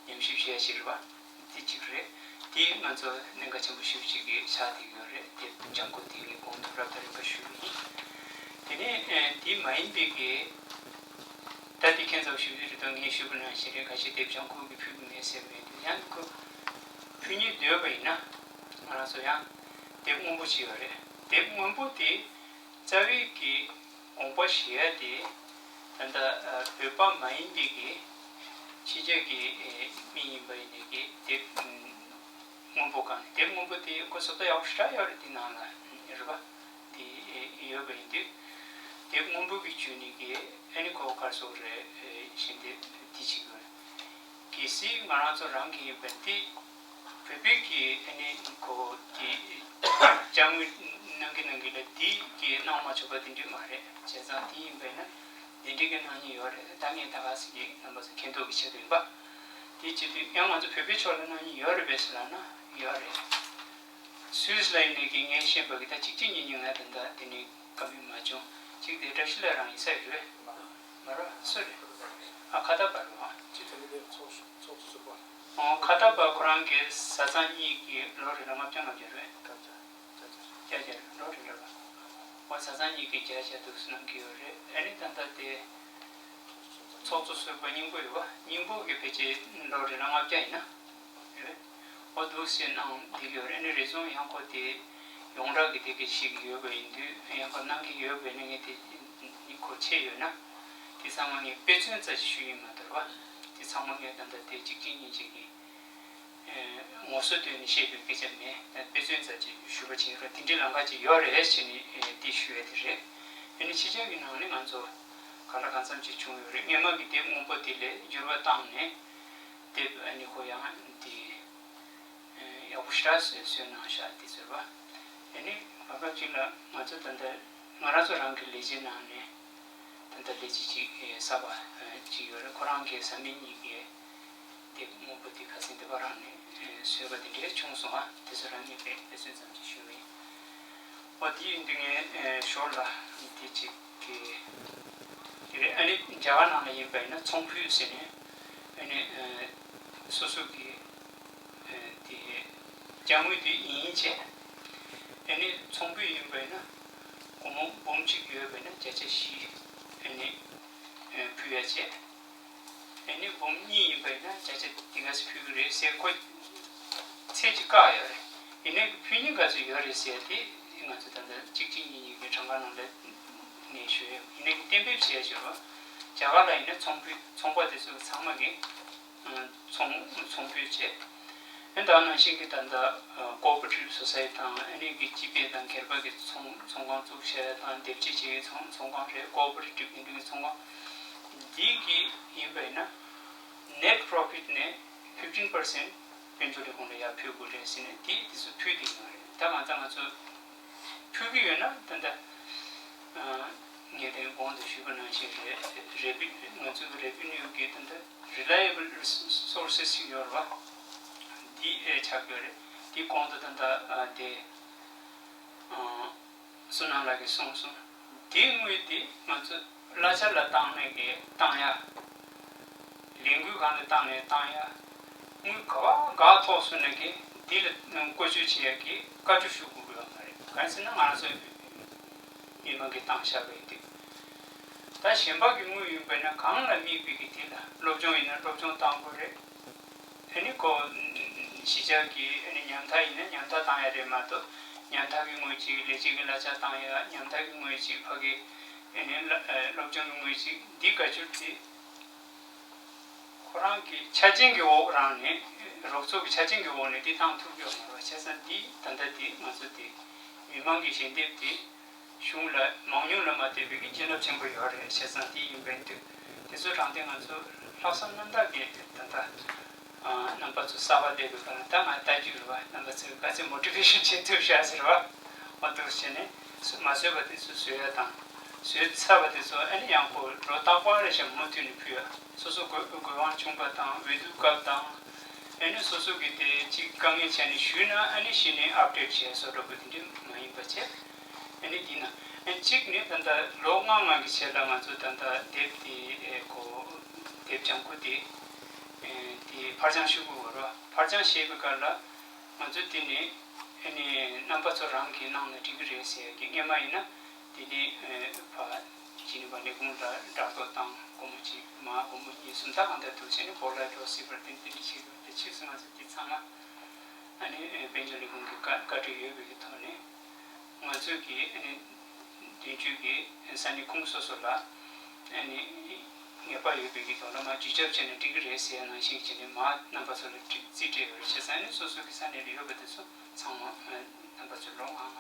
ཉམས་ཞིབ་བྱས་ཡ་ཞིག་རེད་བ། དེ་གཅིག་རེད། དེ་ང་ཚོ་གནད་འགག་ཆེན་པོ་ཞེ་པོ་ཅིག་གི་ཆགས་བསྡད་ཡོད་རེད། དེ་ལྗང་ཁུ་དེ་ངས་གོང་དུ་རབ་དང་རིམ་པ་ཞུས་པ་ཡིན། དེ་ནས་ཨ་དེ་མ་ཡིན་པའི་གི་ད་དེ་ཁྱད་མཚར་པོ་ཞེ་པོ་ཅིག་རེད་དོ། ངས་ཞུས་པ་ནང་བཞིན་རེད། ཁ་ཤས་དེབ་ལྗང་ཁུ་གི་ཕུལ་གི་མེད་ཟེར་བ་རེད་འདུག་ཡང་ཁོ་ཕུལ་སྙིང་འདོད་པ་ཡིན་ན་ང་རང་ཚོ་ཡང་དེབ་སྔོན་པོ་ཅིག་ཡོད་རེད། དེབ་སྔོན་པོ་དེ་རྩ་བའི་གི་དགོངས་པ་བཞེས་ཡ་དེ་ད་ལྟ་ཨ་བོད་པ་མ་ཡིན་པའི་གི་ཕྱི་རྒྱལ་གི་ཨེ་མི་ཡིན་པ་ཡིན་ནའི་གི་དེབ་སྔོན་པོ་གང་དེབ་སྔོན་པོ་དེ་ཁོ་བཟོ་ལྟ་ཡག་པོ་ཞེ་དྲག་ཡོད་རེད། དེ་ནང་ལ་རེད་པ། དེ་ཡོད་པ་ཡིན་དུས་དེབ་སྔོན་པོ་གི་བརྒྱུད་ནས་གི་ཨ་ནི་ཁོ་ག་རེ་ཟེར་དགོས་རེད། ཨེ་ཞལ་འདེབས་འདི་བྱེད་དགོས་རེད། གལ་སྲིད་ང་རང་ཚོ་རང་གི་ཡིན་པ་འདི་བོད་པའི་གི་ཨ་ནི་ཁོ་དེ་ཅ་དངོས་གནང་གི་གནང་གི་ལ་འདི་གི་གནང་མ་ཆོག་པ་དེ་འདྲ་མ་རེད། བྱས་ཙང་དེ་ཡིན་པས་ན་འདི་འདྲའི་གི་གནང་མཁན་ཡོད་རེད། ད་ངས་ད་ག་ཟེ་གི་རྣམ་པ་ཚོ་མཁྱེན་རྟོགས་ཀྱི་ཆེད་དུ་ཡིན་པ། དེ་བྱེད་དུས་ཡང་ང་ཚོ་བོད་པའི་ཕྱོགས་ལ་གནང་མཁན་ཡོད་རེད་པས་ཟེར་ལབ་ན་ཡོད་རེད། སུད་སི་ལ་ཡིན་ནའི་གི་ངས་ཤེས་པ་གི་ད་གཅིག་གཅིག་གཉིས་གཉིས་ང་ད་ལྟ་དེ་ནས་བཀའ་མོལ་མ་བྱུང་། གཅིག་དེ་བཀྲ་ཤིས་ལགས་རང་ཡིན་ས་རེད་པས། མ་རེད་སུ་རེད། ཨ་ཁ་ཏ་པ་རེད་བ། ཅི་དེ་ནི་དེ་ཚོགས་ཚོགས་སུ་ཚུགས་པ། ཨོ་ཁ་ཏ་པ་ཁོ་རང་གི་བཟའ་ཚང་གཉིས་ཀྱིས་ལོ་རེ་ལ་ལྔ་བརྒྱ་ལྔ་བརྒྱ་རེད། བརྒྱ་བརྒྱ་ལོ་རེ་རེ་ལ། ཨོ་བཟའ་ཚང་གཉིས་ཀྱིས་བརྒྱ་བརྒྱ་འདུག་སེ་གནང་གི་ཡོད་རེད། ཨ་ནི་ད་ལྟ་དེ་ཚོགས་གཙོ་ཟུར་པ་སྙིང་པོ་ཡོད་པ། སྙིང་པོ་གི་ཕལ་ཆེར་ལོ་རེ་ལ་ལྔ་བརྒྱ་ཡིན་ན་རེད། ཨོ་འདུག་སེ་གནང་བསྡད་ཀྱི་ཡོད་རེད། ཨ་ནི་རེ་ཟུང་ཡང་ཁོ་དེ་ཡོངས་གྲགས་ཀྱི་དེ་གི་ཞིག་ཡོད་པ་ཡིན་དུས་ཡང་ཁོ་གནང་གི་ཡོད་པ་ཡིན་ན་ངས་དེ་ནི་ཁོ་ཆད་ཡོད་ན་དེ་ཚང་མ་ངས་དཔེ་མཚོན་རྩ་ཆེ་ཞུ་ཡིན་མ་གཏོགས་པ། དེ་ཚང་མ་ངས་ད་ལྟ་དེ་གཅིག་གཅིག་གཉིས་གཅིག་གི་ངོ་སོ་བསྟོད་ནས་བཤད་པའི་སྐད་ཆ་མེད། དཔེ་མཚོན་རྩ་ཆེ་ཞུ་བ་བྱེད་རོགས། དེ་འདྲའི་ལམ་ཁ་ཅིག་ཡོད་རེད་ཟེར་ནས་དེ་ཞུ་ཡ་དེ་རེད། ཨ་ནི་ཕྱི་རྒྱལ་གྱི་ནང་ནས་ང་ཚོ་གང་ལ་གང་འཚམ་ཅིག་བྱུང་ཡོད་རེད། སྔས་མ་གི་དེབ་སྔོན་པོ་དེ་ལས་འགྱུར་བ་བཏང་ནས་དེབ་ཨ་ནི་ཁོ་ཡང་དེ་ཡག་པོ་ཞེ་དྲག་བཟོས་གནང་ཤག་དེ་ཟེར་བ། ཨ་ནི་བར་སྐབས་ཅིག་ལ་ང་ཚོ་ད་ལྟ་ང་རང་ཚོ་རང་གི་ལས་བྱེད་ནང་ནས་ད་ལྟ་ལས་བྱེད་ཅིག་གསར་པ་ཅིག་ཡོད་རེད། ཁོ་རང་གི་བཟའ་མི་གཉིས་ཀྱིས་དེབ་སྔོན་པོ་དེ་ཁ་སང་དེ་པ་རང་ནས་བཟོས་པ་དེ་འདྲ་བྱུང་སོང་ཨ། དེ་ཚོ་རང་ཉིད་པའི་དཔེ་མཚོན་ཙམ་ཅིག་ཞུ་བ་ཡིན། འོ་དེ་ཡིན་དུས་ངས་ཞོར་ལ་དེ་ཅིག་གི་དེ་རེད། ཨ་ནི་རྒྱ་གར་ནང་ལ་ཡིན་པ་ཡིན་ན་ཚོང་ཕུད་ཟེར་ནས་ ཨ་ནི་སོ་སོ་གི་དེ་ཅ་དངོས་དེ་ཡིན་བྱས། ཨ་ནི་ཚོང་འབུལ་ཡིན་པས་ན་སྒོར་མོ་འབུམ་གཅིག་ཡོད་པས་ན་བརྒྱ་ཆ་བཞི་ཨ་ནི་ཕུལ་ཡ་བྱས། ཨ་ནི་འབུམ་གཉིས་ཡིན་པས་ན་བརྒྱ་ཆ་དེ་ག་ཚོད་ཕུལ་གི་རེད་ཟེར་ཁོ་ཚད་ཅིག་བཀག་ཡོད་རེད། ཡིན་ནའི་ཕུལ་མཁན་ག་ཚོད་ཡོད་རེད་ཟེར་དེ་ང་ཚོ་ད་ལྟ་གཅིག་གཅིག་གཉིས་གཉིས་ཀྱི་གྲངས་ཀ་ནང་ལ་ནས་ཞུ་ཡོད། ཡིན་ནའི་གཏན་འབེབས་བྱས་ཡོད་རེད་བ། རྒྱ་གར་ལ་ཡིན་ན་ཚོང་འབུལ་ཚོང་པ་དེ་ཚོ་ཚང་མ་གིས་ཚོང་ཚོང་འབུལ་བྱས། ཨ་ནི་ད་ནང་བཞིན་གྱི་ད་ལྟ་ཀོ་ཨོ་པ་རེ་ཊིབ་སོ་སའི་ཊི་དང་ཨ་ནི་གི་སྤྱི་པའི་དང་སྒེར་པ་གི་ཚོང་ཚོང་ཁང་བཙུགས་བྱས་དང་སྡེབ་གཅིག་བྱས་ཀྱི་ཚོང་ཚོང་ཁང་རེད། ཀོ་ཨོ་པ་རེ་ཊིབ་ཡིན་དུས་ཀྱི་ཚོང་ཁང་འདི་གི་ཡིན་པས་ན་ནེ་ཊི་པོ་རོ་ཕི་ཊི་ནས་ཕིབ་ཊིན་པར་སེན་ཊི་དཔལ་འབྱོར་ལས་ཁུངས་ལ་ཡར་ཕུལ་དགོས་རེད་ཟེར་ནས་དེ་དེ་ཚོ་ཕུལ་བསྡད་ཡོད་རེད། ད་ང་ཚོ་ང་ཚོ་ཕུལ་གྱི་ཡོད་ན་ད་ལྟ་ངས་དེ་གོང་དུ་ཞུས་པ་ནང་བཞིན་རེད། རེ་བི་ང་ཚོ་གི་རེ་བི་ནིའུ་གི་ད་ལྟ་རི་ལ་ཡེ་བལ་སོར་སེ་ཞིག་ཡོད་རེད་བ། འདི་ཨེ་ཆགས་ཡོད་རེད། འདི་གོང་དུ་ད་ལྟ་དེ་བསོད་ནམས་ལགས་ཀྱིས་གསུངས་སོང་། འདི་དངུལ་འདི་ང་ཚོ་གླ་ཆ་ལ་བཏང་ནས་ཀྱི་བཏང་ཡ། ལས་འགུལ་སྒང་ལ་བཏང་ནས་བཏང་ཡ། དངུལ་ག་བ་འགག་ཐོག་སོང་ནས་ཀྱི་འདི་ལ་བཀོལ་སྤྱོད་བྱེད་ཡ་གི་བཀའ་འཁྲོལ་ཞུ་དགོས་ཀྱི་ཡོད་མ་རེད། གང་ཡིན་ཟེར་ན་ང་རང་ཚོ་མི་མང་གིས་བཏང་བཞག་པ་ཡིན་དུས། ད་གཞན་པ་གི་དངུལ་ཡིན་པས་ན་གང་ལ་དམིགས་པའི་གི་དེ་ལ་སློབ་སྦྱོང་ཡིན་ན་སློབ་སྦྱོང་བཏང་དགོས་རེད། ཨ་ནི་ཁོ་གཞིས་ཆགས་ཀྱི་ཨ་ནི་ཉམ་ཐག་ཡིན་ན་ཉམ་ཐག་བཏང་ཡ་རེད་མ་གཏོགས། ཉམ་ཐག་གི་དངུལ་ཅིག་ལས་བྱེད་ཀྱི་གླ་ཆ་བཏང་ཡ། ཉམ་ཐག་གི་དངུལ་ཅིག་ཕ་གི་ཨ་ནི་སློབ་སྦྱོང་གི་དངུལ་ཅིག་འདི་བཀའ་འཁྲོལ་དེ་ཁོ་རང་གི་ཆ་རྐྱེན་གྱི་འོག་རང་ནས་རོགས་ཚོགས་ཀྱི་ཆ་རྐྱེན་གྱི་འོག་ནས་འདི་བཏང་ཐུབ་ཀྱི་ཡོད་མ་རེད་བ། བྱས་ཙང་འདི་ད་ལྟ་འདི་ང་ཚོ་འདི་མི་མང་གི་ཞལ་འདེབས་འདི། གཞུང་ལ་མང་ཉུང་ལ་མ་ལྟོས་པའི་གི་བྱིན་རླབས་ཆེན་པོ་ཡོད་རེད། བྱས་ཙང་དེ་ཡིན་པའི་དུས་དེ་ཚོ་དྲང་བདེན་ང་ཚོ་ལྷག་བསམ་རྣམ་དག་གིས་ད་ལྟ་རྣམ་པ་ཚོ་གསར་པ་སླེབས་པའི་སྐབས་ལ་ད་ང་ལྟ་རྒྱུ་རེད་བ། རྣམ་པ་ཚོས་ག་ཚོད་མོ་ཊི་ཝེ་ཤན་བྱེད་ཐུབ་ཤག་ཟེར་བ། འོ་འདུག་བྱས་ནས་མ་བཟོས་པ་དེ་ཚོ་བཟོ་ཡ་དང་། བཟོས་ཚར་བ་དེ་ཚོ་ཨ་ནི་ཡང་ཁོ་ལོ་རྟག་པར་རེ་བཞིན་མུ་མཐུད་ནས་ཕུལ་ཡ། སོ་སོ་དགོས་དགོས་དབང་བྱུང་པ་དང་འོས་བསྡུ་སྐབས་དང་། ཨ་ནི་སོ་སོ་གི་དེ་གཅིག་དཀའ་ངལ་བྱས་ནས་ཞུས་ན་ཨ་ནི་གཞི་ནས་ཨབ་ཌེཊ་བྱས་བཟོ་འདྲ་པོ་དེ་འདྲ་མ་ཡིན་པ་བྱས། ཨ་ནི་འདི་ན་ཨ་ནི་གཅིག་ནི་ད་ལྟ་ལོ་ལྔ་ལྔ་གི་ཆེད་ལ་ང་ཚོ་ད་ལྟ་དེབ་དེ་ཨེ་གོ་དེབ་ལྗང་ཁུ་དེ་ཨེ་དེ་ཕར་འགྱངས་ཞུ་དགོས་པ་རེད། ཕར་འགྱངས་བྱས་པའི་སྐབས་ལ་ང་ཚོ་དེ་ནི་ཨ་ནི་རྣམ་པ་ཚོ་རང་གིས་གནང་ན་འགྲིག་གི་རེད་ཟེར་ཡ་གི་སྔས་མ་ཡིན་ན། དེ་ནས་ཨ་ཕ་ཇི་ནི་ཝ་ལས་ཁུངས་ལ་སྦྲག་ཐོག་བཏང་། སྒོར་མོ་གཅིག་མ་སྒོར་མོ་གཉིས་གསུམ་ད་གང་ལྟར་འདུག་བྱས་ནས་བོར་ལ་འགྲོ་སྲིད་པར་བརྟེན་དེ་འདྲ་བྱེད་དགོས་ཏེ། ཕྱིས་སུ་ང་ཚོ་འདི་ཚང་མ་ཨ་ནི་དཔལ་འབྱོར་ལས་ཁུངས་ཀྱི་བཀའ་བཀའ་འཁྲོལ་ཡོད་པའི་གི་ཐོག་ནས་ང་ཚོས་ཀྱི་ཨ་ནི་དོན་གཅོད་ཀྱི་ས་གནས་ཁུངས་སོ་སོ་ལ་ཨ་ནི་ངེས་པ་ཡོད་པའི་གི་ཐོག་ལ་མར་ཇུས་ཁྱབ་བྱས་ན་འགྲིག་གི་རེད་ཟེར་ཡ་ནང་བཞིན་བྱས་ནས་མར་རྣམ་པ་ཚོ་ལ་རྩིས་སྤྲད་ཡོད་རེད། བྱས་ཙང་ཨ་ནི་སོ་སོ་གི་ས་གནས་ལ་ཡོད་པ་དེ་ཚོ་ཚང་མ་རྣམ་པ་ཚོས་ལོ་ལྔ་ལྔ་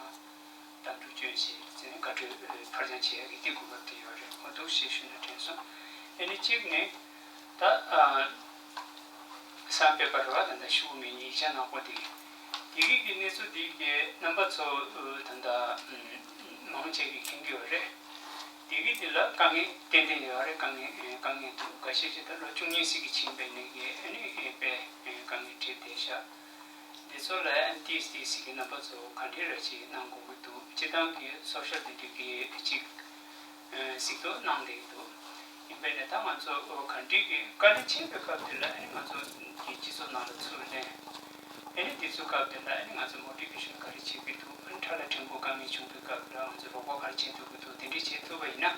གདམ་འཐུ་བསྐྱོན་བྱས་ཟེར་ནས་བཀའ་འཁྲོལ་ཕར་འགྱངས་བྱེད་ཡག་གི་དེ་གོ་སྐབས་དེ་ཡོད་རེད། འོ་འདུག་ཞེས་ཞུས་ན་དྲན་སོང་། ཨ་ནི་གཅིག་ནས་ད་སན་པེ་པར་བ་ད་ལྟ་ཤུ་གུ་མེ་ནི་ཡིག་ཆ་ནག་པོ་དེ་དེ་གི་གི་གནས་ཚུལ་དེ་གི་རྣམ་པ་ཚོ་ད་ལྟ་མང་ཆེ་གི་མཁྱེན་གྱི་ཡོད་རེད། དེ་གི་དེ་ལ་དཀའ་ངལ་ཏན་ཏན་ཡོད་རེད། དཀའ་ངལ་དཀའ་ངལ་འདུག་འགའ་ཤས་ཅིག་ད་ལོ་བཅུ་གཉིས་ཙམ་གི་ཕྱིན་པའི་ནས་གི་ཨ་ནི་དཔེ་དཀའ་ངལ་འཕྲད་བསྡད་ཤག་འདི་ཚོ་ལ་ཨན་ཏིས་ཏིས་ཀྱི་རྣམ་པ་ཚོ་ག་འདྲ་རེ་ཅིག་གནང་དགོས་ཀྱི་འདུག་སྤྱི་བཏང་གི་སོ་ཤལ་དེ་འདྲ་གི་ཅིག་གཟིགས་རྟོག་གནང་བསྡད་ཀྱི་འདུག་ཡིན་པས་ནས་ད་ང་ཚོ་ག་འདྲ་གི་དཀའ་ལས་ཆེ་བའི་སྐབས་དེ་ལ་ཨ་ནི་ང་ཚོ་གི་སྤྱི་ཚོགས་ནང་ལ་ཚུར་ལེན། ཨ་ནི་དེ་ཚོའི་སྐབས་དེ་ལ་ཨ་ནི་ང་ཚོ་མོ་ཊི་ཝེ་ཤན་ག་རེ་བྱེད་ཀྱི་འདུག་ཨ་ནི་ཕྲ་ལ་ཕྲན་བུ་དཀའ་ངལ་བྱུང་བའི་སྐབས་ལ་ང་ཚོ་རོགས་པ་ག་རེ་བྱེད་ཐུབ་ཀྱི་འདུག་དེ་འདྲ་བྱེད་ཐུབ་པ་ཡིན་ན།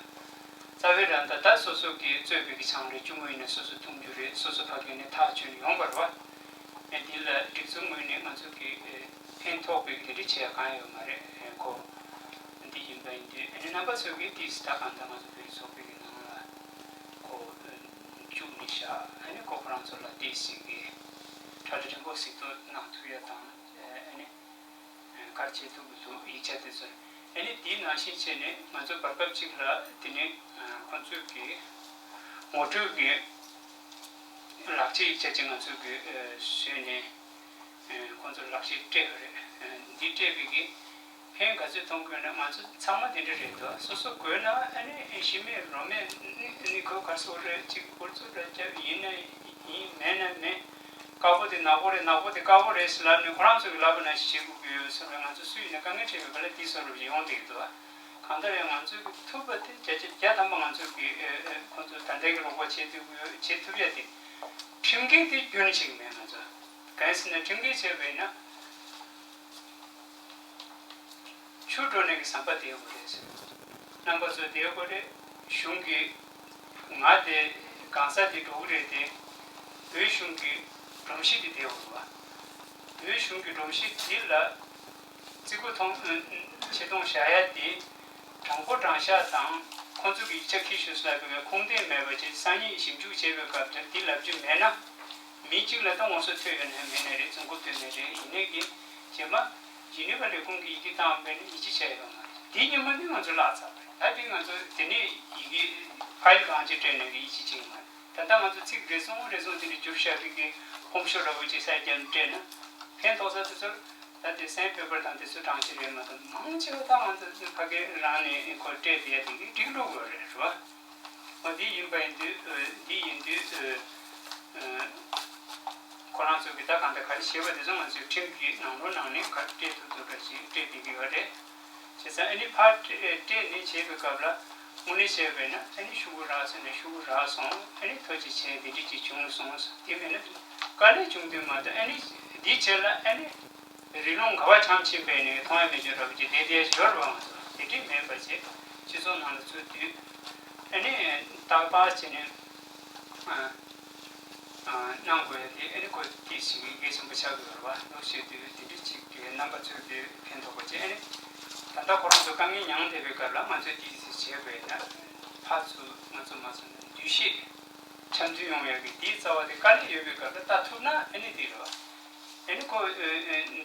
རྩ་བའི་རང་ད་ལྟ་སོ་སོ་གི་གཙོས་པའི་གི་ཆང་རེད། གཅུང་མོ་ཡིན་ན་སོ་སོ་འཐུང་རྒྱུ་རེད། སོ་སོ་ཕ་གི་ནས་ཐག་ཆོད་ནས་ཡོང་བ་རེད་བ། ཨེ་འདི་ལ་སྒྲིག་འཛུགས་ངོས་ནས་ང་ཚོ་གི་ཨེ་ཕན་ཐོགས་པའི་གི་དེ་འདྲ་བྱེད་ཡ་གང་ཡོད་མ་རེད། ཨེ་ཁོ་འདི་ཡིན་པ་ཡིན་དུས་ཨ་ནི་རྣམ་པ་ཚོ་གི་ཏིས་ད་གང་ལྟར་ང་ཚོ་བོད་ཚོགས་པའི་གི་ནང་ལ་ཁོ་བཅུག་ནས་བཞག་ཨ་ནི་ཁོ་ཁོ་རང་ཚོ་ལ་ཏིས་ཟིག་གི་གྲ་སྒྲིག་ཆེན་པོ་གཟིགས་རྟོག་གནང་ཐུབ་ཡ་དང་ཨ་ནི། ག་རེ་བྱེད་ཐུབ་ཀྱི་འདུག་ཡིག་ཆ་དེ་ཚོ། ཨ་ནི་དེའི་ནང་བཞིན་བྱས་ནས་ང་ཚོ་བར་སྐབས་གཅིག་ལ་དེ་ནས་ཁོང་ཚོས་ཀྱི་ངོ་སྤྲོད་ཀྱི་ལག་ཁྱེར་ཡིག་ཆ་ཅིག་ང་ཚོས་ཀྱི་བཟོས་ནས་ཁོང་ཚོར་ལག་ཁྱེར་སྤྲད་པ་རེད། འདི་སྤྲད་པའི་གི་ཕན་ག་ཚོད་ཐོན་གྱི་ཡོད་ན། ང་ཚོ་ཚང་མ་དེ་འདྲ་རེད་འདུག་སོ་སོ་དགོས་ན་ཨ་ནི་ཤི་མེད་རོ་མེད་ནི་གོ་གར་སོ་རེད་ཅིག་ཧུར་ཚུར་རེ་རྒྱབ་ཡིན་ན་ཡིན་མེད་ན་མེད། དཀར་པོ་དེ་ནག་པོ་རེད། ནག་པོ་དེ་དཀར་པོ་རེད་ཟེར་ལབ་ནས་ཁོ་རང་ཚོ་གི་ལབ་པ་ནང་བཞིན་བྱེད་དགོས་ཀྱི་ཡོད་ཟེར་བས། ང་ཚོ་སུ་ཡིན་ན་དཀའ་ངལ་འཕྲད་པའི་སྐབས་ལ་དེ་བཟོ་འདྲ་ཡོང་བསྡད་ཀྱི་འདུག་གང་ལྟར་ཡང་ང་ཚོ་གི་ཐུབ་པ་དེ་བརྒྱ་ཆ་བརྒྱ་ཐམ་པ་ང་ཚོ་གི་ཨེ་ཨེ་ཁོ་ཚོ་ད་ལྟའི་གི་རོགས་པ་བྱེད་ཐུབ་ཀྱི་ཡོད། བྱེད་ཐུབ་ཡ་དེ་ ཁྲིམས་འགལ་དེ་རྒྱུན་ཆད་མེད་ང་ཚོ། གང་ཡིན་ཟེར་ན་ཁྲིམས་འགལ་བྱས་པས་ན། ཆུ་འགྲོ་ནས་ཀྱི་ཟམ་པ་དེ་དགོས་རེད་ཟེར། རྣམ་པ་ཚོ་དེ་དགོས་རེད། གཞུང་གི་ང་དེ་གང་ཟག་དེ་འགྲོ་གི་རེད་དེ། བོད་གཞུང་གི་སྒྲོམ་གཞི་དེ་དེ་དགོས་རེད་བ། བོད་གཞུང་གི་སྒྲོམ་གཞི་དེ་ལ་རྩིས་འགོ་ཐོང་ཆེ་མཐོང་བཞག་ཡ་དེ། དྲང་པོ་དྲང་བཞག་དང་ཁོང་ཚོ་གི་ཡིག་ཆ་ཁྱི་ཤོད་ཟེར་ལབ་པའི་ཁུངས་ལྡན་མེད་པ་ཅིག་སང་ཉིན་ཞིབ་འཇུག་བྱེད་པའི་སྐབས་དེར་དེ་ལབ་རྒྱུ་མེད་ན། མི་གཅིག་ལ་ད་ངོ་སོ་ཐོས་ཡོད་ནའི་མེད་ནའི་རེད། རྫུན་རྐུབ་བཏོན་ནའི་རེད། ཡིན་ནའི་གི་རྗེས་མ་ཇི་ནི་ཝ་ལས་ཁུངས་ཀྱི་ཡི་གེ་བཏང་བས་ནི་ཡིད་ཆེས་བྱས་ཡོད་མ་རེད། དེ་ཉིན་མ་ནི་ང་ཚོ་བརླག་ཚར་བ་རེད། ད་དེ་ང་ཚོ་དེ་ནས་ཡི་གེ་ཕ་ཡིལ་གང་ཅི་སྤྲད་ནའི་གི་ཡིད་ཆེས་བྱེད་ཀྱི་མ་རེད། ད་ལྟ་ང་ཚོ་ཚིག་རེ་ཟུང་རེ་ཟུང་དེ་འདྲ་བསྒྱུར་བཞག་གི་གི་ཧོམ་ཤོ་འདྲ་བོ་ཅིག་གསར་རྒྱག་ནས་སྤྲད་ན་ཕན་ཐོགས་ས་དེ་ཚོར། ད་དེ་སན་པེ་པར་དང་དེ་ཚོ་གྲངས་ཅི་རེད་མ་གཏོགས་མང་ཆེ་བ་ད་ང་ཚོ་ཕ་གི་རང་ནས་ཁོ་སྤྲད་དེ་ཡ་དེ་གི་འགྲིག་འགྲོ་གི་རེད་རེད་བ། འོ་འདི་ཡིན་པ་ཡིན་དུས་འདི་ཡིན་དུས་ཁོ་རང་ཚོ་གི་ད་གང་ལྟར་ག་རེ་བྱེད་པ་དེ་ཚོ་ང་ཚོའི་ཁྲིམས་ཀྱི་ནང་ལོགས་ནང་ནས་ག་རེ་སྤྲད་ཐུབ་ཐུབ་འདྲ་ཞིག་སྤྲད་བསྡད་ཀྱི་ཡོད་རེད། བྱས་ཙང་ཨ་ནི་ཕར་སྤྲད་ནས་བྱེད་པའི་སྐབས་ལ་དངོས་གནས་བྱས་པས་ན་ཨ་ནི་ཤོག་གུ་རག་སོང་ནས་ཤོག་གུ་རག་སོང་། ཨ་ནི་ཐོ་ཅིག་བྱས་འདི་འདྲ་ཅིག་བྱུང་སོང་། དེ་མིན་ན་དཀའ་ལས་བྱུང་དུས་མ་གཏོགས་ཨ་ནི་འདི་བྱས་ལ་ཨ་ནི། རི་ལུང་ག་བ་འཁྱམས་ཕྱིན་པས་ནི་མཐོང་ཡ་མེད་ཅོག་འདྲ་བོ་ཅིག་བསྡད་བསྡད་ཡོད་རེད་བ། ང་ཚོ་དེ་འདྲས་མེད་པ་བྱས་སྤྱི་ཚོགས་ནང་ལ་ཚུར་བསྡུས། ཨ་ནི་ཏག་ཏག་བྱས་ནས་ཨ་ཨ་གནང་དགོས་ཡ་དེ་ཨ་ནི་ཁོ་དེ་ཞིག་གལ་ཆེན་པོ་ཆགས་ཀྱི་ཡོད་རེད་བ། ལོ་ཤས་དུས་དེ་འདྲས་ཅིག་གི་རྣམ་པ་ཚོས་དེ་ཕན་ཐོགས་པ་བྱས། ཨ་ནི་ད་ལྟ་ཁོ་རང་ཚོ་དཀའ་ངལ་མྱངས་བསྡད་པའི་སྐབས་ལ་ང་ཚོས་དེ་ཞིག་བྱས་པས་ན་ཕར་ཚུར་ང་ཚོ་མ་སོང་ན་འདུས་ཤེས་འཆམ་མཐུན་ཡོང་ཡ་གི་དེའི་རྩ་བ་དེ་དཀའ་ལས་ཡོད་པའི་སྐབས་ལ་ལྟ་ཐུབ་ན་ཨ་ནི་དེ་རེད་བ། ཨ་ནི་ཁོ་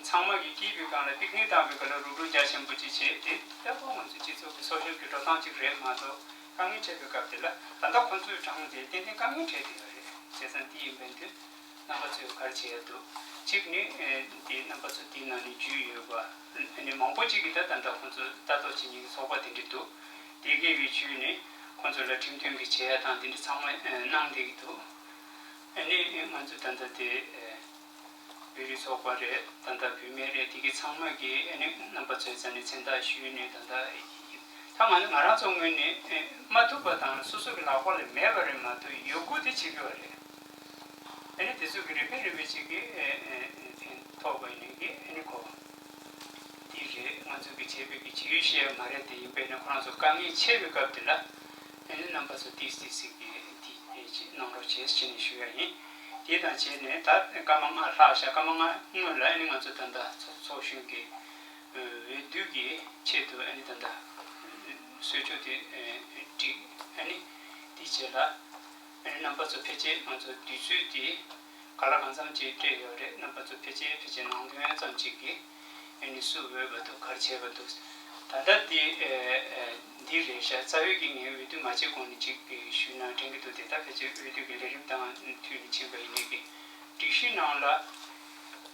ཚང་མ་གིས་སྐྱིད་པའི་སྒང་ལ་པིག་ནིག་བཏང་བའི་སྐབས་ལ་རུབ་རུབ་རྒྱ་ཆེན་པོ་ཅིག་བྱས་ཏེ་ཡག་པོ་ང་ཚོ་སྤྱི་ཚོགས་ཀྱི་སོ་ཤལ་གྱི་འགྲོ་སྟངས་ཅིག་རེད་མ་གཏོགས་དཀའ་ངལ་འཕྲད་པའི་སྐབས་དེ་ལ་ད་ལྟ་ཁོ་ཚོའི་གྲངས་དེ་ཏན་ཏན་དཀའ་ངལ་འཕྲད་བསྡད་ཡོད་རེད། བྱས་ཙང་འདི་ཡིན་པའི་དུས་རྣམ་པ་ཚོས་ག་རེ་བྱེད་ཡ་འདུག་གཅིག་ནི་འདི་རྣམ་པ་ཚོ་འདིའི་ནང་ནས་འཇུས་ཡོད་པ་ཨ་ནི་མང་པོ་ཅིག་གིས་ད་ད་ལྟ་ཁོ་ཚོ་ལྟ་རྟོག་བྱེད་མཁན་གྱི་ཚོགས་པ་དེ་འདྲ་འདུག་དེ་གས་ཀྱིས་འཇུས་ནས་ཁོ་ཚོ་ལ་ཁྲིམས་མཐུན་གྱི་བྱེད་ཡ་དང་དེ་འདྲ་ཚང་མ་གནང་བསྡད་ཀྱི་འདུག་ཨ་ནི་ང་ཚོ་ད་ལྟ་དེ། བོད་རིགས་ཚོགས་པ་རེད། ད་ལྟ་བུད་མེད་རེད། དེ་གི་ཚང་མ་གི་ཨ་ནི་རྣམ་པ་ཚོའི་རྩ་ནས་མཚན་རྟགས་ཞུས་ནས་ད་ལྟ་ད་ང་ང་རང་ཚོ་ངོས་ནས་མ་ཐུབ་པ་དང་སོ་སོ་གི་ལག་པ་ལ་མེད་པ་རེད་མ་གཏོགས་ཡོད་དགུ་དེ་བྱེད་དགོས་རེད། ཨ་ནི་དེ་ཚོ་གི་རིམ་པས་རིམ་པས་ཅིག་གི་ཕན་ཐོགས་པ་ཡིན་ནའི་གི་ཨ་ནི་གོ་འདི་རེད། ང་ཚོ་གི་བྱས་པའི་གི་ཇི་ཡོད་བཤད་ཡ་མ་རེད། དེ་ཡིན་པས་ན་ཁོ་རང་ཚོ་དཀའ་ངལ་ཆེ་བའི་སྐབས་དེ་ལ་ཨ་ནི་རྣམ་པ་ཚོ་ཏིས་ཏིས་ཟིག་གི་འདི་ཨེ་ཅིག་གནང་རོགས་བྱེད་ཟེར་ནས་ཞུ་ཡ་ཡིན། དེ་དང་བྱས་ནས་ད་སྐར་མ་ལྔ་ལྷག་ཤག་སྐར་མ་ལྔ་སྔོན་ལ་ཨ་ནི་ང་ཚོ་ད་ལྟ་ཚོགས་ཚོགས་གཞོན་གྱི་འོས་བསྡུ་གི་ཆེད་དུ་ཨ་ནི་ད་ལྟ་གསོལ་ཇོ་དེ་བསྒྲིགས། ཨ་ནི་དེའི་རྗེས་ལ་ཨ་ནི་རྣམ་པ་ཚོ་ཕལ་ཆེར་ང་ཚོ་དུས་ཚོད་དེ་ག་ལ་གང་འཚམ་ཅིག་སྤྲད་ཡོད་རེད། རྣམ་པ་ཚོ་ཕལ་ཆེར་ཕལ་ཆེར་ནང་དོན་ཙམ་ཅིག་གི་ཨ་ནི་སུ་འོས་པ་འདུག་ག་རེ་བྱས་པ་འདུག་ད་ལྟ་འདི་ཨེ་ཨེ་འདི་རེད་ཤག་རྩ་བའི་གི་ངས་འོས་བསྡུ་མ་བྱས་གོང་ནས་ཅིག་ཞུས་ན་དྲན་གྱི་འདུག་དེ་ད་ཕལ་ཆེར་འོས་བསྡུ་གི་ལས་རིམ་དང་མཐུད་ནས་ཕྱིན་པ་ཡིན་ནའི་གི་སྒྲིག་གཞི་ནང་ལ་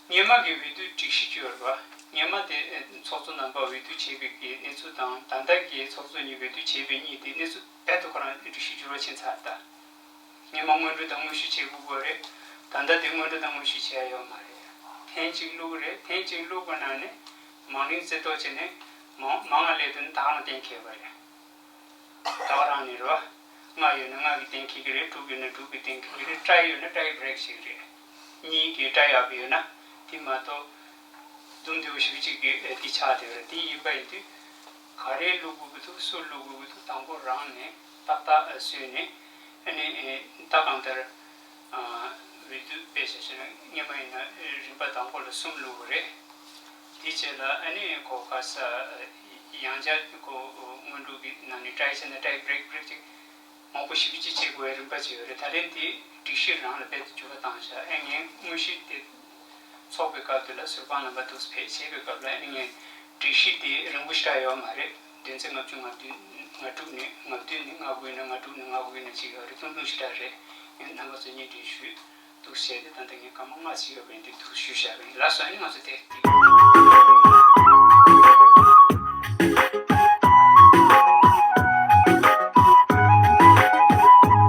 སྔོན་མ་གི་འོས་བསྡུ་སྒྲིག་གཞི་བཅོས་ར་བ། སྔོན་མ་དེ་ཚོགས་གཙོ་རྣམ་པ་འོས་བསྡུ་བྱས་པའི་གི་གནས་ཚུལ་དང་ད་ལྟ་གི་ཚོགས་གཙོ་གཉིས་འོས་བསྡུ་བྱས་པའི་གཉིས་དེ་གནས་ཚུལ་རྦད་དེ་ཁོ་རང་སྒྲིག་གཞི་འགྱུར་བ་ཕྱིན་ཚར་ད། སྔོན་མ་སྔོན་འགྲོ་དང་དངོས་ཞུ་བྱེད་དགོས་པ་རེད། ད་ལྟ་དེ་སྔོན་འགྲོ་དང་དངོས་ཞུ་བྱེད་ཡ་ཡོད་མ་རེད། ཐེངས་གཅིག་བླུགས་རེད། ཐེངས་གཅིག་བླུགས་པ་ནང་ནས་མང་ལིང་རྩེ་ཏོག་བྱས་ནས་མང་མང་ང་སླེབས་དུས་ད་ག་རང་གཏན་འཁེལ་བ་རེད། ད་ག་རང་ནས་རེད་བ། ལྔ་ཡོད་ན་ལྔ་གིས་གཏན་འཁེལ་གི་རེད། དྲུག་ཡོད་ན་དྲུག་གིས་གཏན་འཁེལ་གི་རེད། ཊའི་ཡོད་ན་ཊའི་བྷི་རེག་བྱེད་གི་རེད། གཉིས་ཀྱི་ཊའི་ཨབ་ཡོད་ན་དེ་མ་གཏོགས་འཛོམས་འདུ་ཞིག་གཅིག་གི་དེ་ཆགས་བསྡད་པ་རེད། དེ་ཡིན་པ་ཡིན་དུས་ག་རེ་བླུག་དགོས་ཀྱི་འདུག་སུ་བླུག་དགོས་ཀྱི་འདུག་དང་པོ་རང་ནས་ཏག་ཏག་བཟོས་ནས་ཨ་ནི་ད་གང་ལྟར་འོས་བསྡུ་དཔེ་བཞག་བྱས་ན་སྔོན་མ་ཡིན་ན་རིམ་པ་དང་པོ་ལ་གསུམ་བླུག་དགོས་རེད། དེའི་རྗེས་ལ་ཨ་ནི་ཁོ་ག་ས་ཡང་བསྐྱར་ཁོ་སྔོན་འགྲོ་གི་ནང་ནས་ཊའི་བྱས་ན་ཊའི་བྷི་རེག་བྷི་རེག་ཅིག་མང་པོ་ཞེ་པོ་ཅིག་བྱེད་དགོས་པའི་རིམ་པ་ཅིག་ཡོད་རེད། ད་ལན་དེ་སྒྲིག་གཞི་རང་ལ་རྦད་དེ་འགྱུར་བ་བཏང་བཞག་ཨེ་ངས་དངོས་གཞི་དེ་ཚོགས་པའི་སྐབས་དེ་ལ་ཟུར་དཔང་རྣམ་པ་འདུག་སེ་ཕེབས་བྱེད་པའི་སྐབས་ལ་ཨེ་ངས་སྒྲིག་གཞི་དེ་རིང་པོ་ཞེ་དྲག་ཡོད་མ་རེད། དོན་ཚན་ལྔ་བཅུ་ང་བདུན་ང་དྲུག་ནས་ལྔ་བདུན་ནས་ལྔ་དགུ་ཡིན་ན་ལྔ་དྲུག་ནས་ལྔ་དགུ་ཡིན་ན་ཅིག་ཡོད་རེད། ཐུང་ཐུང་ཞེ་དྲག་རེད། ངས་རྣམ་པ་ཚོ་བརྙན་འཕྲིན་ཞུས་འདུག་བྱས་ཏེ་ད་ལྟ་ངས་སྐར་མ་ལྔ་ཞིག་ཡོད་པ་ཡིན་དེ་འདུག་ཞུས་བཞག་པ་ཡིན། ལགས་སོ། ཨ་ནི་ང་ཚོ་དེ།